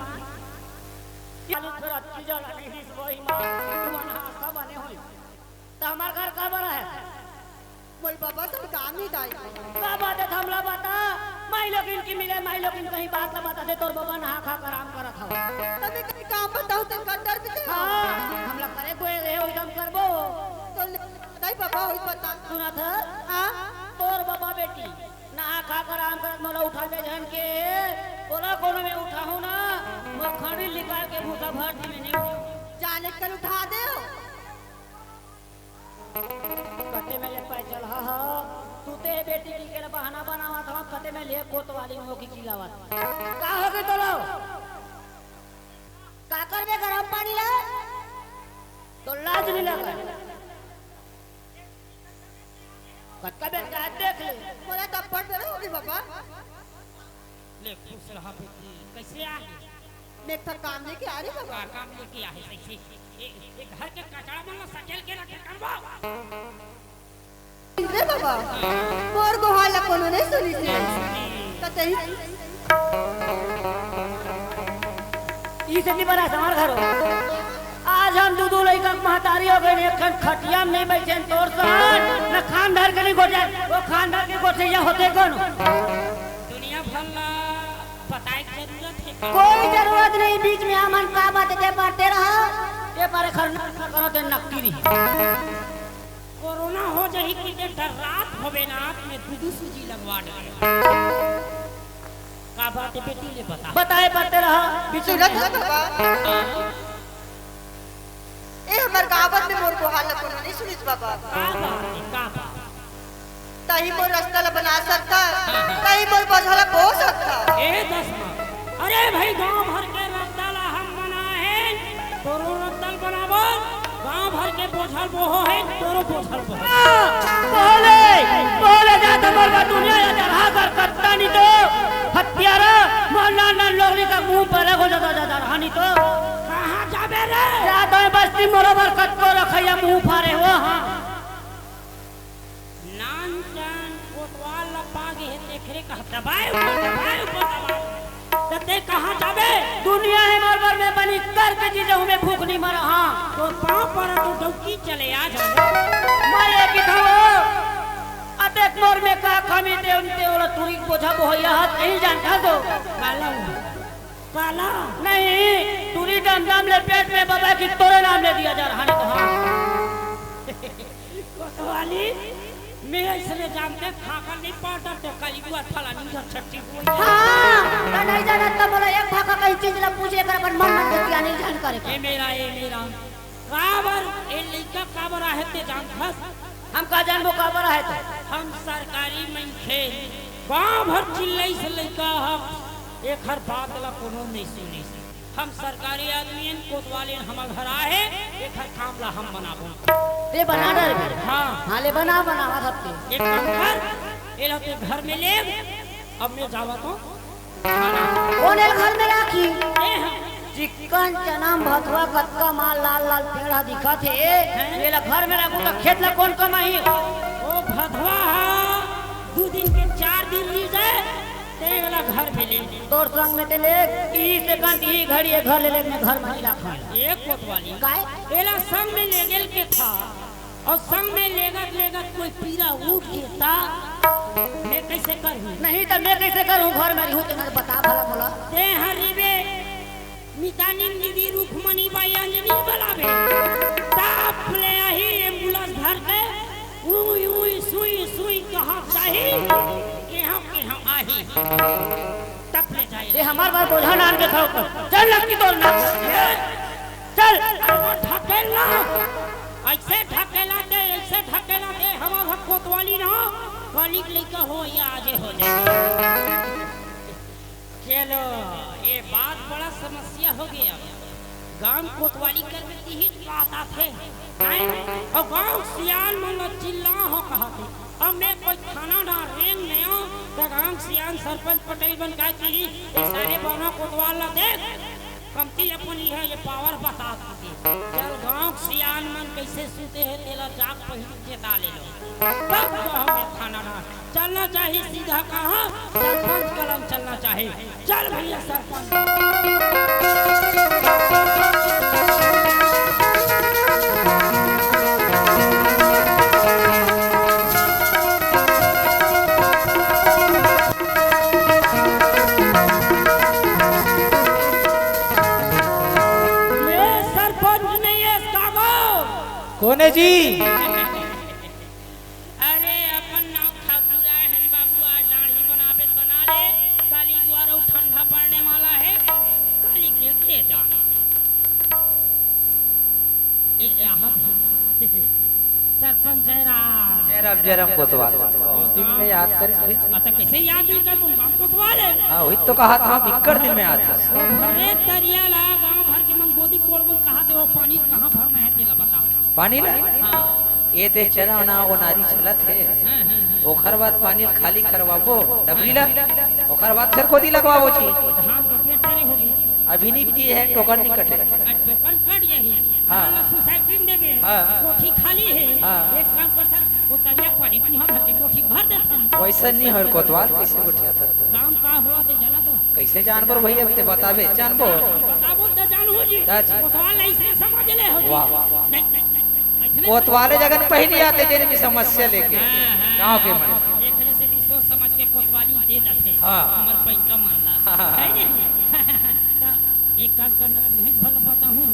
आलू फेर अच्छी जगह नहीं इस वही माँ, तुमन हाथ का बने होई। त हमार घर का बड़ा है? मोर बाबा सब काम ही दाई। का बात है, थमला बता, माई लोगिन की मिले, माई लोगिन कहीं बात ला बता दे, तोर बाबा नहा खा के आराम करत हवा। तबे कहीं काम बताओ, ते कर डर भी दे। हाँ, हमला करे कोई रहे, वही काम करबो। तो ले, दाई बाबा, वही बता। सुना था? हाँ? तोर बाबा बेटी, नहा खा के आराम करत, मोला उठाबे झन के, ओला कोनो में उठाहूं ना, मोर खड़ी निकाल के भूसा भर दी में नहीं। जाने कल उठा दे। कते में ले पाए चल, हा, हा। तू ते बेटी की के बहाना बनावत हवा, कते में ले कोतवाली मोकी चिल्लावत। का हो गए तोलो? का करबे गरम पानी ला? तो लाज नहीं लगा। कतका बेर का देख ले। मोला थप्पड़ दे रहे होगी बाबा। ले, खुश रहा बेटी। कैसे आ? मैं एक ठा काम लेके आ रही बाबा। का काम लेके आ है? कैसे? ए, ए घर के कचरा मन ला सकेल के रखे करबो। रे बाबा, मोर गोहार ला कोनो नहीं सुनी से। कतई। ई से नहीं बना हमार घर हो। आज हम दू दू लइका के महतारी हो गए, एक ठन खटिया में नहीं बैठे तोर सन, न खान धर के नहीं गोठे, वो खान धर के गोठे या होते कौन? दुनिया भर ला बताए के जरूरत है। कोई जरूरत नहीं, बीच में हमन का बात दे पाते रहा, ये पारे खरना करो ते नकटी रही। कोरोना हो जाही कि जे डर्रात होबे ना, में दू दू सूजी लगवा डरे। का बात है बेटी, ले बता। बताए पाते रहा, बीच में सुनत हो बाबा? ए, हमर गाँव में मोर गोहार ला कोनो नहीं सुनिस बाबा। का बात है, का बात? तही मोर रस्ता ला बना सकता, तही मोर बोझा ला बो सकता। ए दसमा, अरे भाई, गांव भर के रस्ता ला हम बनाए, तोरो रस्ता ला बनाबो, गांव भर के बोझा ला बोहो है, तोरो बोझा ला बोहो। बोले, बोले जात हमर का दुनिया या चढ़ा कर कत्ता नहीं तो, हत्यारा, मोर नान नान लोगरी का मुंह पर रखो जाता जाता रहा नहीं तो। कहाँ जाबे रे? जात है बस्ती मोरो बर कत्तो रखैया मुंह फारे हो, हाँ। नानचन कोतवाल ला पागे हे, तेखरे कहा दबाए ऊपर, दबाए ऊपर, दबाए। त ते कहाँ जाबे? दुनिया हे मोर बर में बनी करके जी जाहूँ मैं भूख नहीं मरा, हाँ। तोर पाँव पर तो डौकी चले आ जाबे। मैं ये की था वो, अतेक मोर में का खामी ते उनते ओला तुरी बोझा बोहैया हाथ नहीं जानता तो। काला। काला। नहीं, टूरी डंडम ले पेट में बबा की तोरे नाम ले दिया जा रहा नहीं तो हाँ। कोतवाली, मैं इसने जानते खाकर नहीं पाता तो कली बुआ थाला नहीं जा छट्टी बुआ। हाँ, तो नहीं जाना तो बोला एक भाखा कहीं चीज ला पूछे कर अपन मन मन बतिया नहीं जान करे। ए मेरा, ए मेरा। काबर ए लइका काबर आहे ते जानथस? हम का जानबो काबर आहे ते? हम सरकारी मनखे, गांव भर चिल्लई से लइका ह, एखर बात ला कोनो नइ सुनिस। हम सरकारी आदमी हन, कोतवाल हन, हमर घर आहे, एखर काम ला हम बनाबो। ते बना डरबे? हाँ। हाँ, ले बना, बनावा सबके। एक काम कर, एला ते घर में ले, अब मैं जावत हूँ। कोन एला घर में राखी? ए हाँ। चिक्कन चना म भथवा कतका माल लाल लाल पेड़ ह दिखत हे। हैं? एला घर में राखू त खेत ला कोन कमाही? ओ भथवा ह दू दिन के चार दिन ली जाए, ते एला घर में ले। तोर संग में ते ले, ई सेकंड, ई घड़ी, ए घर ले ले, मैं घर में नहीं राखूं। ए कोतवाली। काय? एला संग में ले गेल के था। अउ संग में लेगत लेगत कोई पीरा उठ गे त मैं कइसे करहूं? नहीं त मैं कइसे करहूं? घर में रहूं, तेन बता भला मोला। तें हर रिबे मितानिन दीदी, रुखमनी बाई, अंजनी बलाबे। तब ले आही एम्बुलेंस धर के, उई, उई, सुई, सुई कहत जाही। केहू, केहू आही। तब ले जाही। ए हमार बर बोझा नान के खड़ो कर। चल लड़की तोर ना। ए, चल। अरे वो ढकेल ना। अइसे ढकेला दे, अइसे ढकेला दे, हमार कोतवाली ना। कली के लइका हो या आजे हो जाए। चलो, ये बात बड़ा समस्या हो गया। गांव कोतवाली कर में तिही बात आथे, हैं? अउ गांव सियान मन ल चिल्ला हो कहथे। अब मैं कोई थाना ना रेंग नयो, त गांव सियान सरपंच पटेल बन काय तिही, ए सारे बौना कोतवाल ला देख, कमती अपन इहे ये पावर बता दीजिए। चल, गांव सियान मन कइसे सुते हे, तेला जाग पहिली चेता ले लो। तब जो हमें थाना ना चलना चाहिए सीधा कहाँ? सरपंच कलम चलना चाहिए। चल भैया सरपंच। ये सरपंच नहीं है, इसका वो। कौन है जी? अरे, अपन नाव ठाकुर आए हैं बाबू, आज दाढ़ी बनाबे त बना ले, काली जुआर अउ ठंडा पड़ने वाला है, काली गिरते जाना। ए, ए, आहा। सरपंच जयराम। जयराम, जयराम कोतवाल। बहुत दिन में याद करिस भाई। अ, त कइसे याद नहीं कर, गांव कोतवाल है। हाँ, वही तो कहा था, बिक्कड़ दिन में याद कर। अरे, तरिया ला, गांव भर के मन गोदी कोड़बन कहा थे, वो पानी कहाँ भरना है, तेला बता। पानी ला? हाँ। ए दे चना ना ओनारी चलत हे। हाँ, हाँ, हाँ। ओखर बाद पानी ल खाली करवाबो, डबरी ला। ओखर बाद फेर गोदी लगवाबो जी। धान के पेट करे होगी। अभी नहीं पिए है, टोकन नहीं कटे। आ, टोकन कट जाही। हाँ। धान ला सोसाइटी में देबे। हाँ। कोठी खाली है। हाँ। एक काम करता, वो तरिया पानी कुआं भर के कोठी भर देता। वैसा नहीं होय कोतवाल, कैसे गोठिया था? काम का हुआ ते जाना तो? कैसे जानबो भैया, ते बताबे, जानबो। बताबो त जानहू जी। हाँ जी। कोतवाल ऐसे समझ ले हो जी। वाह, वाह, वाह। नहीं, नहीं, ऐसे नहीं। कोतवाले जगन पहली आते जेन भी समस्या लेके। हाँ, हाँ। गांव के मन। एकरे से भी सोच समझ के कोतवाली दे जाते। हाँ। हमर पैंका मन ला। हाँ, हाँ। है नहीं? तो एक काम करना, तुम्हें भला बताहूँ,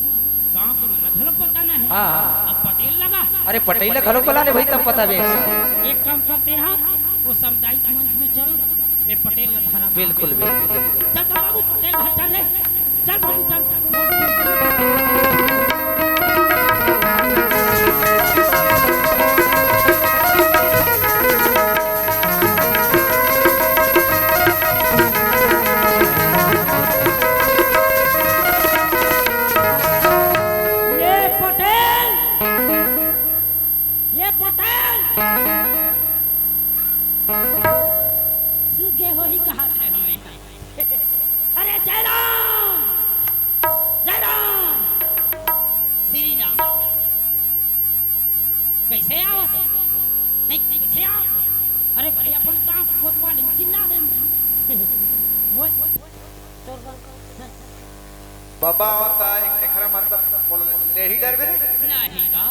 गांव के मन ला घलो पता नहीं। हाँ, हाँ। अब पटेल लगा। अरे पटेल ला घलो बुला ले भाई, तब पता बे। एक काम करते हैं, वो सामुदायिक मंच में चल। मैं पटेल ला धरा। बिल्कुल, बिल्कुल। चल तो बाबू, पटेल घर चल रे। चल बाबू, चल। ये पटेल, ये पटेल। सुगे होही कहा थे हमें। अरे जयराम, जयराम, श्री राम। कैसे आओ? नहीं, कैसे आओ? अरे भाई, अपन काम कोतवाल चिल्ला दे। वो तोर बाबा होता एक, एकरा मतलब बोल, लेढ़ी डर गए? नहीं का?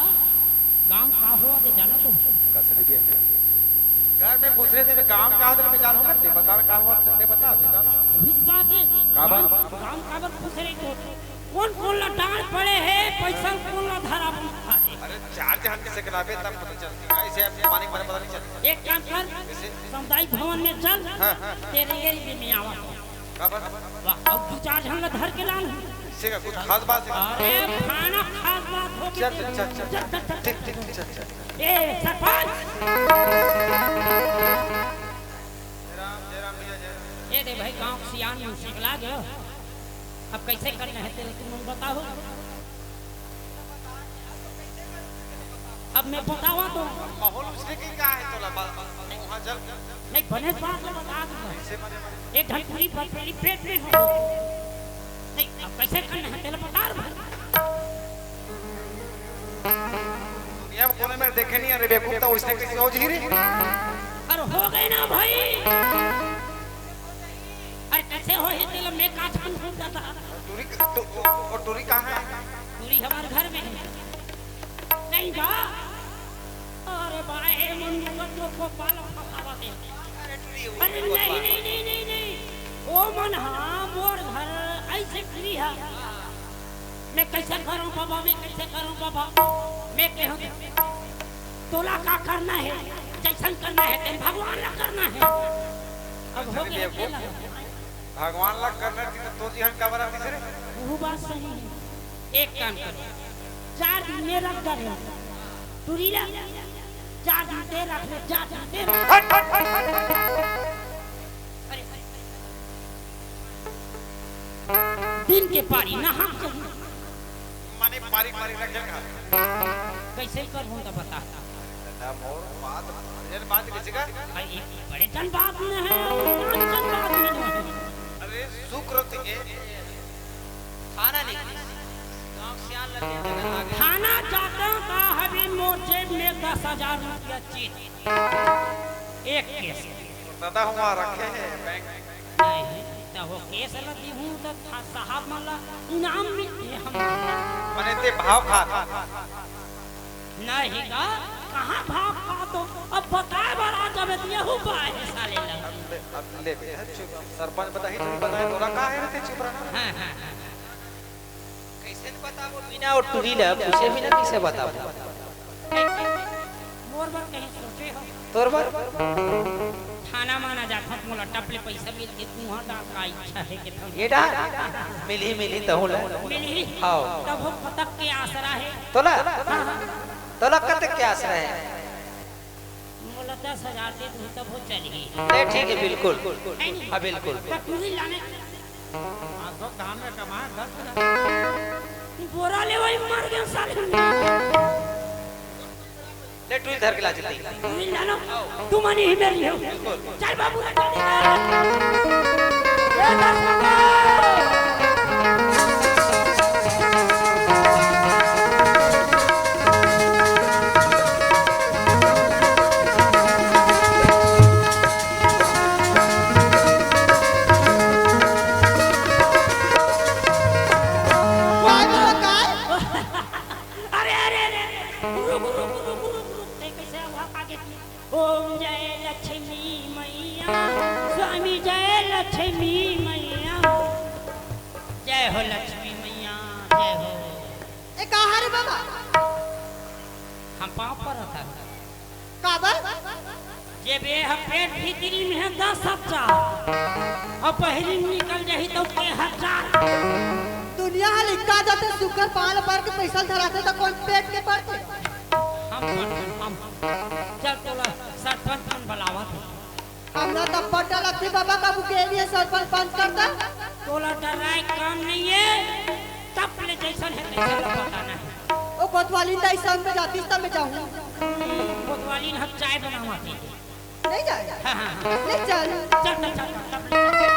गांव का हो ते जाना तो? कसरी भी है। घर में घुस रहे थे, गांव का हो तो मैं जानूंगा, ते बता, गांव का हो ते बता, तू जाना। वही बात है। का बात? गांव, गांव का बर घुस रहे तो? कौन कौन ला डांड पड़े है, पैसा कौन ला धरा बंद खा दे। अरे चार जन से कलाबे तब पता चलती है, ऐसे अपने मालिक बने पता नहीं चलता। एक काम कर, कैसे? सामुदायिक भवन में चल, हाँ, हाँ। तेरे एरिया में आवा। का बात? वाह, अब दू चार झन ला धर के लान। ठीक है, कुछ खास बात है? अरे, खाना खास बात हो चल, चल, चल, चल। चल, चल, चल। ठीक, ठीक, ठीक, चल, चल। ए, सरपंच। जय राम, जय राम भैया, जय राम। ए दे भाई, गांव सियान में सिखला गयो। अब कैसे करना है तेरे, तुम बताओ। अब मैं बतावा तो। माहौल उसने की का है तोला बा-, वहाँ जल। नहीं, बने बात तो बता दूंगा। कैसे बने, बने? एक ढलपुरी बर्फीली पेट में हो। नहीं, अब कैसे करना है, तेला बता रहा हूँ। दुनिया में कोने में देखे नहीं, अरे बेवकूफ, तो उसने किसी और झीरे। अरे हो गए ना भाई। अरे कैसे हो ही तेला मैं का छान फूट जाता। टूरी, टू-, और टूरी कहाँ है? टूरी हमारे घर में है। नहीं बा। पाए हे, मन मुकर जो को पाल फसावत हे। अरे नहीं, नहीं, नहीं, नहीं, नहीं। ओ मन हा, मोर घर ऐसे फ्री हा। मैं कैसे करूं बाबा, मैं कैसे करूं बाबा? मैं कहूं, तोला का करना हे, जैसन करना हे, तेन भगवान ला करना हे। अब हो गया, अरे खेला। भगवान ला करना थी तो तोर जिहन काबर आतिस रे? वो बात सही हे। एक काम करो, चार दिन में रख डाले टुरी ला, चार दिन ते रख ले, चार दिन ते रख। हट, हट, हट, हट, हट। अरे, दिन के पारी नहा के माने पारी, पारी रख जगह। कैसे करहूं त बता। दादा मोर बात, ये बात कैसे कर? भाई, ये बड़े जन बात में है, नान जन बात में है। अरे, शुक्र थे। थाना नहीं, गांव सियान लगे जगह आगे। थाना जाता का हबे, मोर जेब में दस हजार रुपया चेत। एक केस। दादा, हुआ रखे हैं बैंक। नहीं, त वो केस ल दिहूं त था-, साहब मन ला इनाम मिलथे हम। मने ते भाव खा। नहीं गा, कहाँ भाव खा तो अब बताए बर आ जाबे त यहू पाए हे साले ला। अब ले, अब ले बेटा, चुप। सरपंच बताही, तू बताए, तोरा का हे रे, ते चुप रहना। हाँ, हाँ, हाँ। कैसे न बताबो बिना ओ टुरी ला पूछे बिना कैसे बताबो? मोर बर कहीं सोचे हो? तोर बर? थाना माना जाथत मोला टप ले पैसा मिलथे, तुहा डाल का इच्छा हे के थम? ये डाल? मिलही, मिलही तहूं ला। मिलही? हाव। तब हो कतक के आसरा हे? तोला? हाँ, हाँ। तोला कतक के आसरा हे? मोला दस हजार दे दूं तब हो चलही। ले ठीक हे, बिल्कुल। है नी? हाँ, बिल्कुल। त टुरी लाने। आसो धान में कमाए दस हजार। बोरा ले वही मर गया साले। ले टुरी धर के ला जल्दी। टुरी लानो। तू मनी ही मेरी हो। बिल्कुल। चल बाबू रे, चल। ए दस हजार। काय बोला, काय? अरे, अरे, अरे, अरे, रुक, रुक, रुक, रुक, रुक, ते कैसे हुआ आगे? ओम जय लक्ष्मी मैया, स्वामी जय लक्ष्मी मैया, जय हो लक्ष्मी मैया, जय हो। ए, का हरे बाबा? हम पाँव परत हन। काबर? जेब ए ह पेट भीतरी में हे दस हजार, अउ बहिरी में निकल जाही त के हजार। दुनिया ह लिखा जाथे, सुग्घर पाल पर के पैसा धराथे त कोन पेट के पड़थे? हम पढ़न, हम। चल तोला सरपंच मन बलावत हे। हमरा त पट्टा लगथे बाबा, कभू के भी सरपंच पंच करता। तोला डराए काम नहीं हे, तब ले जैसन हे तैसन ल बताना हे। ओ कोतवाली दाई संग में जातीस त मैं जाहूं। कोतवाली न चाय बनावत हे। नहीं जाए? हाँ, हाँ, हाँ। ले चल। चल, चल, चल, चल, तब ले चल।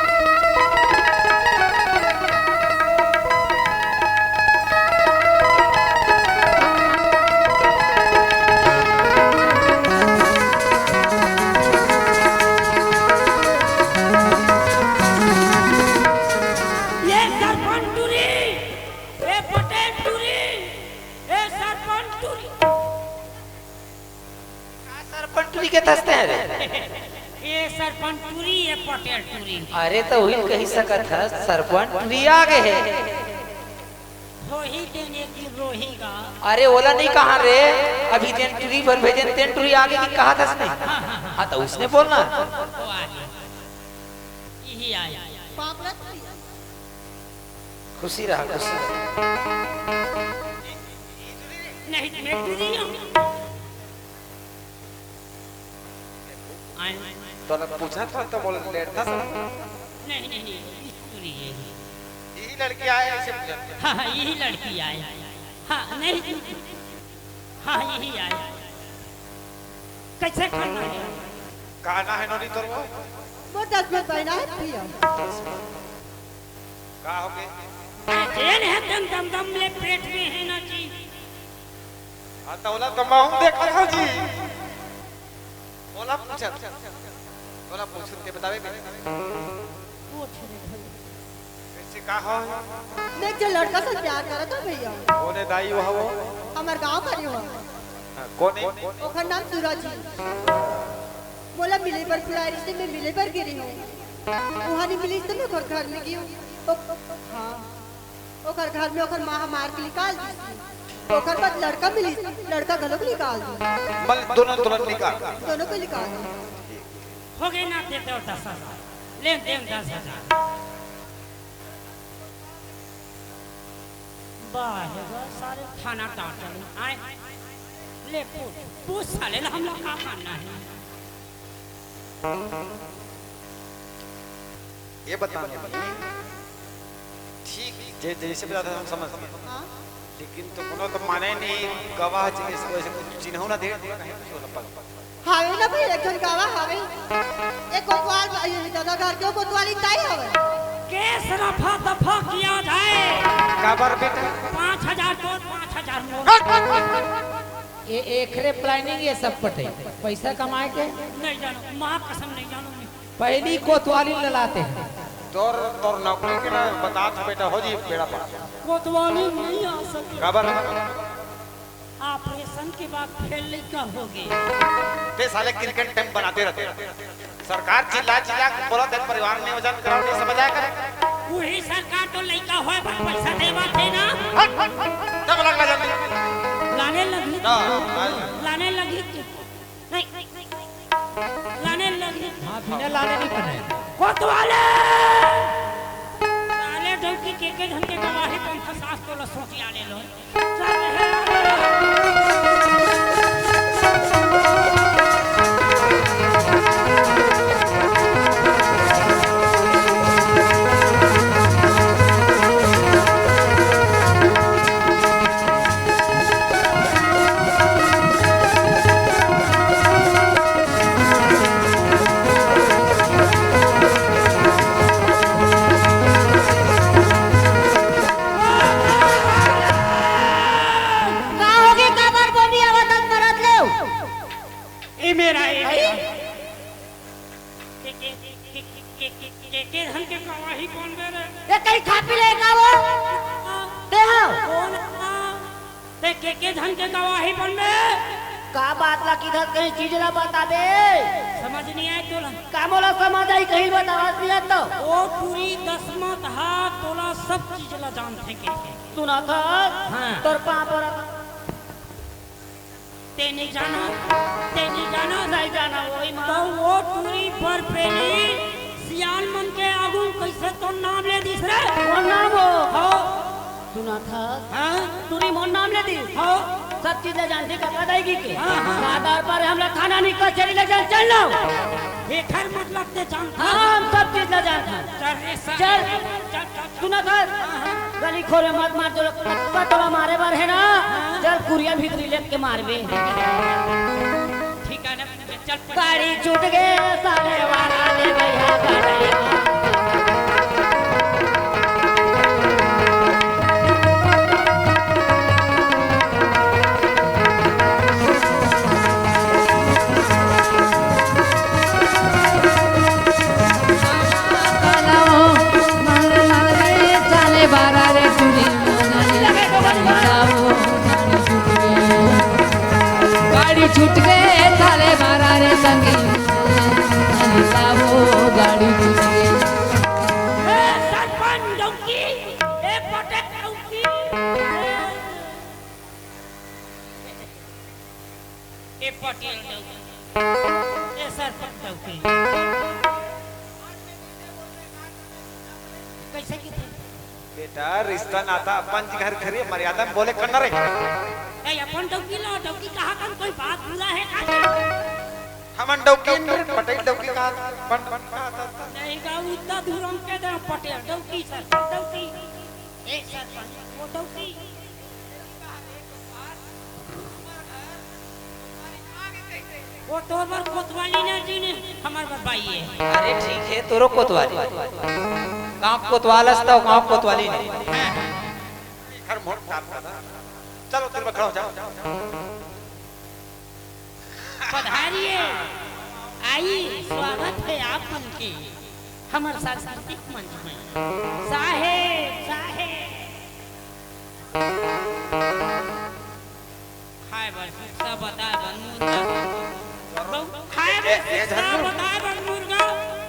ये सरपंच टुरी, ये पटेल टुरी, ये सरपंच टुरी। का सरपंच टुरी के थस ते रे? ये सरपंच टुरी, ये पटेल टुरी। अरे त उही कहि सकत हस, सरपंच टुरी आ गे हे। होही तेन एक दिन रोही गा। अरे ओला नहीं कहा रे, अभी तेन टुरी बर भेजेन, तेन टुरी आ गे कि कहा थस नहीं? हाँ, हाँ, हाँ। हाँ, त उसने बोलना। वो आ गे। यही आए। पाप रख लिया। खुशी रहा, खुशी रहा। नहीं, मैं टुरी हूँ। आए। तोला पूछा था तो बोल लेता था। नहीं, नहीं, नहीं, टुरी है। यही लड़की आए ऐसे पूछा। हाँ, हाँ, यही लड़की आए। हाँ, नहीं, हाँ, यही आए। कैसे करना है? कहना है नोनी तोर वो? वो दस मिनट बहना है, पियो। का हो गे? अरे जेन हे तेन दम दम ले पेट में हे ना जी। हाँ, त ओला तो मैं हूँ देखा था जी। ओला पूछत। ओला पूछत के बतावे बे। पूछ रे भाई। कैसे का हो? देख जे लड़का से प्यार करत हो भैया। ओने दाई वो हो। हमर गांव करी हो। हाँ, कोन हे? ओखर नाम सूरज हे। मोला मिले बर बुलाए रिहिस, मैं मिले बर गे रेहेंव। उहाँ नइ मिलिस त मैं ओखर घर में गेंव। ओ, हाँ, ओखर घर में ओखर माँ ह मार के निकाल दिस। ओखर बाद लड़का मिलिस, लड़का घलो के निकाल दिस। मतलब दोनों तुरंत निकाल? दोनों को निकाल दिस। होगे ना, दे देव दस हजार। ले देव दस हजार। वाह, हे वाह, सारे थाना टांटल आए। ले पूछ, पूछ साले ला, हमला का मानना हे? ये बता ना भाई, ठीक जे-, जैसे बता था हम समझ गए। हाँ? लेकिन तो कोनो तो माने नहीं, गवाह जी, ऐसे वैसे कुछ चिन्हू ना दे, कहीं कुछ होला पल। हावे ना भाई, एक झन गवाह हावे। ए कोतवाल, ये दादा घर के कोतवाली ताई हवे। केस रफा दफा किया जाए। काबर बेटा? पाँच हजार तोर, पाँच हजार मोर। ए, एकरे planning ये सब पटे। पैसा कमाए के? नहीं जानो, माँ कसम नहीं जानो मैं। पहली कोतवाली ललाते हैं। तोर, तोर नौकरी के ना बतात बेटा, हो जी बेड़ा पार। कोतवाली नहीं आ सके। काबर? Operation के बाद फेर लइका होगे। ते साले cricket time बनाते रहते। सरकार चिल्ला चिल्ला के बोलत हे, परिवार नियोजन कराओ, नहीं समझ आया करे। वही सरकार तो लइका होए बर पैसा देवत हे ना। हट, हट, तब लगला जल्दी। लाने लगी। ना, ना। लाने लगी। नहीं, लाने लगी। हाँ, बिना लाने नहीं बने। कोतवाले! साले डौकी के, के झन के गवाही पंथ सास तो ला सोचिया ले लो। का होगे, काबर बोली आवत हस मरत ले? ए मेरा, ए मेरा। के, के, के झन के गवाही बनबे रे? ए, कहीं खा पी ले का वो? हाँ। ते हाँ। कौन हाँ? ते के, के झन के गवाही बनबे? का बात ला किधर कहीं चीज ला बताबे? समझ नहीं आए तोला? का मोला समझ आई, कहीं बतावत नहीं है तो? ओ टूरी दसमत हा तोला सब चीज ला जानथे के। सुना था? हाँ। तोर पाँव परत। ते नहीं जाना, ते नहीं जाना। नहीं जाना, वही माँ। तो वो टूरी बरपेली सियान मन के आगू कैसे तो नाम ले दिस रे? कौन नाम हो? हो। सुना था? हाँ? टूरी मोर नाम ले दिस? हो। सब चीज ले जानथे का, बताएगी के? हाँ, हाँ। आधार पर हमला थाना नहीं, कचहरी ले जान, चल ना। एकर मतलब ते जानथा? हाँ, हम सब चीज ले जानथा। चल रे, चल। चल, चल। सुना था, गली खोरे मत मार, जो लोग पतला मारे बर है ना, चल कुरिया भीतरी लेके मारबे। ठीक है ना, चल। गाड़ी छूट गे, साले वाला ले भैया गाड़ी। गाड़ी छूट गे, साले बारा रे संगी, गाड़ी छूट गे। ए सरपंच डौकी, ए पटेल डौकी। ए पटेल डौकी, ए सरपंच डौकी। कैसे किथे? बेटा, रिश्ता नाता अपन जी घर खरी, मर्यादा में बोले करना रे। ए, अपन डौकी ला, डौकी कहा कन कोई बात बुरा है का? हमन डौकी न रे, पटेल डौकी कहा, अपन, अपन कहा था। नहीं गा, उतना दूर हम के दे, पटेल डौकी, सरपंच डौकी। ए, सरपंच, वो डौकी। वो तोर बर कोतवाली ना जी ने, हमर बर बाई है। अरे ठीक है, तोरो कोतवाली। गाँव कोतवाल हस तो गाँव कोतवाली ने। घर मोट साफ कर। चलो, तेरे में खड़ा हो जाओ। पधारिए, आइए, स्वागत है आप मन के हमर सांस्कृतिक मंच में। साहेब, साहेब। हाय बर सुस्सा बताए बर मुर्गा, खाए बर ए, ए, सुस्सा झन्नू। बताए बर मुर्गा,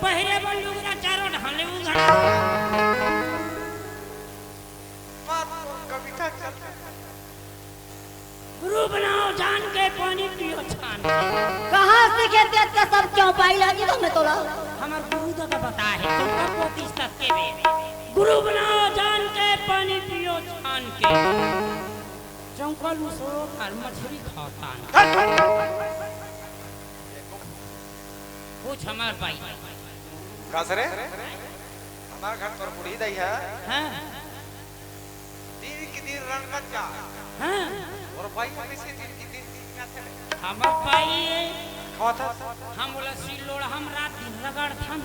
पहिरे बर लुगरा चारों ढाले उघड़ा। बात तो कविता चल। गुरु बनाओ जान के, पानी पियो छान के। कहाँ सीखे तेज का सब क्यों पाई लागी तो मैं तोला? हमर गुरु दादा बताए हे, चौका पोतीस तक के बेर। गुरु बनाओ जान के, पानी पियो छान के। चौका लुसो और मछली खाओ तान के। पूछ हमार भाई। का सरे? हमार घर तोर बूढ़ी दाई हे। हाँ। दिन के दिन रंगत जा। हाँ। और भाई कैसे दिन के दिन दिन में आथे रे? हमर भाई हे। खावत हस? हम बोला सिल्लोड़ हम रात दिन रगड़थन।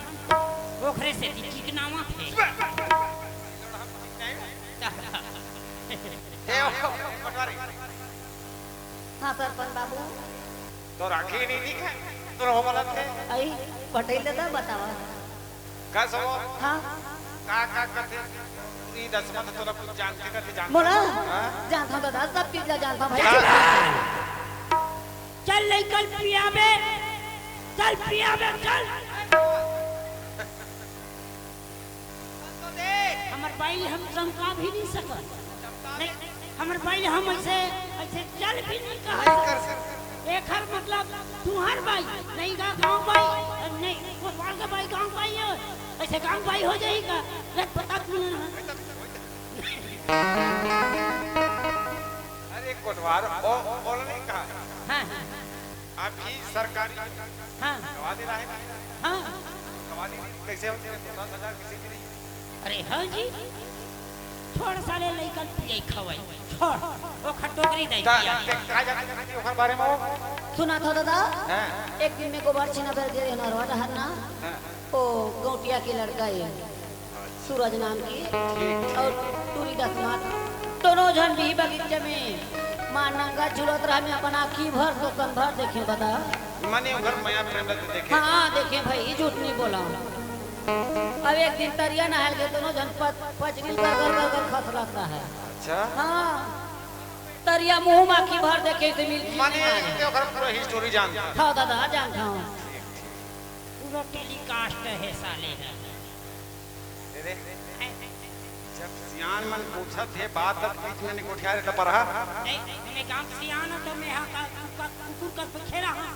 ओखरे से चिकनावा थे। सिल्लोड़ हम ठीक नहीं। ए, ओ, पटवारी। हाँ, सरपंच बाबू। तोर आँखी नहीं दिखे, तोर हो बोलत हे। अई, पटेल दादा बतावा। का सब? हाँ। का, का करथे? पूरी दस मत तोला कुछ जानथे करथे, जानथे? मोला? हाँ? जानथंव दादा, सब चीज ला जानथंव भाई। हाँ। चल लइकन पियाबे, चल पियाबे, चल। हमर बाई हम चमका भी नहीं सकन। नहीं, हमर बाई हम ऐसे, ऐसे चल भी नहीं कहा नहीं कर सकते। एखर मतलब तुहर बाई, नहीं गा गाँव बाई, नहीं, कोतवाल के बाई गाँव बाई हे, ऐसे गाँव बाई हो जाही का? नहीं पता क्यों ना। अरे कोतवाल, ओ, ओ, बोल नहीं कहा। हाँ, हाँ। अभी सरकारी हाँ। गवा दे रहा है। हाँ। गवा दे रही, कैसे होते हैं? पचास हजार किसी की नहीं। अरे हाँ जी, छोड़ साले लइकन पिए खवाई, छोड़, ओखर टोकरी दे ता-, दिया। ते का जानते नहीं ओखर बारे में वो? सुना था दादा, हाँ। एक दिन में गोबर छीना बर गए नरवा डहर ना, हाँ। ओ गौटिया के लड़का हे। सूरज नाम की ठीक। और टूरी दसमात, दोनों झन भी बगीचे में माँ नंगा झुलत रहा, मैं अपन आँखी भर तो कन भर देखे बता। माने ओकर मया प्रेम रत देखे। हाँ, देखे भाई, झूठ नहीं बोला। अब एक दिन तरिया नहाय के दोनों झन पच-, पचगिल कर, कर, कर, कर खसलत रहा। अच्छा। हाँ, तरिया मुँह में आँखी भर देखे से मिल माने ये ओकर पूरा हिस्टोरी जानता। हाँ दादा, जानता हूँ। पूरा टेलीकास्ट हे साले हे। अरे, जब सियान मन पूछत हे बात, तब बीच में नहीं गोठिया रे टपरहा। नहीं, मैं गांव सियान हो तो मैं हाँ का, का, कुकुर का खेला हाँ।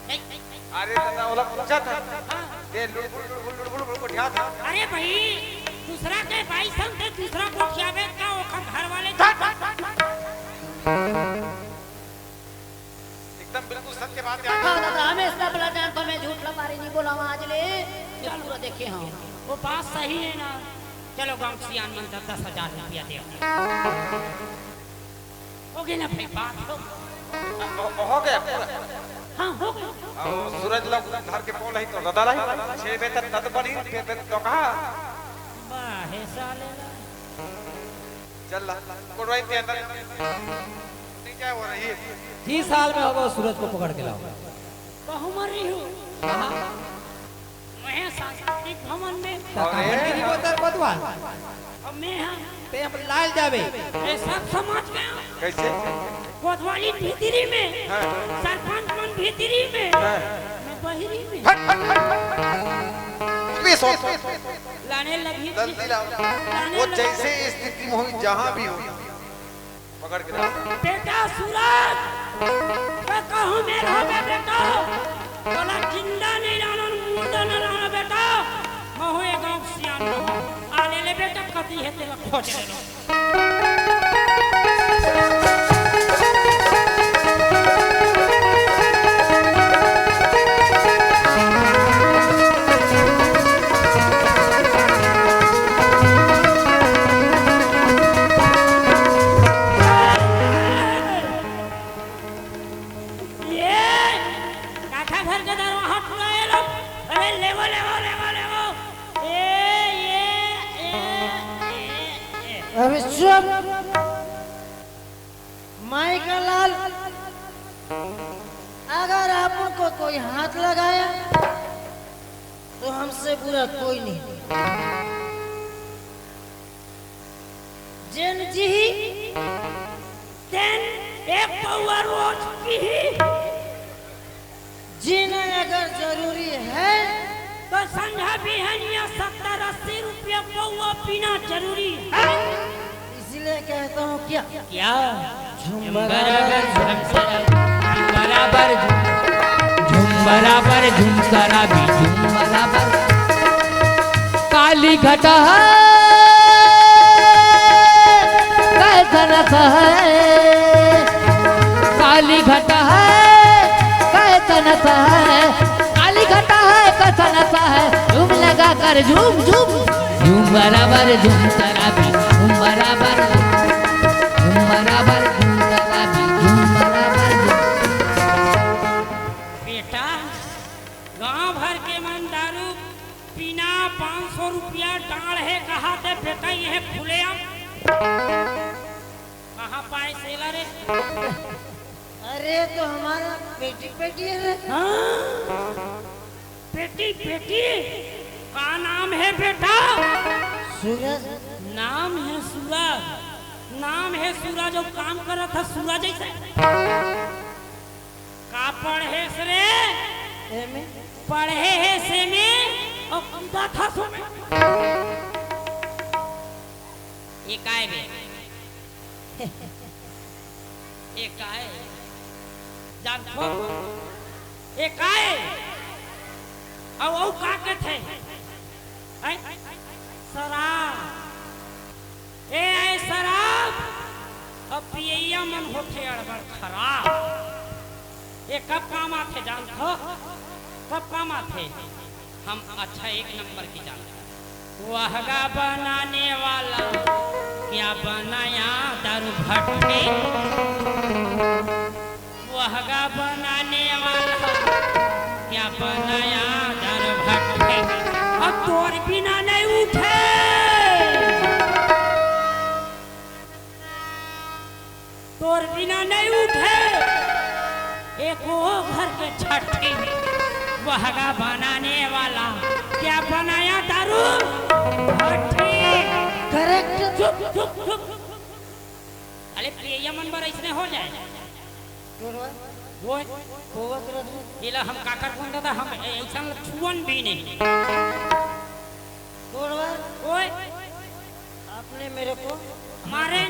नहीं, नहीं, अरे दादा, ओला पूछत हे। हाँ। ते लुड़बुड़, लुड़बुड़, लुड़बुड़, लुड़बुड़ गोठिया था। अरे भाई, दूसरा के भाई संग ते दूसरा गोठियावे का ओखर घर वाले। एकदम बिल्कुल सत्य बात हे। हाँ दादा, हमेशा बला जान पर मैं झूठ लपारी नहीं बोला हूँ आज ले। मैं पूरा देखे हूँ। वो बात सही हे ना। चलो गाँव सियान मन का दस हजार रुपया दे। हो गया ना भाई, बात हो। हो, हो गया पूरा। हाँ, हो गया। अब सूरज लोग घर के पोल ही तो दादा लाई। छह बजे तक तद बनी, छह बजे तो कहा। वाह, हे साले ला। चल ला, कोटवाई के अंदर। नहीं क्या हो रही है? तीस साल में होगा सूरज को पकड़ के लाओ। कहूँ मर रही हूँ। कहाँ? मैं सांस्कृतिक भवन में। तो अरे। कहाँ गिरी वो तर कोतवाल? अब मैं हाँ। ते अब लाल जावे। मैं सब समझ गया। कैसे? कोतवाली भीतरी में, हाँ। सरपंच मन भीतरी में, हाँ। मैं बहिरी में। हट, हट, हट, हट। Please, हट। लाने लगी। जल्दी लाओ। लाने वो लगी। जैसे स्थिति में हुई, जहाँ भी हुई, पकड़ के लाओ। बेटा सूरज, मैं कहूँ मेरा बे-, बेटा, तोला जिंदा नहीं रहना, मुर्दा नहीं रहना बेटा। महू ये गाँव सियान महू। आ ले ले बेटा, कती हे तेला खोज ले लो। ये काका घर के दरवाजा टुरा ये लोग। अरे लेवो, लेवो, लेवो, लेवो। ए, ये, ए, ए, ए। अबे चुप। माई का लाल, अगर आप उनको कोई हाथ लगाया तो हमसे बुरा कोई नहीं। जेन जी तेन एक पौवा रोज पीही। जीना अगर जरूरी है तो संझा बिहनिया सत्तर अस्सी रुपया पौवा पीना जरूरी है। इसलिए कहता हूँ क्या? क्या? झूम बराबर, झूम बराबर, झूम बराबर, झूम शराबी, झूम बराबर। काली घटा है, कैसन है? काली घटा है, कैसन है? काली घटा है, कैसन है? झूम लगा कर झूम, झूम, झूम बराबर, झूम शराबी, झूम बराबर, झूम बराबर, झूम शराबी, झूम बराबर, झूम। बेटा, गांव भर के मन दारू पीना, पाँच सौ रुपया डांड़ हे कहाथे बेटा, ये खुलेआम कहाँ पाए सेला रे? अरे, तो हमारा पेटी पेटी है रे। हाँ, पेटी पेटी। का नाम है बेटा? सूरज। नाम है सूरज, नाम है सूरज, जो काम करत है सूरज जैसे। का पढ़ेस रे? एमे। पढ़े हे सेमे अउ कूदा था सोमे। ये काय बे? ये काय? जानथो? ये काय? अउ, अउ का कथे? हैं? शराब। ए आय शराब, अब पियैया मन होथे अड़बड़ खराब। ये कब काम आथे जानथो? कब काम आथे? हम अच्छा एक नंबर की जानथो। वहगा बनाने वाला क्या बनाया दारू भट्टी? वहगा बनाने वाला क्या बनाया दारू भट्टी? अब तोर बिना नहीं उठे, तोर बिना नहीं उठे एको घर के छठी। वहगा बनाने वाला क्या बनाया दारू भट्टी? करेक्ट। चुप, चुप, चुप। अरे पियैया मन बर अइसने हो जाए। तोरवा। ओए। कोवा के रस। एला हम काकर कोन दादा, हम अइसन ल छुअन भी नहीं। तोरवा। ओए। आपने मेरे को मारे।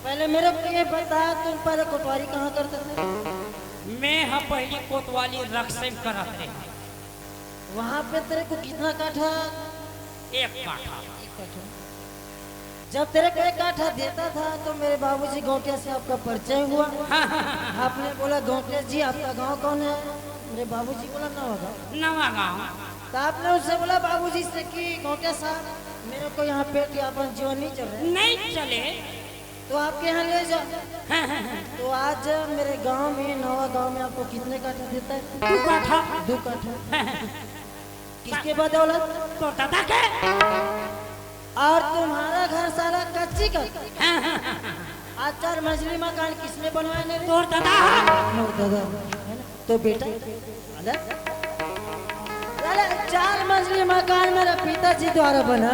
पहले मेरे को ये बता, तुम पहले कोतवाली कहाँ करते थे? मैं ह पहली कोतवाली रक्से में करत रहे। वहाँ पे तेरे को कितना काठा? एक काठा। एक काठा। जब तेरे को एक काठा देता था तो मेरे बाबूजी गौटिया से आपका परिचय हुआ। हाँ, हाँ, हाँ। आपने बोला, "गौटिया जी, आपका गांव कौन है?" मेरे बाबूजी बोला, "नवा गांव।" नवा गांव। तो आपने उससे बोला बाबूजी से कि, "गौटिया साहब, मेरे को यहाँ पेट यापन जीवन नहीं चल रहा है।" नहीं चले। तो आपके यहाँ ले जाओ। हाँ, हाँ, हाँ। तो आज मेरे गांव में, नवा गांव में आपको कितने काठा देता है? दो काठा। दो काठा। हाँ, हाँ, हाँ। किसके बदौलत? तोर दादा के। और तुम्हारा घर सारा कच्ची का। हाँ, हाँ, हाँ, हाँ। आज चार मंजिली मकान किसने बनवाया रे? तोर दादा। तोर दादा। है ना? तो बेटा, अरे, अरे, चार मंजिली मकान मेरे पिताजी द्वारा बना,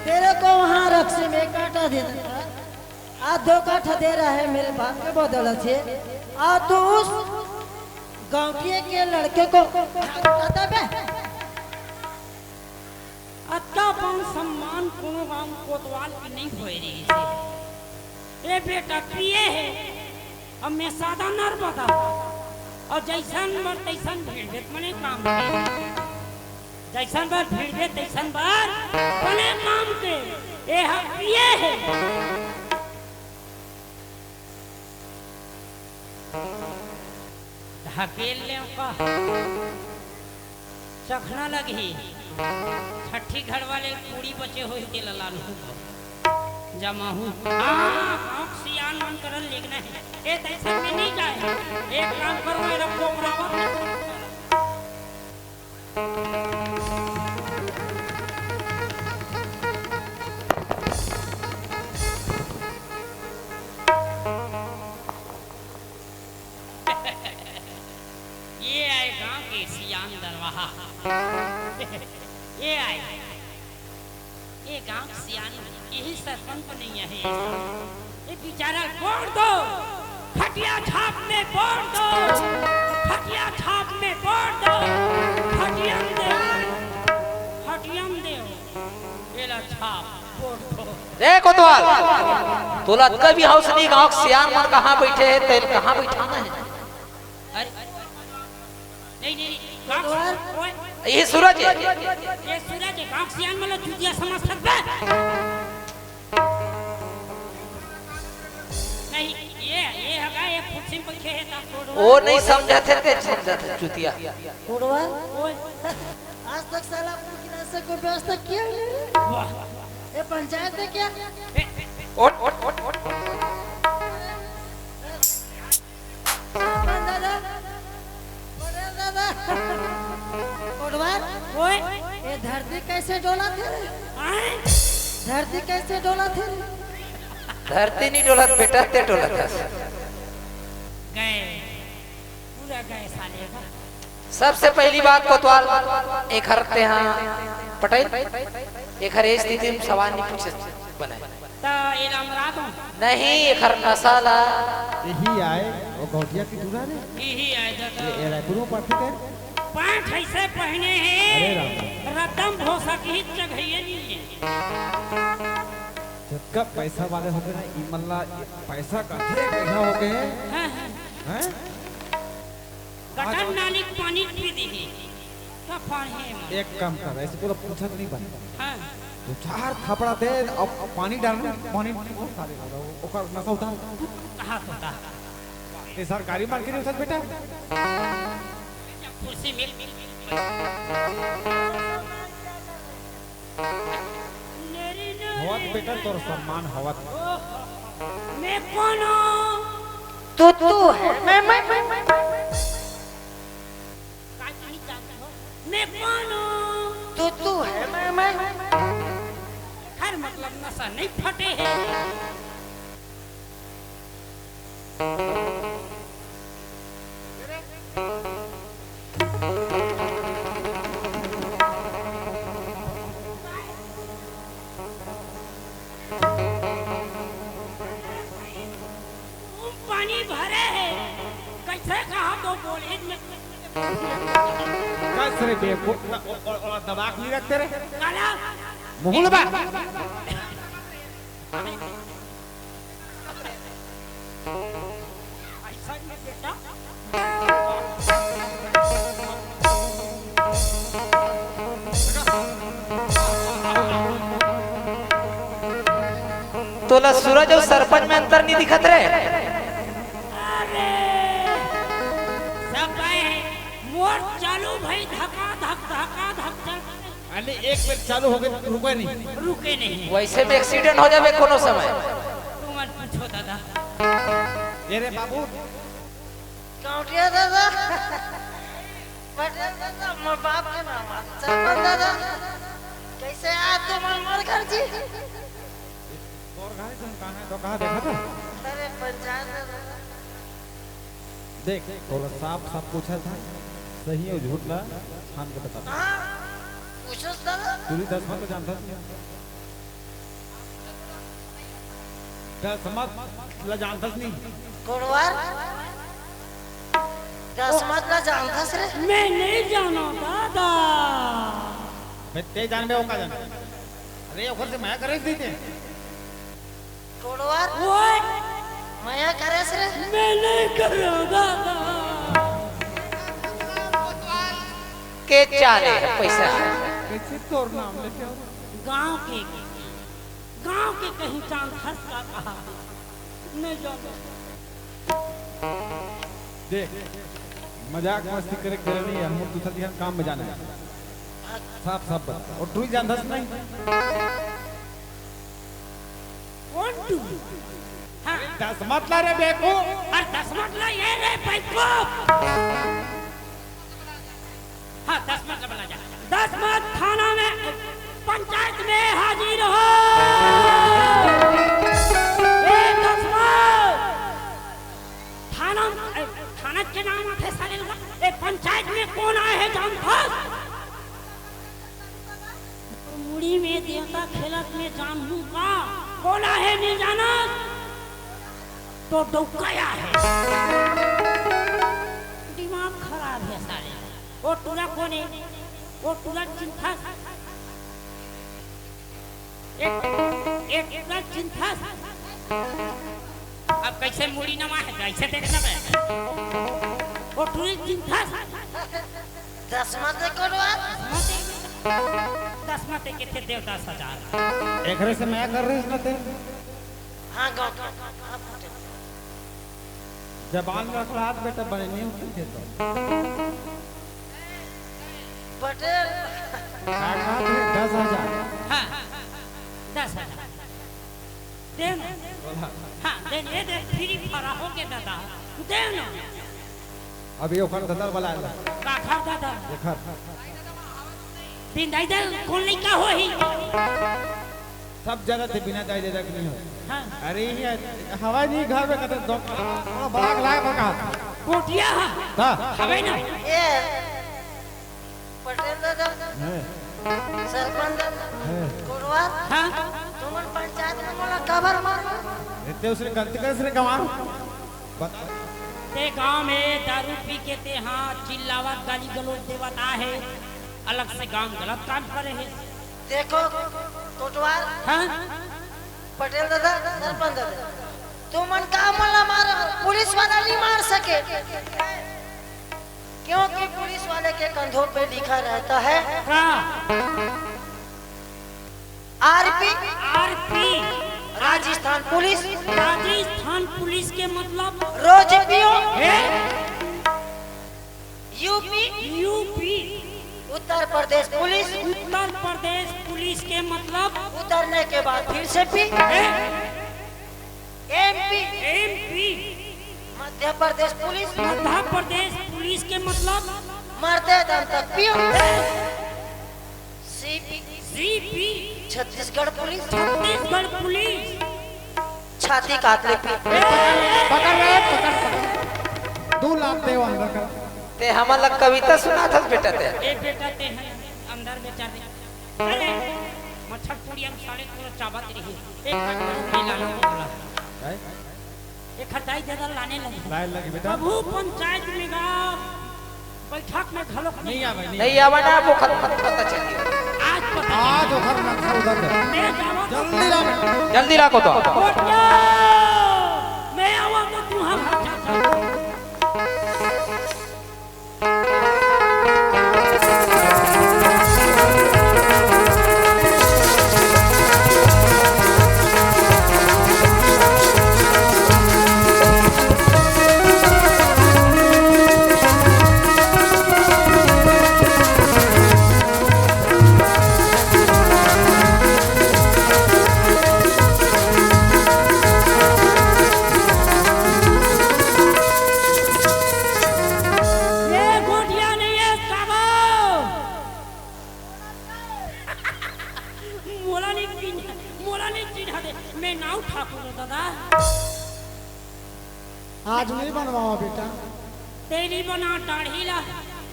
तेरे को वहाँ रक्सी में काठा देता था, आज दो काठा दे रहा है मेरे बाप के बदौलत से, और तू उस गांवटिए के लड़के को काठा दे बे। अतका मान सम्मान कोनो गांव कोतवाल के नहीं होए रहिस हे। ए बेटा, पिए हे, अब मैं सादा नर बता। अउ जइसन बर तइसन भिड़बे त मने काम के। जइसन बर भिड़बे तइसन बर बने काम के। ए ह पिए हे। ढकेल लेव का? चखना लगही। छठी घड़वा ले पूड़ी बचे होही, तेला लानहूँ। जमाहूँ। हाँ, गाँव के सियान मन करन लेगना हे। ए, तइसन में नहीं जाए। एक काम करो, मेरा कोपरावा। ये आय गांव के सियान दरवाहा। ये आय, ये गांव के सियान, यही सरपंच नहीं है। बिचारा फोड़ दो, खटिया छाप में फोड़ दो, खटिया छाप में फोड़ दो, खटियम दे, खटियम दे, एला छाप फोड़ दो। ए कोतवाल, तोला कभी हाउस नहीं, गांव के सियान मन कहाँ बैठे हैं, तेल कहाँ बैठाना है? अरे, नहीं, नहीं, नहीं, गांव, ओए, ये सूरज है। ये सूरज है, गांव के सियान मन ला चूतिया समझ सकता है? नहीं, ये, ये हगा, ये कुर्सी में बैठे है, ता छोड़। वो नहीं समझा थे, ते समझा थे, चूतिया। कुड़वा, ओए। आज तक साला अपनी क्लास को व्यवस्था किया ही नहीं। वाह। ये पंचायत है क्या? ए, ओट, ओट, ओट, ओट। सरपंच दादा, अरे दादा, कोटवार, ओए। ये धरती कैसे डोला थे रे? आए? धरती कैसे डोला थे रे? धरती नहीं डोलत बेटा, ते डोलत हस। गए, पूरा गए साले का। सबसे पहली बात कोतवाल, एक हरते हाँ पटेल, एक हर स्थिति में सवाल नहीं पूछे बनाए। त एला मरा दो। नहीं, एखर नशा ला। यही आए, वो गौटिया की दूरा रे। यही आए दादा। ये, ये रायपुर में पढ़ते थे। पैंट ऐसे पहने हैं, अरे राम। रतन भोसा की ही जगह ये नहीं है। जतका पैसा वाले हो गए ना, इमल्ला पैसा का ढेर पैसा हो गए। हाँ, हाँ। हैं? गटर नाली के पानी पी दी। का पानी है? एक काम कर, ऐसे पूरा पूछत नहीं बन। हाँ। दो चार थपड़ा दे और पानी डाल, पानी बहुत सारे हो रहा, ओकर नशा उतार। कहाँ होता? ये सरकारी मार के नहीं उठत बेटा। कुर्सी मिल। होवत बेटा तोर सम्मान होवत। मैं कौन हूँ? तू तू है, मैं, मैं, मैं, मैं, मैं। काय कहीं जानते हो? मैं कौन हूँ? तू तू है, मैं, मैं, मैं, मैं। हर मतलब नशा नहीं फटे है। पानी भरे है, कैसे कहा तो बोले में। कस रे बेवकूफ, ओ, ओ, ओ, दबाक नहीं रखते रे। काला? मुहुल बा। ऐसा ही है बेटा। तोला सूरज अउ सरपंच में अंतर नहीं दिखत रे? अरे, सब आए हैं। मोर चालू भाई धका धक, धका धक चल। अरे, एक बेर चालू हो गए, रुके नहीं। रुके नहीं। वैसे में एक्सीडेंट हो जावे कोनो समय। तू मत पूछो दादा। ये रे बाबू। गौटिया दादा। पटेल दादा, मोर बाप के नाम है। सरपंच दादा। कैसे आए तुम मोर घर जी? तोर घर तुम कहाँ है? तो कहाँ देखा था? अरे पंचायत दादा। देख, तोला साफ साफ पूछा था, सही अउ झूठ ला छान के बता। हाँ, पूछो दादा। तू भी दसमत ला जानता नहीं। दसमत ला जानता नहीं। कोड़वार, दसमत ला जानता रे? मैं नहीं जाना दादा। बे, ते जानबे, वो का जाने? अरे, ओकर से मया करे देते। कोड़वार? ओए! मया करे से रे? मैं नहीं करूँगा। के चाले है पैसा? कैसे तोर नाम लेते हो? गांव के, गांव के कहीं चांद हंस का कहा। नहीं जानो। देख, मजाक मस्ती करे के जरूरत नहीं है, हम दूसरा दिखा काम में जाना है। साफ साफ बता। और तू ही जानता नहीं? कौन तू? हाँ। अरे दसमत ला रे बेवकूफ। अरे दसमत ला ये रे बेवकूफ। हाँ, दसमत ला बना जा। दसमत थाना में, पंचायत में हाजिर हो। ए दसमत। थाना, ए, थाना के नाम आथे साले ला। ए पंचायत में कौन आए है जानथस? मुड़ी में देवता खेलत में जानहूं का? कोन आहे नहीं जानत? तो डौकाया है। दिमाग खराब है साले। ओ टूरा कोन हे? ओ टूरा चिंता। एक, एक टूरा चिंता। अब कैसे मुड़ी नमा है, कैसे देखना है? ओ टूरा चिंता। दस मते करो आप। दस मते के थे देवदास हजार। एकरे से मैं कर रहे ना ते। हाँ, गाँव के। हाँ, पटेल। जबान रख रहा था बेटा, बने नहीं उठे थे तो। पटेल। का कहा थे? दस हजार। हाँ, दस हजार। दे ना। बोला। हाँ, दे, ये दे, फ्री फरा हो के दादा। दे ना। अभी ओखर ददल वाला आला। काखर दादा। एखर। बिन दाई दल कोन लइका होही? सब जगह ते बिना दाई ददा के नहीं हो। हाँ। अरे ये हवा नहीं घर में कते दो। थोड़ा बड़ा लाए बका। कोटिया हा। दा। हवे ना। ये पटेल दादा, हैं। सरपंच दादा, हैं। कोटवार, हाँ। तुमन पंचायत में मोला काबर मार? इतने उसने गलती करे, उसने कमाल। बता। ते गांव में दारू पी के ते हाँ चिल्लावत गाली गलौज देवत आहे, अलग से गांव गलत काम करे हे। देखो कोटवार, हाँ? पटेल दादा, सरपंच दादा, तुमन का मोला मार, पुलिस वाला नहीं मार सके, क्योंकि पुलिस वाले के कंधों पे लिखा रहता है का? RP. RP. Rajasthan police. Rajasthan police के मतलब? रोज पियो। हे? UP. UP. Uttar Pradesh police. Uttar Pradesh police के मतलब? उतरने के बाद फिर से पी। हे? MP. MP. Madhya Pradesh police. Madhya Pradesh police के मतलब? मरते दम तक पियो। हे? CP. CP. Chhattisgarh police. Chhattisgarh police. छाती काट ले पी। पकड़ रे, पकड़, पकड़। दू लात दे वहाँ रख। ते हमन ला कविता सुनाथस बेटा ते। ए बेटा ते है अंदर बेचारे। अरे, मच्छर पूरी हम साले पूरा चाबत रही। एक बार नहीं लाना बोला। हैं? एखर दाई ददा लाने लगे। लाए लगे बेटा। प्रभु पंचायत में गा बैठक में घलोक नहीं आवे, नहीं नहीं आवे। आवा ना, वो खत, खत पता चली। आज पता आज चली। ओखर नक्शा उधर दे। मैं जावा तो जल्दी ला बेटा। जल्दी ला को तो। कोटिया, मैं आवा तो तू हम ये गोटिया नहीं है, सागो। मोला नहीं चिन्ह, मोला नहीं चिन्ह दे। मैं नाऊ ठाकुर हूँ, दादा। आज नहीं बनवावा बेटा। तेरी बना दाढ़ी ला।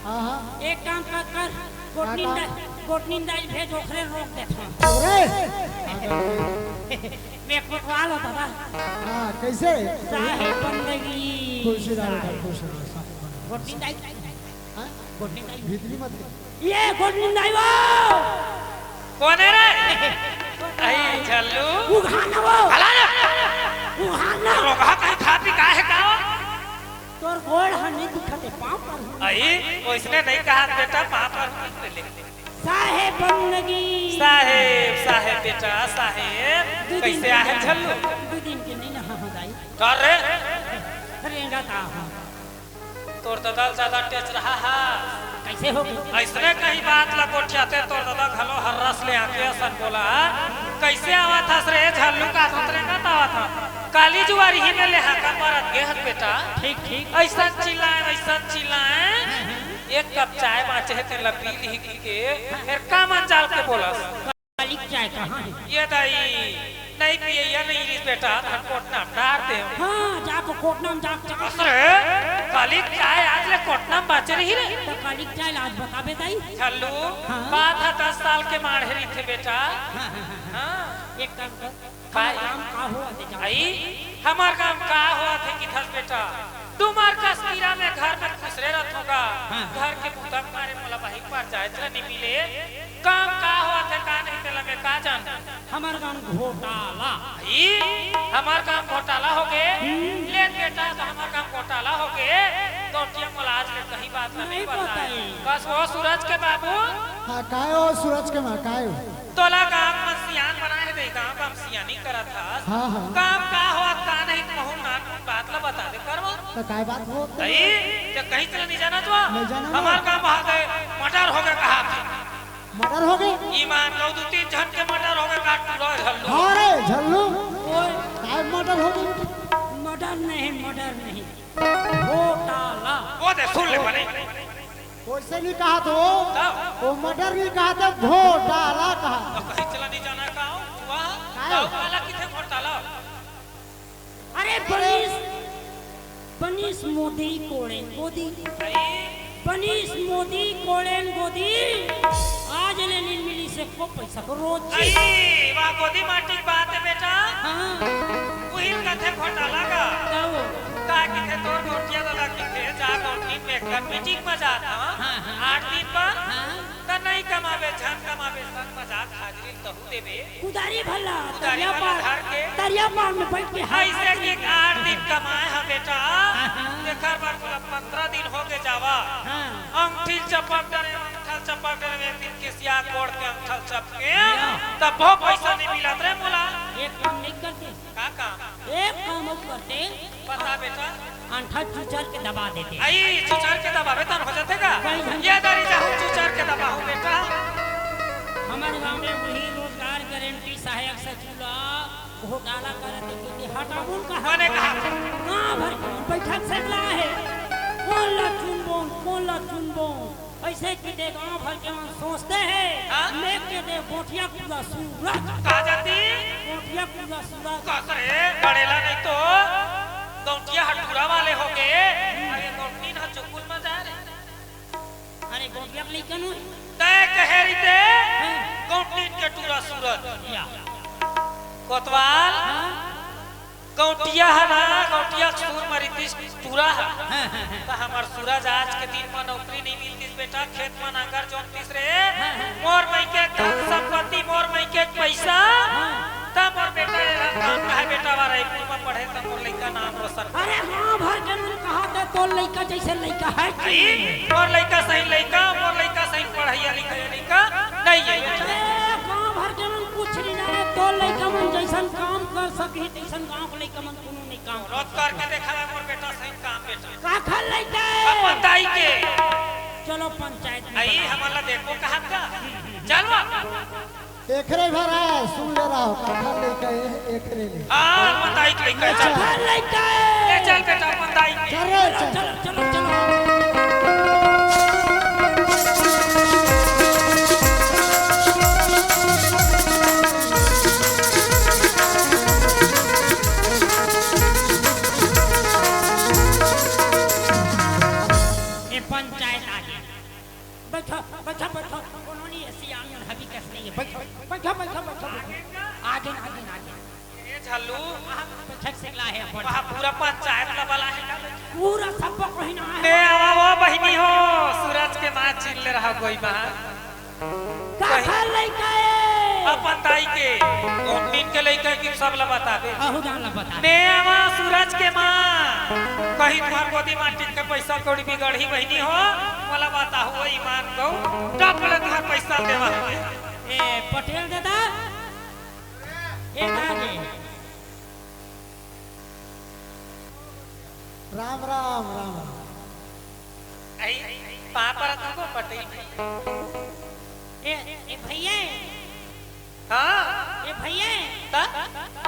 हाँ, हाँ। एक काम कर, कर। गोटनिंदा, गोटनिंदा भेज, ओखरे रोक देता हूँ। अरे! मैं कोटवा लो, दादा। हाँ, कैसे? साहेब बंदगी। खुशी रहो, खुश रहो, साहेब बंदगी। गोटनिंदा। हाँ? गोटनिंदा। भीतरी मत। ये गोटनिंदा वो। कोन हे रे? अई झल्लू। उघार ना वो। हला ना। उघार ना। रोगहा कहीं खा पी का हे का? तोर गोड़ ह नहीं दिखत हे, पाँव पर हूँ। अई, ओइसने नहीं कहा बेटा, पाँव पर हूँ, ले। साहेब बंदगी। साहेब, साहेब बेटा, साहेब। दू दिन कैसे के आहे नहीं झल्लू? दू दिन के नहीं नहा हो दाई। का रे? रेंगा का हो। तोर ददा ल ज्यादा टेच रहा हा। कैसे हो गई? अइसने कहीं बात ला गोठियाते तोर ददा घलो हर्रस ले आके असन बोला, "कैसे आवत हस रे झल्लू?" का थोत रेंगत आवत हस। काली जुआरी ही में ले हाका मारत गे हस बेटा। ठीक, ठीक। अइसन चिल्लाए, अइसन चिल्लाए। एक कप चाय बाँचे हे तेला पी लिही के, फेर का मन जाल के बोलस। काली चाय कहाँ हे? ये दाई, नहीं पिए, ये नहीं रिस बेटा, धन कोटना में डार दे। हाँ, जाको कोटना में जाके चल। अरे, काली चाय आज ले कोटना में बाँचे रही रे। तो काली चाय ला आज बताबे दाई। झल्लू, हाँ। बात है दस साल के माढ़े रहिथे बेटा। हाँ, हाँ, हाँ, हाँ। हाँ। एक काम कर, काय? हमर काम का होवत हे, जान? आई, हमर काम का होवत हे कि धस बेटा, तुमर कस कीरा में घर में खुसरे रथों का, हाँ। घर के बुता के मारे मोला बहिक पार जाए ला नहीं मिले। काम का होवत हे, का नहीं, तेला मैं का जान? हमर काम घोटाला। आई, हमर काम घोटाला हो गे। हम्म। ले बेटा, तो हमर काम घोटाला हो गे। गौटिया मोला आज ले कहीं बात ला नहीं नहीं बताई। बताई। बस वो सूरज के बाबू। हाँ, काय हो सूरज के माँ, काय हो? तोला गांव म सियान बनाए हे, दे गांव म सियानी करत हस। हाँ, हाँ। काम का होवत का नहीं, महू नानमुन बात ला बता दे करवा। तो काय बात हो? दई, ते कहीं चला नहीं जाना तो? नहीं जाना ना। हमार काम वहाँ दे, मर्डर हो गे कहा थे। मर्डर हो गे? ईमान कहो, दू तीन झन के मर्डर हो गे, का टूरा झल्लू। हाँ रे, झल्लू। ओए। काय मर्डर हो गे? मर्डर नहीं, मर्डर नहीं। घोटाला। वो दे, सुन ले बने। वैसे नहीं कहा तो। तब? वो मर्डर नहीं कहा तो, घोटाला कहा। तो कहीं चला नहीं जाना का हो? वाह। काय? तब वाला किथे घोटाला? अरे बनीस, बनीस मोदी कोड़े गोदी। भाई। बनीस मोदी कोड़े गोदी। आज ले नील मिली से को पैसा को रोज। अरे, वाह, गोदी माटी की बात है बेटा। हाँ। उहिल कथे घोटाला का। का वो? का किथे तोर गौटिया वाला किथे जा गौटी में एक मीटिंग में जाता। हाँ, हाँ। आठ दिन पर। हाँ। त नहीं कमावे, झन कमावे, संग मजाक हाजिरी तहू देबे। कुदारी भला, कुदारी तरिया भला पार, धर के। तरिया पार में बैठ के हाथ ऐसे कि आठ दिन कमाए हा बेटा, हाँ, हाँ। तेखर बर मोला पंद्रह दिन हो गे जावा। हाँ। अंगठी चपक डरे, अंगठा चपक डरे, एक दिन के सिया कोड़ के अंगठा चपके, हाँ। तब बहुत पैसा नहीं मिलत रे मोला। एक काम नहीं करते। का काम? एक काम अउ करते। बता बेटा। अंठा चुचर के दबा देते। आई चुचर के दबावे तन हो जाते का? वही हम ये दारी जाहू चुचर के दबाहू बेटा। हमर गांव में वही रोजगार गारंटी सहायक सचिव ला घोटाला करत हे कि हटाबुन कहा। कोने कहा? गांव भर के बैठक सजला हे। कोन ला चुनबोन, कोन ला चुनबोन? ऐसे कि दे गांव भर के मन सोचते हैं, हाँ? मैं के दे गोठिया पूरा सूरत। का जाती? गोठिया पूरा सूरत। का करे? गड़ेला नहीं तो गौटिया हटूरा वाले हो गए। अरे गौटनी ना चुकुल में जा रे। अरे गोठिया के लइका नु। तय कहे रीते हाँ। गौटनी के टूरा सूरत। या। कोतवाल। हाँ? गौटिया ह ना, गौटिया के सुर म रितिस टूरा ह। हाँ, हाँ, हाँ। त हमर सूरज आज के दिन म नौकरी नहीं मिलतिस बेटा, खेत म नांगर जोततिस रे। हाँ, हाँ। मोर मइके धन संपत्ति, मोर मइके पैसा। हाँ। त मोर बेटा एला काम काहे बेटा वा रायपुर म पढ़े त मोर लइका नाम रोशन। अरे गांव भर के मन कहा त तोर लइका जैसे लइका है कि भाई, नहीं? मोर लइका सही लइका, मोर लइका सही पढ़ैया लिखैया लइका नहीं है। अरे गांव भर के मन कुछ नहीं जाने, तोर लइका मन जैसन काम कर सकही तैसन गांव के लइका मन कोनो नहीं काम कर रोज करके सकही। देखा है मोर बेटा सही काम बेटा। काखर लइका है? अपन दाई के। चलो पंचायत में आई बताओ। हमला देखो कहा का? चल वा। एकरे भरा है, सुन ले रहा हो, काखर लइका है, एकरे ले। हाँ, अपन दाई के लइका है, चल। काखर लइका है। ले चल बेटा, अपन दाई के। चल रे, चल। चलो, चलो, चलो। ये पंचायत आ गई। बैठो, बैठो, बैठो। कोनो नहीं है, सियान हबी कस नहीं है। बैठो, बैठो, बैठो, बैठो, बैठो। आगे, आगे, आगे। ए झल्लू। आप बैठक से ला है, अपन। वहाँ पूरा पंचायत ला बला है। पूरा सबको कोई ना है। मैं आवा वो बहिनी हो, सूरज के माँ चिल्ले रहा कोई माँ। काखर लइका है? अपन दाई के। कौन दिन के लइका कि सब ला बताबे। अहू जान ला बता। मैं आवा सूरज के माँ। कहीं तुहर गोदी माटी के पैसा कौड़ी बिगड़ही बहिनी हो, मोला बताहू ईमान गो। डब ले तुहर पैसा देवा। ए, पटेल दादा। ए, दादी। राम, राम, राम, राम। आई, पाँव परत हँव पटेल भाई। ए, ए भैया। हाँ। ए भैया। ता?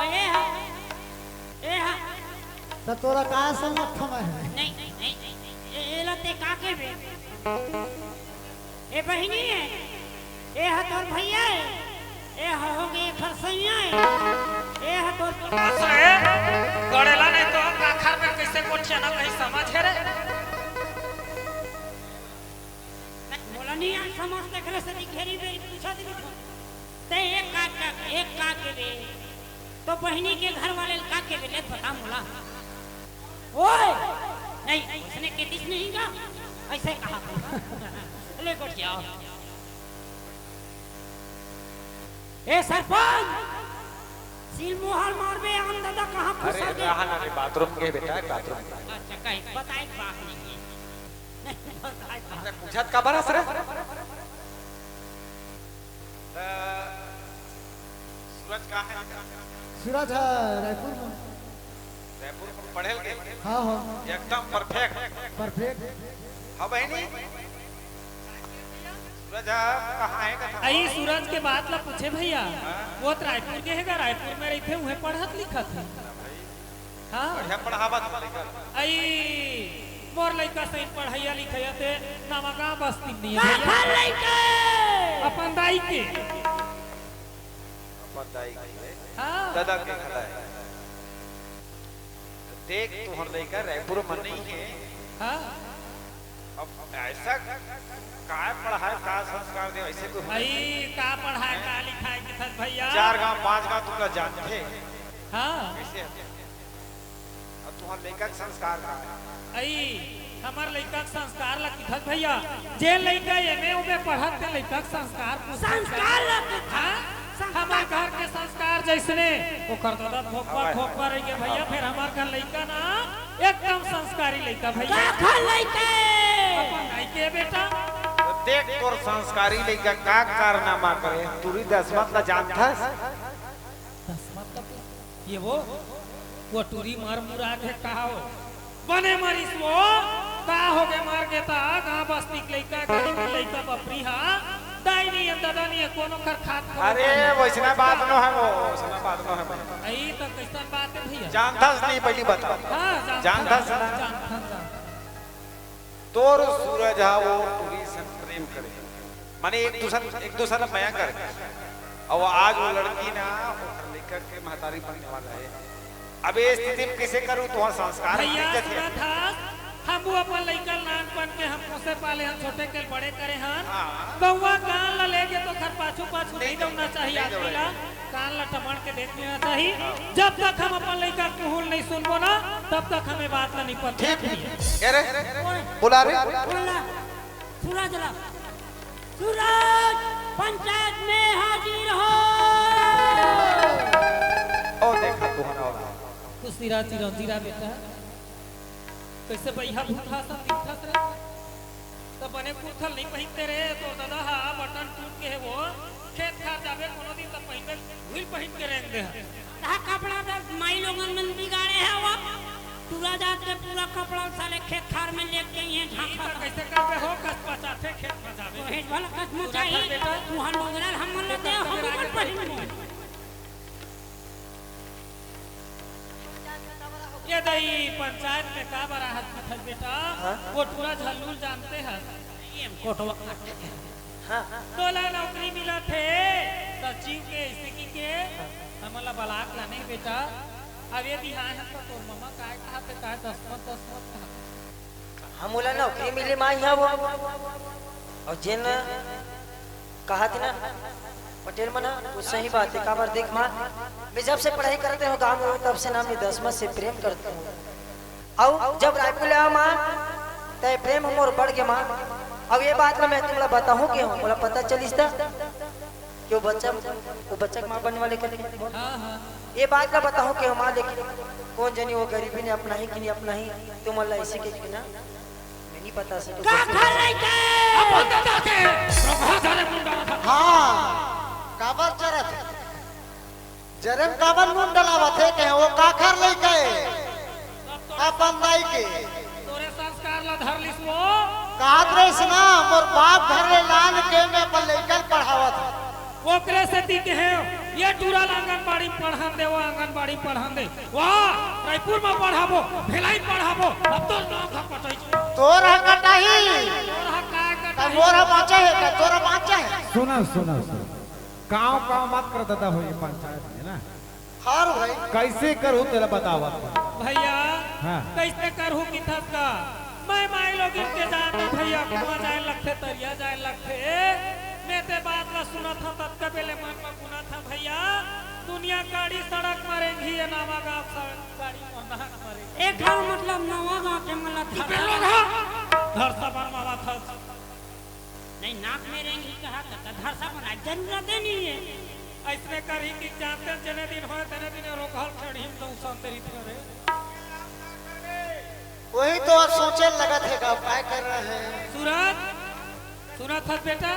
ए हा। ए हा। त तोला का समझ थमा है? नहीं, नहीं, नहीं। ए, एला ते का कहिबे? ए बहिनी, ए हा तोर भैया ए, ए हा हो गे एखर सैया ए, ए हा तोर बस रे, गड़ेला नहीं तो काखर में कैसे गोठिया ना कहीं समझ है रे। नहीं, मोला नहीं आ समझ, तेखरे से घेरी बेरी पूछा दी। ते एक का, का, एक का के बे? तो बहिनी के घर वाले ल का केबे ले बता मोला। ओए, नहीं, उसने केतिस नहीं का, ऐसे कहा था। ले कर जाओ। ए सरपंच, सील मुहार मारबे, आन दादा कहाँ अरे, फंसा दे? रहा ना रे, बाथरूम के बेटा, बाथरूम के। अच्छा, कहीं बताए बात नहीं है। बताए बात। अरे, पूछत का बरस रे? त सूरज कहाँ है? सूरज है रायपुर में। रायपुर में पढ़े लगे? हाँ, हाँ। एकदम परफेक्ट। परफेक्ट। हाँ बहिनी, सूरज कहाँ है कथा? अई सूरज के बात ला पूछे भैया, हाँ। वो त रायपुर के हे गा, रायपुर में रहिथे, उहें पढ़त लिखत हे। हाँ। बढ़िया पढ़ावत हे लइका। अई मोर लइका सही पढ़इया लिखइया ते नवा गाँव बस्ती में नहीं है भैया। काखर लइका? अपन दाई के। अपन दाई के। हाँ। दादा के खड़ा है। देख, तुहर लइका रायपुर में नहीं है। हाँ। अब ऐसा काय पढ़ाए, का संस्कार दे, ऐसे कोई होना अई, चाहिए। का पढ़ाए, का लिखाए के थस भैया? चार गांव, पांच गांव तुमला जानथे। हाँ। कैसे? अब तुहर लइका के संस्कार का है? अई, हमर लइका के संस्कार ला किथस भैया, जे लइका एमे ओमे पढ़त ते लइका के संस्कार पूछत संस्कार ला किथस। हाँ? संस्कार। हमर घर के संस्कार जैसने, ओकर दादा भोकवा, हवय। भोकवा रह गए भैया, फिर हमर घर लइका ना एकदम संस्कारी लइका भैया। काखर लइका? अपन दाई के बेटा। तो देख तोर संस्कारी लइका का कारनामा करे, टूरी दसमत ला जानथस? दसमत ला ये वो, वो टूरी मर मुरा के कहा हो? बने मरिस वो, का हो गे मर गे ता, गाँव बस्ती के लइका, गरीब के लइका बपरी हा, दाई नहीं है, दादा नहीं है, कोनो कर खात खात अरे, नहीं। वैसना बात नो है वो, वैसना बात नो है भाई। अई तो कैसन बात है भैया? जानथस नहीं, पहली बता। हाँ, जानथस जानथस ना? जानथस, जानथस। तोर सूरज हा वो टूरी संग प्रेम करे, माने एक दूसर, एक दूसर ला मया करे। अउ आज वो लड़की ना ओकर लइका के महतारी बनने वाला है। अब ये स्थिति में कैसे करूँ? तुहर संस्कार भैया, ठीक है। सुनत हस, हम वो अपन लइका नानपन के हम पोसे पाले हन, छोटे के बड़े करे हन। हाँ। गौवा कान ला लेके तो घर पाछू पाछू नहीं नहीं दौड़ना दौड़ना, चाहिए नहीं आदमी ला। दौड़ना। कान ला टमड़ के देख लेना चाहिए। जब तक हम अपन लइका के मुँह नहीं सुनबो ना, तब तक हमें बात ला नहीं पता ठीक, ठीक। ये रे, बुला रे। बोला, सूरज ला। सूरज, पंचायत में हाजिर हो। ओ देखा, तुहना वाला। खुशी रहा, चिरंजी रहा बेटा। कैसे बइहा भूखा सा दिखत रहे? त बने कुर्थल नहीं पहिनते रे, तोर दादा हा बटन टूट के हे वो। खेत खार जाबे कोनो दिन त पहिनबे, हुइल पहिन के रेंग दे। आधा कपड़ा त माई लोगन मन बिगाड़े हे वो। पूरा जात के पूरा कपड़ा साले खेत खार में लेके ये ई झांका त था। कैसे करबे हो, कस पचाथे खेत में जाबे। तो हेज वाला कस पूरा मचाही, कर बेटा। तू हम लोगन हम मन बेटा, दे, हम बेटा, मन बेटा, पहिन। बेटा। ये दई पंचायत में का बरा हाथ उठल बेटा, हाँ? वो टूरा झल्लूल जानते हैं। ये कोटवा काटे के। हाँ। तोला नौकरी मिलत हे, त जीव के ऐसे की के, हमन ला बलाक लाने बेटा। अब ये बिहान हम तो तोर ममा काय कहा थे, काय दसमत, दसमत कहा। हम ओला नौकरी मिले माई हा वो। अउ जेन कहा थे ना पटेल मन हा, वो सही बात है। काबर देख माँ, मैं जब से पढ़ाई करते हूँ गाँव में, तब से ना मैं दसमत से प्रेम करते हूँ। अउ जब रायपुर ले आवा माँ, तय प्रेम हमर बढ़ गया माँ। अब ये बात ला मैं तुमला बताहूँ के हूँ, मोला पता चलिस त कि वो बच्चा, वो बच्चा के माँ बनने वाले करके। हाँ, हाँ। ये बात ला बताहूँ के हूँ माँ, लेकिन कौन जनी वो गरीबी ने अपनाही कि नहीं अपनाही, तुमन ला ऐसे के ना, मैं नहीं बता सकूँ। का खा लेते? अपन दादा के, रोगहा धरे मुंडा रहा। हाँ, काबर चरत? जरे म काबर नून डलावत हे के वो काखर लइका ए? अपन दाई के। तोरे संस्कार ला धर लिस वो। कहत रहिस ना, मोर बाप घर ले लान के मैं अपन लइका ल पढ़ावत हूँ। ओकरे सेती के हे, ये टूरा ला आंगनबाड़ी म पढ़न दे, वो आंगनबाड़ी म पढ़न दे। वाह, रायपुर म पढ़ाबो, भिलाई म पढ़ाबो, अब तोर नाम ह कटाही। तोर ह कटाही। तोर ह काय त कटाही? मोर ह बाँचा हे, त तोर ह बाँचा हे। सुना, सुना, सुना। काव काव मत कर दादा होई पंचायत में ना। हर भाई। कैसे करू तेला बतावत हूँ। भैया, हाँ। कैसे करहू किथस का? मैं माई लोगिन के जानत भैया, कुआं जाए लगथे, तरिया जाए लगथे। मैं ते बात ला सुनत हूँ, ततका बेले मन में गुनत हूँ भैया। दुनिया गाड़ी सड़क मारेंगी, ये नवा गांव सड़क गाड़ी मोर नाक मारेंगी। एक गांव मतलब नवा गांव के मतलब तू धरसा बेलोग हा। धरसा बनवावा था। नहीं, नाक में रेंग ही कहा था, तो धरसा बना जरूरत ही नहीं है। ऐसने करही कि जानते जने दिन होए, तने दिन रोकल खड़ी हम दऊ संतरी करे। वही तो आज सोचे लगत हे का, काय कर रहे हैं। सूरज, सुनत हस बेटा,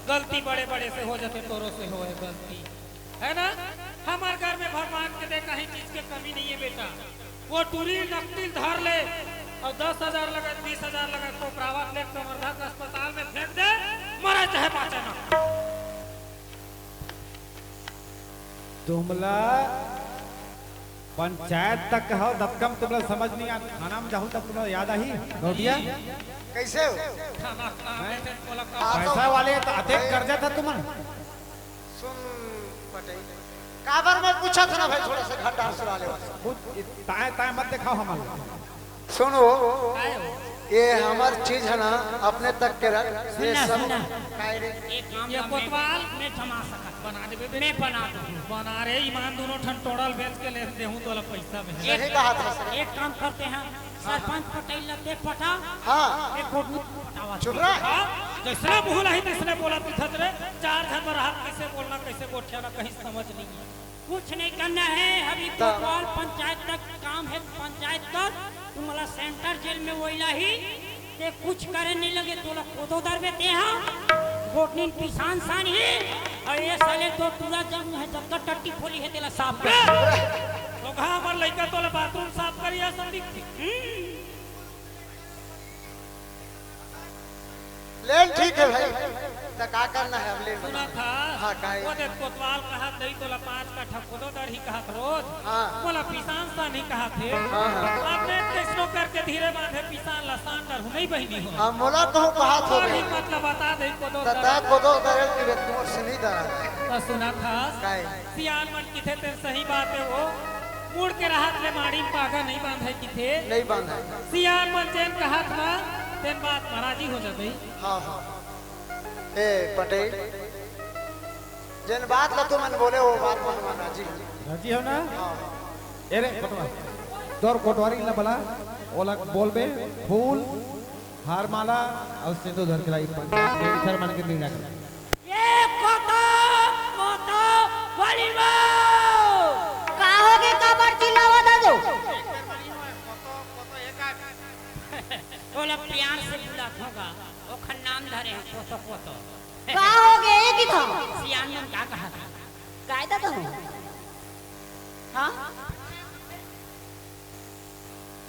गलती बड़े-बड़े से हो जाथे, तोरो से होए गलती, है ना? हमर घर में भगवान के दे कहीं चीज के कमी नहीं है बेटा। वो टूरी नकतिल धर ले अउ दस हजार लगे, बीस हजार लगे, कोपरावत ले कमरधा के अस्पताल में फेंक दे, मरे चाहे बाँचे ना। तुमला पंचायत तक कहो, तब कम तुमला समझ नहीं आ, थाना में जाहू तब तुमला याद आही, गौटिया। कैसे हो? थाना, थाना में थे, बोला का? हाँ, तो पैसा वाले तो अतेक कर्जा था तुमन। सुन पटेल, काबर मैं पूछा था ना भाई, थोड़ा सा घाटा सुरा ले वाला। कुछ ताए, ताए मत दिखाओ हमारे। सुनो, ये हमार चीज है ना, अपने तक के रख। ये सुनना, सब सुनना। काय रे? एक काम ये ना, मैं, कोतवाल मैं जमा सकत। बना देबे बे। मैं बना दूँ। बना रे, ईमान दोनों ठन टोड़ल बेच के ले देहूँ तोला पैसा में। सही कहा था। एक काम करते हैं, सरपंच पटेल ला दे पटा। हाँ। एक कोटनी पटावा। चुप रह। हाँ, जैसने मुँह लाही तैसने बोला तू थत रे। चार झन बर हाथ कैसे बोलना, कैसे गोठियाना, कहीं समझ नहीं है। कुछ नहीं करना है, अभी तो कोतवाल पंचायत तक काम है, पंचायत तक। तुमला सेंट्रल जेल में वोइला ही, ते कुछ करे नहीं लगे, तोला कोदो दरबे ते हा, गोटनीन पिसान सान ही, अउ ये साले तो टूरा जब है, जब तक टट्टी फोली है, तेला साफ कर। तो कहाँ हमार लइका तोला बाथरूम साफ करी है, संदीप? हम्म। ले, ठीक है भाई, त का करना है, अब ले। सुना था, हाँ, का है? वो देख, कोतवाल कहा दई तोला पाँच कट्ठा कोदो दरही कहा था रोज। हाँ। बोला, पिसान सा नहीं कहा थे। हाँ, हाँ। आपने कैसनो करके धीरे बांधे, पिसान ला सान दरहू नहीं बहिनी हो। हाँ, मोला कहूँ कहा था और रे। हिम्मत ला बता दे, कोदो त दर। ता कोदो दरे की रे, तोर से नहीं दरा। तो सुना था, का है? सियान मन किथे तेन सही बात है वो। मुड़ के रहत ले माड़ी में पागा नहीं बांधे किथे। नहीं बांधे। सियान मन जेन कहत ना, तेन बात म राजी हो जाते। हाँ, हाँ। ए, पटेल, जेन बात ला तुमन बोले, वो बात मन म राजी हूँ। राजी हो ना? हाँ। ए रे, पटवा, तोर कोटवारी ला बला, ओला बोलबे, फूल, हार माला अउ सिंदूर धर के लाई, पंचायत के घर मन के निर्णय कर। ये कोतो, कोतो, बोली वो। का होगे, काबर चिल्लावत हस? ओला प्यार से बुलात होगा, ओखर नाम धरे हैं कोतो, कोतो। का होगे, ये किथो? सियान मन का कहा था? काय ता तो? हाँ?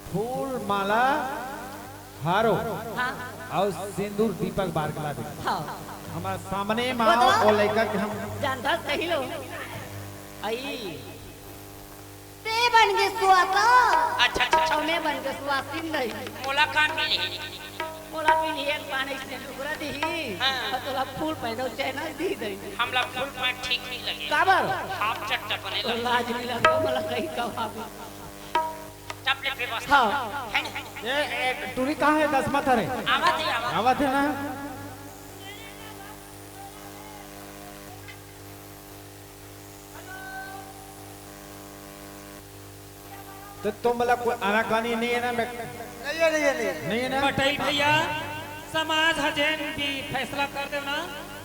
फूल माला हारो हाँ। अउ सिंदूर दीपक बार के ला दे। हाँ। हमार सामने मा बताओ। ओ लइका के हम जानता सही लो। आई। ते बन गे सुआ का? अच्छा, अच्छा, अच्छा। अउ मैं बन गे सुआ सिंदई। मोला का मिली? मोला मिली एक पानी से लुगरा दिही। हाँ। अउ तोला फूल पहनो चैनल दी दई। हमला फूल पाए ठीक नहीं लगे। काबर? हाफ चट्टा बने तो लगे। लाज नहीं लगा, मोला कहीं कहा। टपले पे बस। हाँ। है ना? ए, ए, टूरी कहाँ है? दस मत हरे। आवत है, आवत। आवत है ना? तो तुम बोला कोई आनाकानी नहीं है ना? मैं नहीं है, नहीं है, नहीं है। नहीं है ना? पटेल भैया, समाज ह जेन भी फैसला कर देव ना,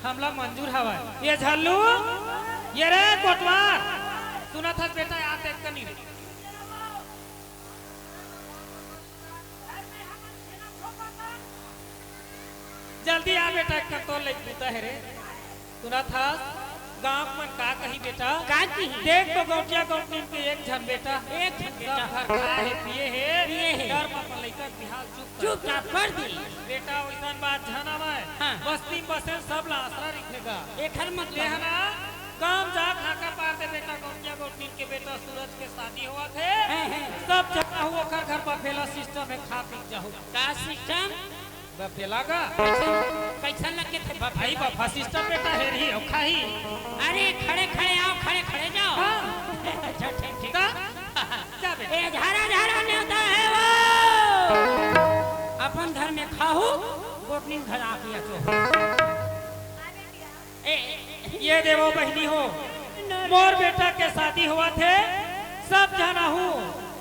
हमला मंजूर हवय। ये झल्लू, ये रे कोटवार, सुनत हस बेटा, यार देख कनी। जल्दी आ बेटा, एक ठन तोर लइक बूता हे रे। सुनत हस, गांव मन का कही बेटा? का कही? देख तो गौटिया गौटिन के एक झन बेटा। एक झन बेटा। सब घर खाए हे, पिए हे। पिए हे। डर म अपन लइका के बिहाव चुप कर। चुपचाप कर दी। बेटा, ओइसन बात झन आवय। हाँ। बस्ती म बसे सब ला आसरा रहिथे गा। एखर मतलब? ले हना, गांव जा, हांका पार दे बेटा, गौटिया गौटिन के बेटा सूरज के शादी होवत हे। हैं, हैं। सब झन आहू ओखर घर बफेला सिस्टम हे, खा पी जाहू। का सिस्टम? बफेला का? कैसन, कैसन लगे थे बफेला? भाई बफा सिस्टम बेटा हे रही हो खाही। अरे खड़े खड़े आओ, खड़े खड़े जाओ। हाँ। अच्छा, ठीक, ठीक। का? जा बेटा। ए झारा झारा नेवता हे वो। अपन घर में खाहू, गोटनी घर आके अचो। ए, ए, ए। ये देवो बहिनी हो। नर मोर बेटा के शादी होवत हे, सब झन आहू,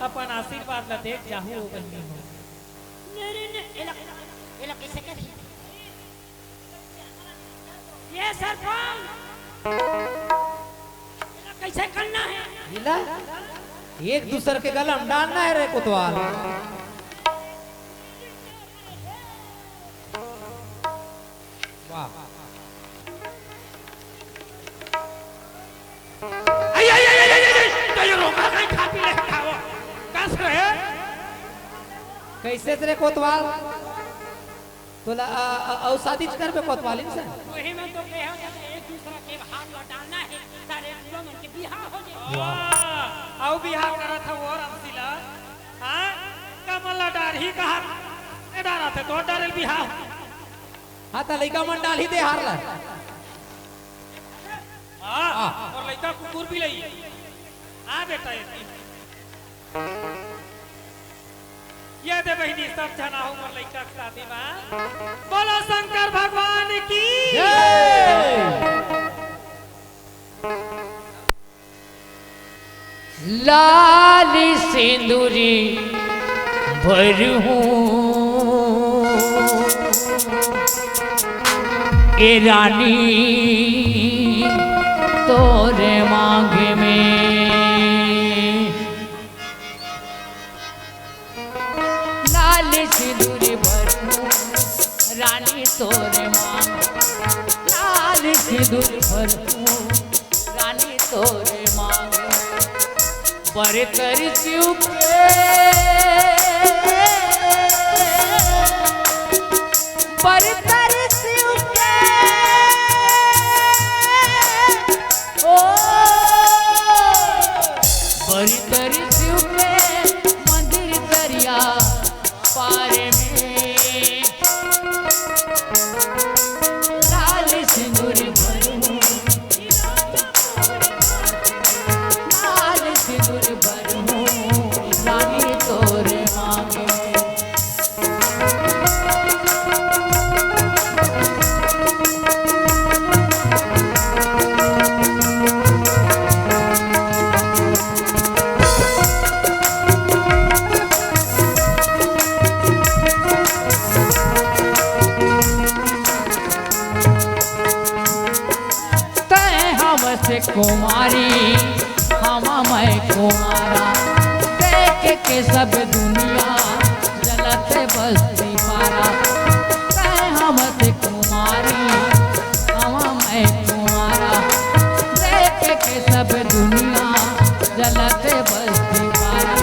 अपन आशीर्वाद ला देके जाहू ओ बहिनी हो। मेरे ने, एला, एला कइसे करही? ये सरपंच, एला कइसे करना हे? एला एक दूसर के गला में डालना हे रे कोतवाल। वाह। आई, आई, आई, आई, आई, आई, तो ये रोका कहीं खा पी ले खाओ। कस रहे? कइसे रे कोतवाल? तोला, अ, अ, अउ शादी करबे कोतवालिन से? वही में तो कहे हो, जब एक दूसरा के हाथ लौटाना है, सारे जुआ मन के बिहाव हो जाए। वाह। अउ बिहाव करत है वो रमसीला। हाँ? कमल ला डारही कहा? ए डारत हे, तो डारेल बिहाव। हाँ, त लइका मन डालही दे हार ला। हाँ, हाँ। और लइका कुकुर भी लई। आ बेटा, ये ये दे बहिनी, सब झन आहू मोर लइका के शादी मा। बोलो शंकर भगवान की। जय। लाल सिंदूरी भरहूँ ए रानी तोरे मांग में। लाल सिंदूर भरहूँ रानी तोरे मांग, लाल सिंदूर भरहूँ रानी तोरे मांग। बरतर शिव के, बरतर शिव के, ओ, बरतर शिव के मंदिर दरिया पार में। लाल सिंदूर भरहूँ, लाल सिंदूर भरहूँ, रानी तोरे मांग में। तैं हवस कुंवारी, हवँ मैं कुंवारा, देख के सब दुनिया जलत बस्ती पारा। तैं हवस कुंवारी, हवँ मैं कुंवारा, देख के सब दुनिया जलत बस्ती पारा।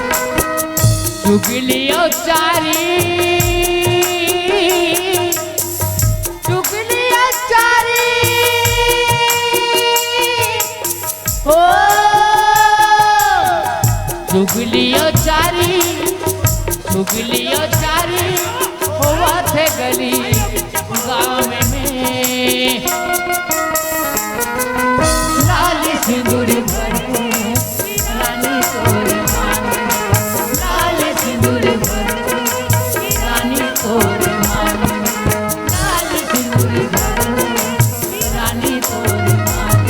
चुगलियो चारी, चुगलियो चारी, हो, चुगलियो चारी, चुगलियो चारी होवत हे गली गाँव में। लाल सिंदूर भरहूँ रानी तोरे मांग, लाल सिंदूर भरहूँ रानी तोरे मांग, लाल सिंदूर भरहूँ रानी तोरे मांग,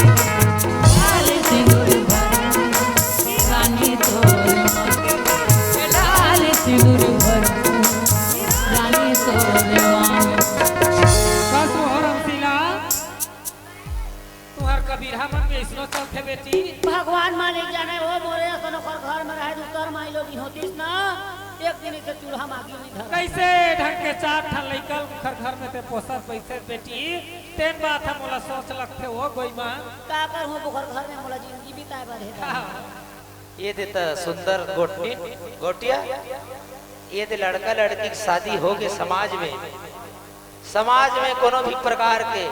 लाल सिंदूर भरहूँ रानी तोरे मांग, लाल सिंदूर भरहूँ रानी तोरे मांग। बस वो हो रमसीला। तुहर कबीरहा मन में अइसनो चलथे बेटी। भगवान मालिक जाने, ओ मोरे असन ओकर घर में रहे, दूसर माई लोगिन होतिस ना, एक दिन इसे चूल्हा मागी नहीं धर। कइसे ढंग के चार ठन लइका ओकर घर में ते पोसत पइसे बेटी, तेन बात ह मोला सोच लगथे ओ गोई माँ। का करहूँ ओकर घर में मोला जिंदगी बिताए बर हे। हाँ। ये दे त सुंदर गोटनी, गोटिया, ये दे लड़का लड़की के शादी होगे समाज में, समाज में कोनो भी प्रकार के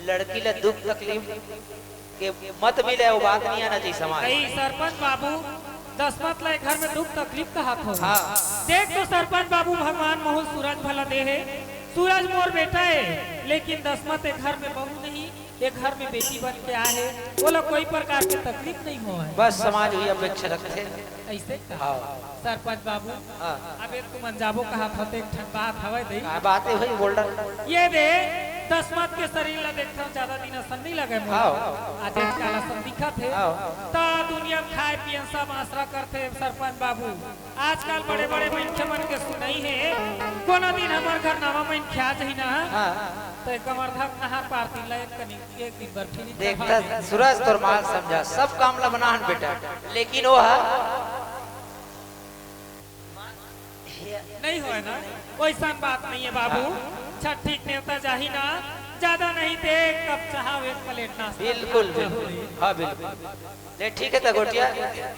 लड़की ला दुख तकलीफ के मत मिले, वो बात नहीं आना चाहिए समाज में। नहीं, सरपंच बाबू, दसमत ला ए घर में दुख तकलीफ कहत हो। हाँ। देख तो सरपंच बाबू, भगवान मोहन सूरज भला दे हे, सूरज मोर बेटा हे, लेकिन दसमत ए घर में बहू नहीं, ए घर में बेटी बन के आए हे, ओला कोई प्रकार के तकलीफ नहीं होवय। बस समाज वही अपेक्षा रखथे। अइसे का? हाँ। सरपंच बाबू, हाँ। अब एक तुमन जाबो कहा था, तो एक ठन बात हवय दई। का बात हे भाई, बोल रहा। ये दे, दसमत के शरीर ला देखथंव, ज्यादा दिन असन नइ लगे मोला। हाँ। आज आजकल असन दिखत हे। हाँ। त दुनिया म खाय पियन सब आसरा करथे सरपंच बाबू। आजकल बड़े-बड़े मनखे मन के सुनई हे, कोनो दिन हमर घर नवा मनखे आ जाही ना, हाँ। त कमरधर नहर पार तीर ला एक कनी, एक दिन बर free देखता चढ़ा दे। सूरज तोर माल समझा, सब काम ला बनाहन बेटा, लेकिन वो हा नहीं होय ना, वइसन बात नहीं हे बाबू। छट्ठी के नेवता जाही ना, ज्यादा नहीं ते एक कप चाहा, एक plate नाश्ता। बिल्कुल, बिल्कुल। हाँ, बिल्कुल। ले, ठीक हे त गोटिया।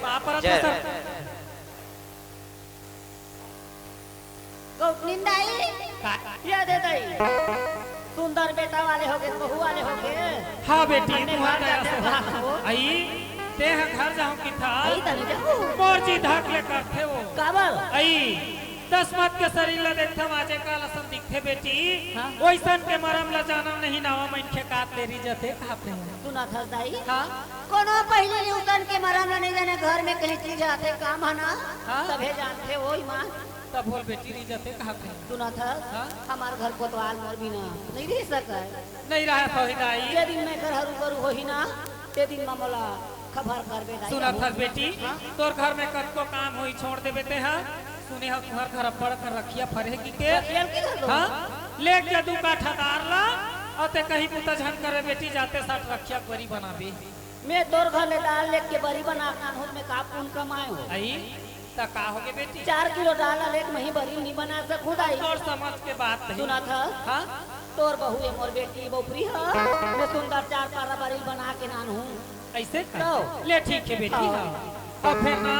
बाप रे, जय। सर। गौतनी दाई, का? ये दे दाई। सुंदर बेटा वाले होगे, बहू वाले होगे। हाँ बेटी, अन्य तुँहर बात दया करते से हो। बात हो। अई, तें ह घर जाहूँ किथा। अई, तनु जाहूँ। मोर जी धक ले करथे वो। काबर? अई, दसमत के शरीर ला देखथंव, आजे काल असन दिखथे बेटी। हाँ। वइसन के मरम ला जानव नहीं, नवा मनखे कात ले री जथे, कहाथे। सुनत हस दाई? हाँ। कोनो पहिली ले उतन के मरम ला नहीं जाने, घर में कहीं चीज आथे, काम हे ना, हाँ। सभे जानथे, वो ईमान। तब बोल बेटी, री जथे, कहाथे। सुनत हस? हाँ। हमार घर कोतवाल मोर बिना नहीं रह सकय। नहीं रहे पही दाई। जे दिन मैं घर हरू बरू होही ना, ते दिन म मोला खबर करबे दाई। सुनत हस बेटी, हाँ? तोर घर में कतको काम होही, छोड़ देबे तें ह। सुने हँव तुँहर घर अब्बड़ अकन रखिया फरे हे कहिके। रखिया के घर दो। हाँ? लेग जा दू काठा दार ला, अउ तें कहीं बुता झन करे बेटी, जाते साठ रखिया के बरी बनाबे। मैं तोर घर ले दार लेग के बरी बना के आनहूँ, मैं का पुन कमाय हों? अई, त का होगे बेटी? चार किलो दार ला लेग के महीं बरी नहीं बना सकहूँ दाई। तोर समझ के बात नहीं। सुनत हस? हाँ? तोर बहू ए मोर बेटी बउपरी ह, मैं सुंदर चार पारा बरी बना के आनहूँ। अइसे का? तो? ले ठीक हे बेटी, हाँ। हाँ। अब फेर ना,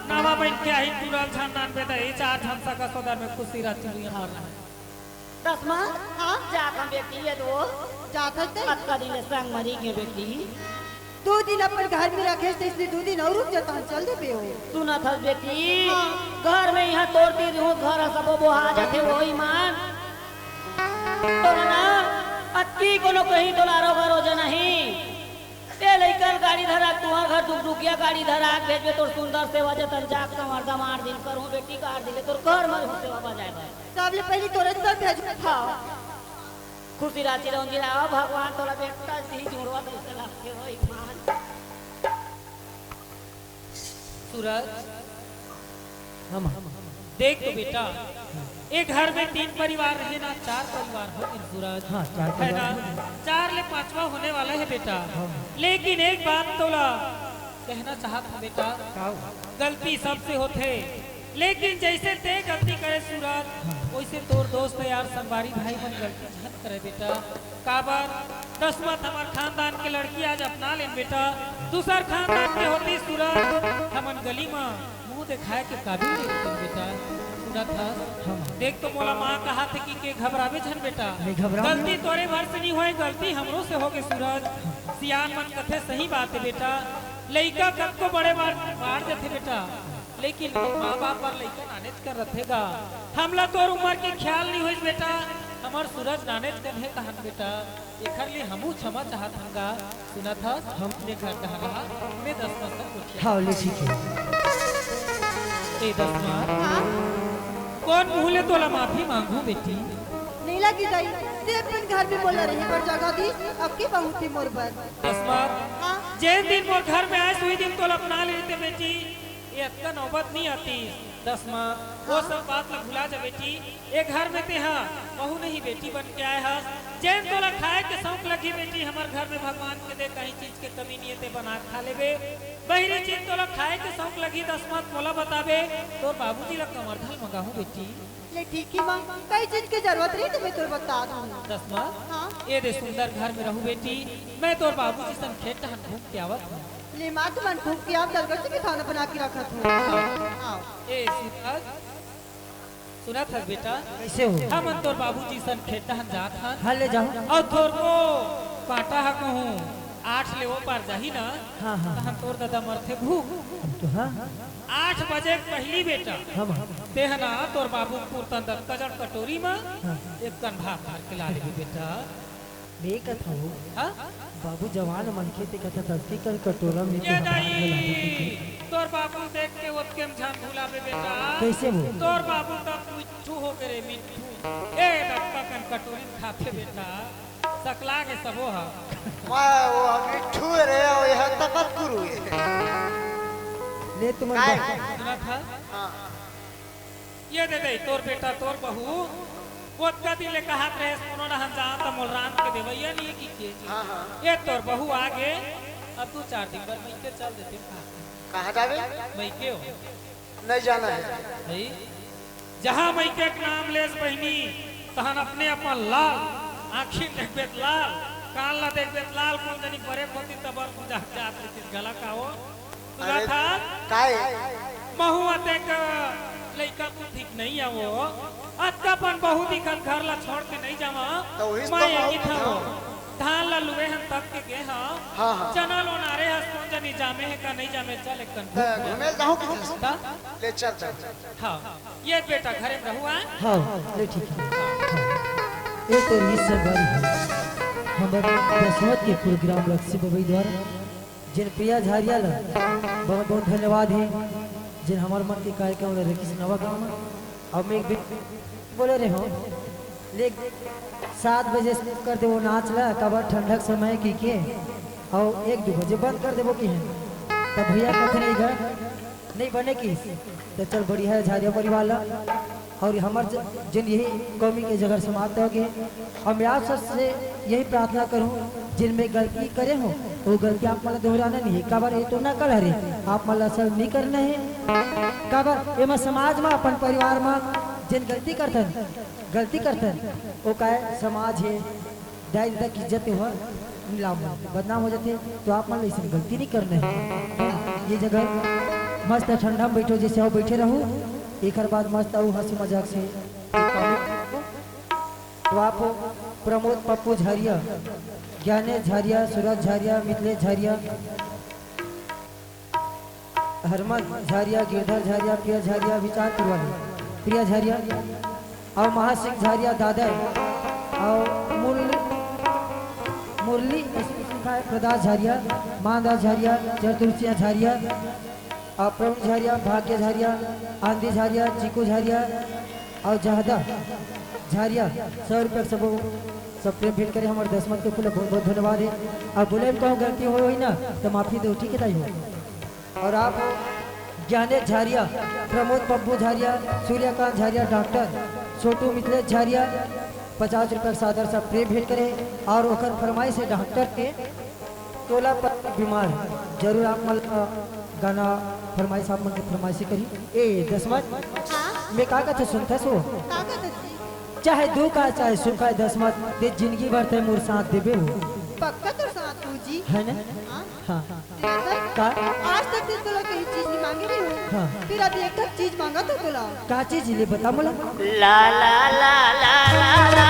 नवा बहिन के आही, तुरंत झन नानबे त, ये चार झन सगा सोदर में खुशी रहती हुई हाँ। हमारा। दसमा, हाँ? जात हँव बेटी, ये तो। जात हस ते? अतका दिन ले संग मरी के बेटी। दू दिन अपन घर में रखे हस, त इसने दू दिन अउ रुक जाता, हम चल देबे हो। सुनत हस बेटी, हाँ। घर में इहाँ तोर तीर हूँ, घर ह सबो बोहा जाथे, वो ईमान। तोला ना, अतकी कोनो कहीं तोला रोगा रोजा नहीं। ए लइका ल गाड़ी धरा, तुँहर घर डुगडुगिया गाड़ी धरा के भेजबे, तोर सुंदर सेवा जतन जाके संवर दमार दिन करहूँ बेटी, गाड़ दिले तोर घर म रहूँ सेवा बजाय बर। सबले पहिली तोरे घर भेजहूँ। हाँ। खुशी राजी रौंदी रहा, भगवान तोला बेटा जी जुड़वा तइसे लगथे, ओ ईमान। सूरज, हाँ माँ। देख तो बेटा, ए घर में तीन परिवार रहे ना, चार परिवार होगे सूरज। हाँ, चार है ना? परिवार होगे। चार ले पांचवा होने वाला है बेटा। हाँ। लेकिन एक बात तोला कहना चाहत हँव बेटा, का हो? गलती सबसे होथे, लेकिन जइसे तें गलती करे सूरज, हाँ। वइसे तोर दोस्त यार संगवारी भाई मन गलती झन करे बेटा। काबर? दसमत हमर खानदान के लड़की आज अपना लेन बेटा, दूसर खानदान के होतिस सूरज, हमन गली म मुंह देखाय के काबिल नइ रहितेन बेटा। सुनत हस? हाँ। देख तो मोला माँ कहाथे कि के घबराबे झन बेटा। नहीं घबराओं। गलती तोरे भर से नइ होय, गलती हमरो से होगे सूरज। सियान मन कथे सही बात हे बेटा, लइका कतको बड़े बाढ़, बाढ़ जथे बेटा, लेकिन माँ बाप बर लइका नानेच कन रथे गा। हमला तोर उमर के ख्याल नइ होइस बेटा, हमर सूरज नानेच कन हे कहन बेटा, एखर ले हमू क्षमा चाहत हन गा। सुनत हस? हम अपने घर डहर रहा, मैं दसमा संग उठिया। हाँ, ले ठीक हे। ए दसमा, हाँ? कोन मुँह ले तोला माफी मांगहूँ बेटी? नइ लगी दाई, तें अपन घर में मोला रहे बर जगह दिस, अबकी बहुत ही मोर बर। दसमा, हाँ? जेन दिन मोर घर में आइस, उही दिन तोला अपना लेते बेटी। ये अतका नौबत नइ आतिस। दसमा, वो हाँ? सब बात ला भुला जा बेटी। ए घर में तें ह बहू नहीं बेटी बन के आय हस। जेन तोला खाय के शौक लगही बेटी, हमर घर में भगवान के दे कहीं चीज के कमी नइ हे, तें बना के खा लेबे। बहिरी चीज तोला खाय के शौक लगही दसमा, मोला बताबे, तोर बाबूजी ला कमरधल मंगाहूँ बेटी। ले ठीक हे माँ, कई चीज के जरूरत रही त मैं तोर बता दूँ। दसमा, हाँ? ए दे सुंदर घर में रहू बेटी, मैं तोर बाबूजी संग खेत डहन घूम के आवत हूँ। ले माँ, तुमन घूम के आव, दलगत से खाना बना के रखत हूँ। हाँ। ए सूरज, सुनत हस बेटा? कइसे हो? हमन तोर बाबूजी संग खेत डहन जात हन। हाँ, ले जाहूँ। अउ थोरको कांटा ह कहूँ आठ ले ओ पार जाही ना, हाँ, हाँ। तहन तोर ददा मरथे भूख। हम तो हाँ। आठ बजे के पहिली बेटा, हाँ, माँ। तें ह ना तोर बाबू के कुरतन दतका जड़ कटोरी म हाँ। एक कन भात भर के ला लेबे बेटा। मैं कथँव, हाँ? बाबू जवान मनखे, तें कथस अतकी कन कटोरा में ये तें ह भात दाई, ला लेबे। तोर बाबू देख के ओतके म झन भुलाबे बेटा। कइसे वो? तोर बाबू त मिट्ठू होगे रे, मिट्ठू। ए दतका कन कटोरी खाथे बेटा, सकला के सबो ह। मैं वो मिट्ठू रे, वो यह तपत गुरु है। ले तुम काय? सुनत ह? हाँ। ये दे दे, तोर बेटा, तोर बहू, ओतका दिन ले कहत रहे, कोनो डहन जा त मोल रांध के देवइया नहीं है कि के? हाँ, हाँ। ये तोर बहू आगे, अब दू चार दिन बर मइके चल देते। कहाँ जावे? मइके हो। नहीं जाना है। भाई, जहाँ मइके के नाम लेस बहिनी, तहन अपने अपन लाल, आँखी देखबे त लाल, कान ला देखबे त लाल, कोन जनी बरे कोती तबर पूजा जात रहितिस गला का हो। अरे, सुना था? काय? महू अतेक लइका कुल ठीक नहीं है वो। अतका अपन बहू दिखत घर ला छोड़ के नहीं जावा। तो वही तो मैं कहूँ। एक ही था वो। धान ला लुए हन तक के गे हा। हाँ, हाँ। चना लो नारे हस कोन जनी जामे है का नहीं जामे, चल एक कन त घूम ले। घूमे जाहूँ कि जस? त? ले चल, चल। हाँ, ये बेटा घरे में रहुआ। हाँ, ले ठीक है। हाँ। ये तो रिश्तेदारी है। हमर दसवत के प्रोग्राम लक्ष्मी बबई द्वारा जिन प्रिया झारिया ला बहुत बहुत धन्यवाद है, जिन हमर मन के कार्यक्रम ला रखिस नवा गाँव में। अब मैं एक दिन बोले रहे हूँ, ले सात बजे से कर दे वो नाच ला, काबर ठंडक समय की के, और एक दो बजे बंद कर देबो की है। तब भैया कथे नहीं घर नहीं बने की, तो चल बढ़िया है झारिया परिवार ला। और हमर ज-, जिन यही कमी के जगह समाप्त हो गए। और मैं आप सबसे यही प्रार्थना करूँ, जिन मैं गलती करे हूँ, वो गलती आप मन ला दोहराना नहीं है। काबर ये तो नकल हरे, आप मन ला सब नहीं करना है। काबर एमा समाज मा, अपन परिवार मा जिन गलती करथन, गलती करथन, वो काय समाज है, दाई ददा की इज्जत है, वह नीलाम हो, बदनाम हो जाते। तो आप मन ला ऐसी गलती नहीं करना है। ये जगह मस्त ठंडा में बैठो, जैसे आओ बैठे रहो। एक बार मस्त आओ हंसी मजाक से। तो आप प्रमोद पप्पू झारिया, ज्ञानेश झारिया, सूरज झारिया, मिथिलेश झारिया, हरमन झारिया, गिरधर झारिया, प्रिया झारिया, विचारपुर वाले प्रिया झारिया, और महासिंह झारिया दादर, और मुरली, मुरली प्रदास झारिया, मानदास झारिया, चतुर्सिया झारिया, और प्रवीण झारिया, भाग्य झारिया, आंधी झारिया, चीकू झारिया, और जहदा झारिया सौ रुपया के सबो सब प्रेम भेंट करे हमर दसमत के फूल बहुत बहुत धन्यवाद है। अब बोले कहूँ गलती हो ही ना तो माफी दो, ठीक है दाई हो। और आप ज्ञानेश झारिया, प्रमोद पप्पू झारिया, सूर्यकांत झारिया, डॉक्टर छोटू मिथिलेश झारिया पचास रुपया के सादर सब प्रेम भेंट करे और ओकर फरमाइश है डॉक्टर के तोला पर बीमार, जरूर आप मन ला गाना फरमाइश, आप मन के फरमाइशी करी। ए दसमत, हाँ? मैं का कथे सुनथस वो? का कथे जी? चाहे दुख आय चाहे सुख आय दसमत, ते जिंदगी भर ते मोर साथ देबे हो। पक्का तोर साथ हो जी। है ना? हाँ। हाँ। तेरा सर, का? आज तक ते तोला कहीं चीज नहीं मांगे रही हो। हाँ। फिर अभी एक ठक चीज मांगा तो तोला। का चीज ले बता मोला? ला ला ला ला ला ला।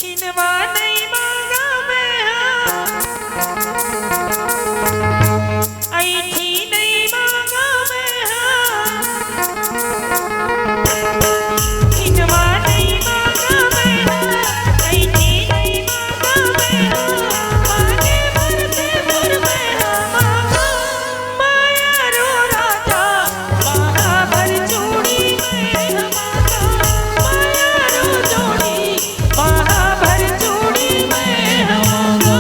खिनवा नइ मांगा मैं हा, अइठी नइ मांगा मैं हा। खिनवा नइ मांगा मैं हा, अइठी नइ मांगा मैं हा। मांगे बर ते मोर मैं हा मांगा, माया रो राजा, बाहा भर चूड़ी मैं हा मांगा, माया रो जोड़ी। बाहा भर चूड़ी मैं हा मांगा।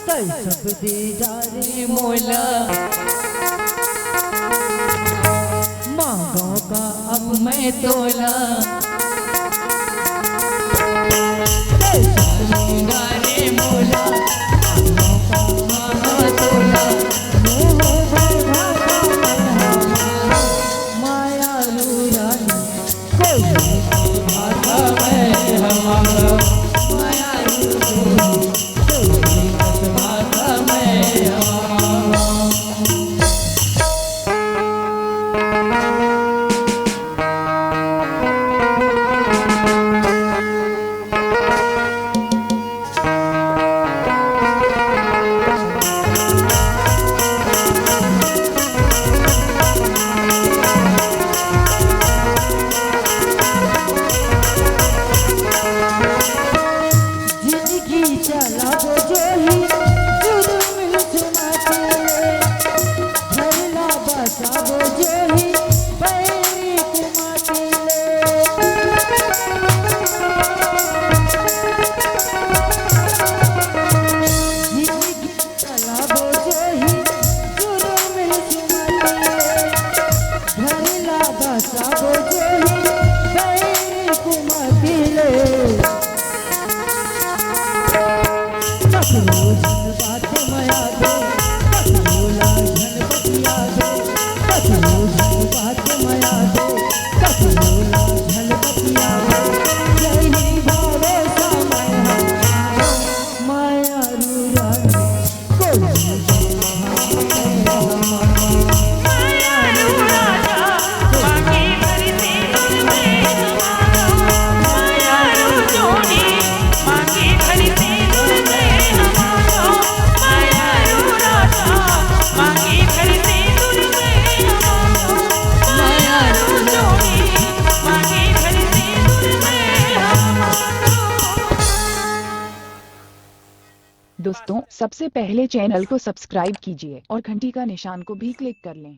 तै सब दे डारे मोला, मांगों का अब मैं तोला। तै सब दे डारे मोला, मांगों का अब मैं तोला। मोह भर भागा मैं हा मांगा, माया रू रानी। कोई भागा मैं हा मांगा, माया रू रानी। कोई भागा तो सबसे पहले चैनल को सब्सक्राइब कीजिए और घंटी का निशान को भी क्लिक कर लें।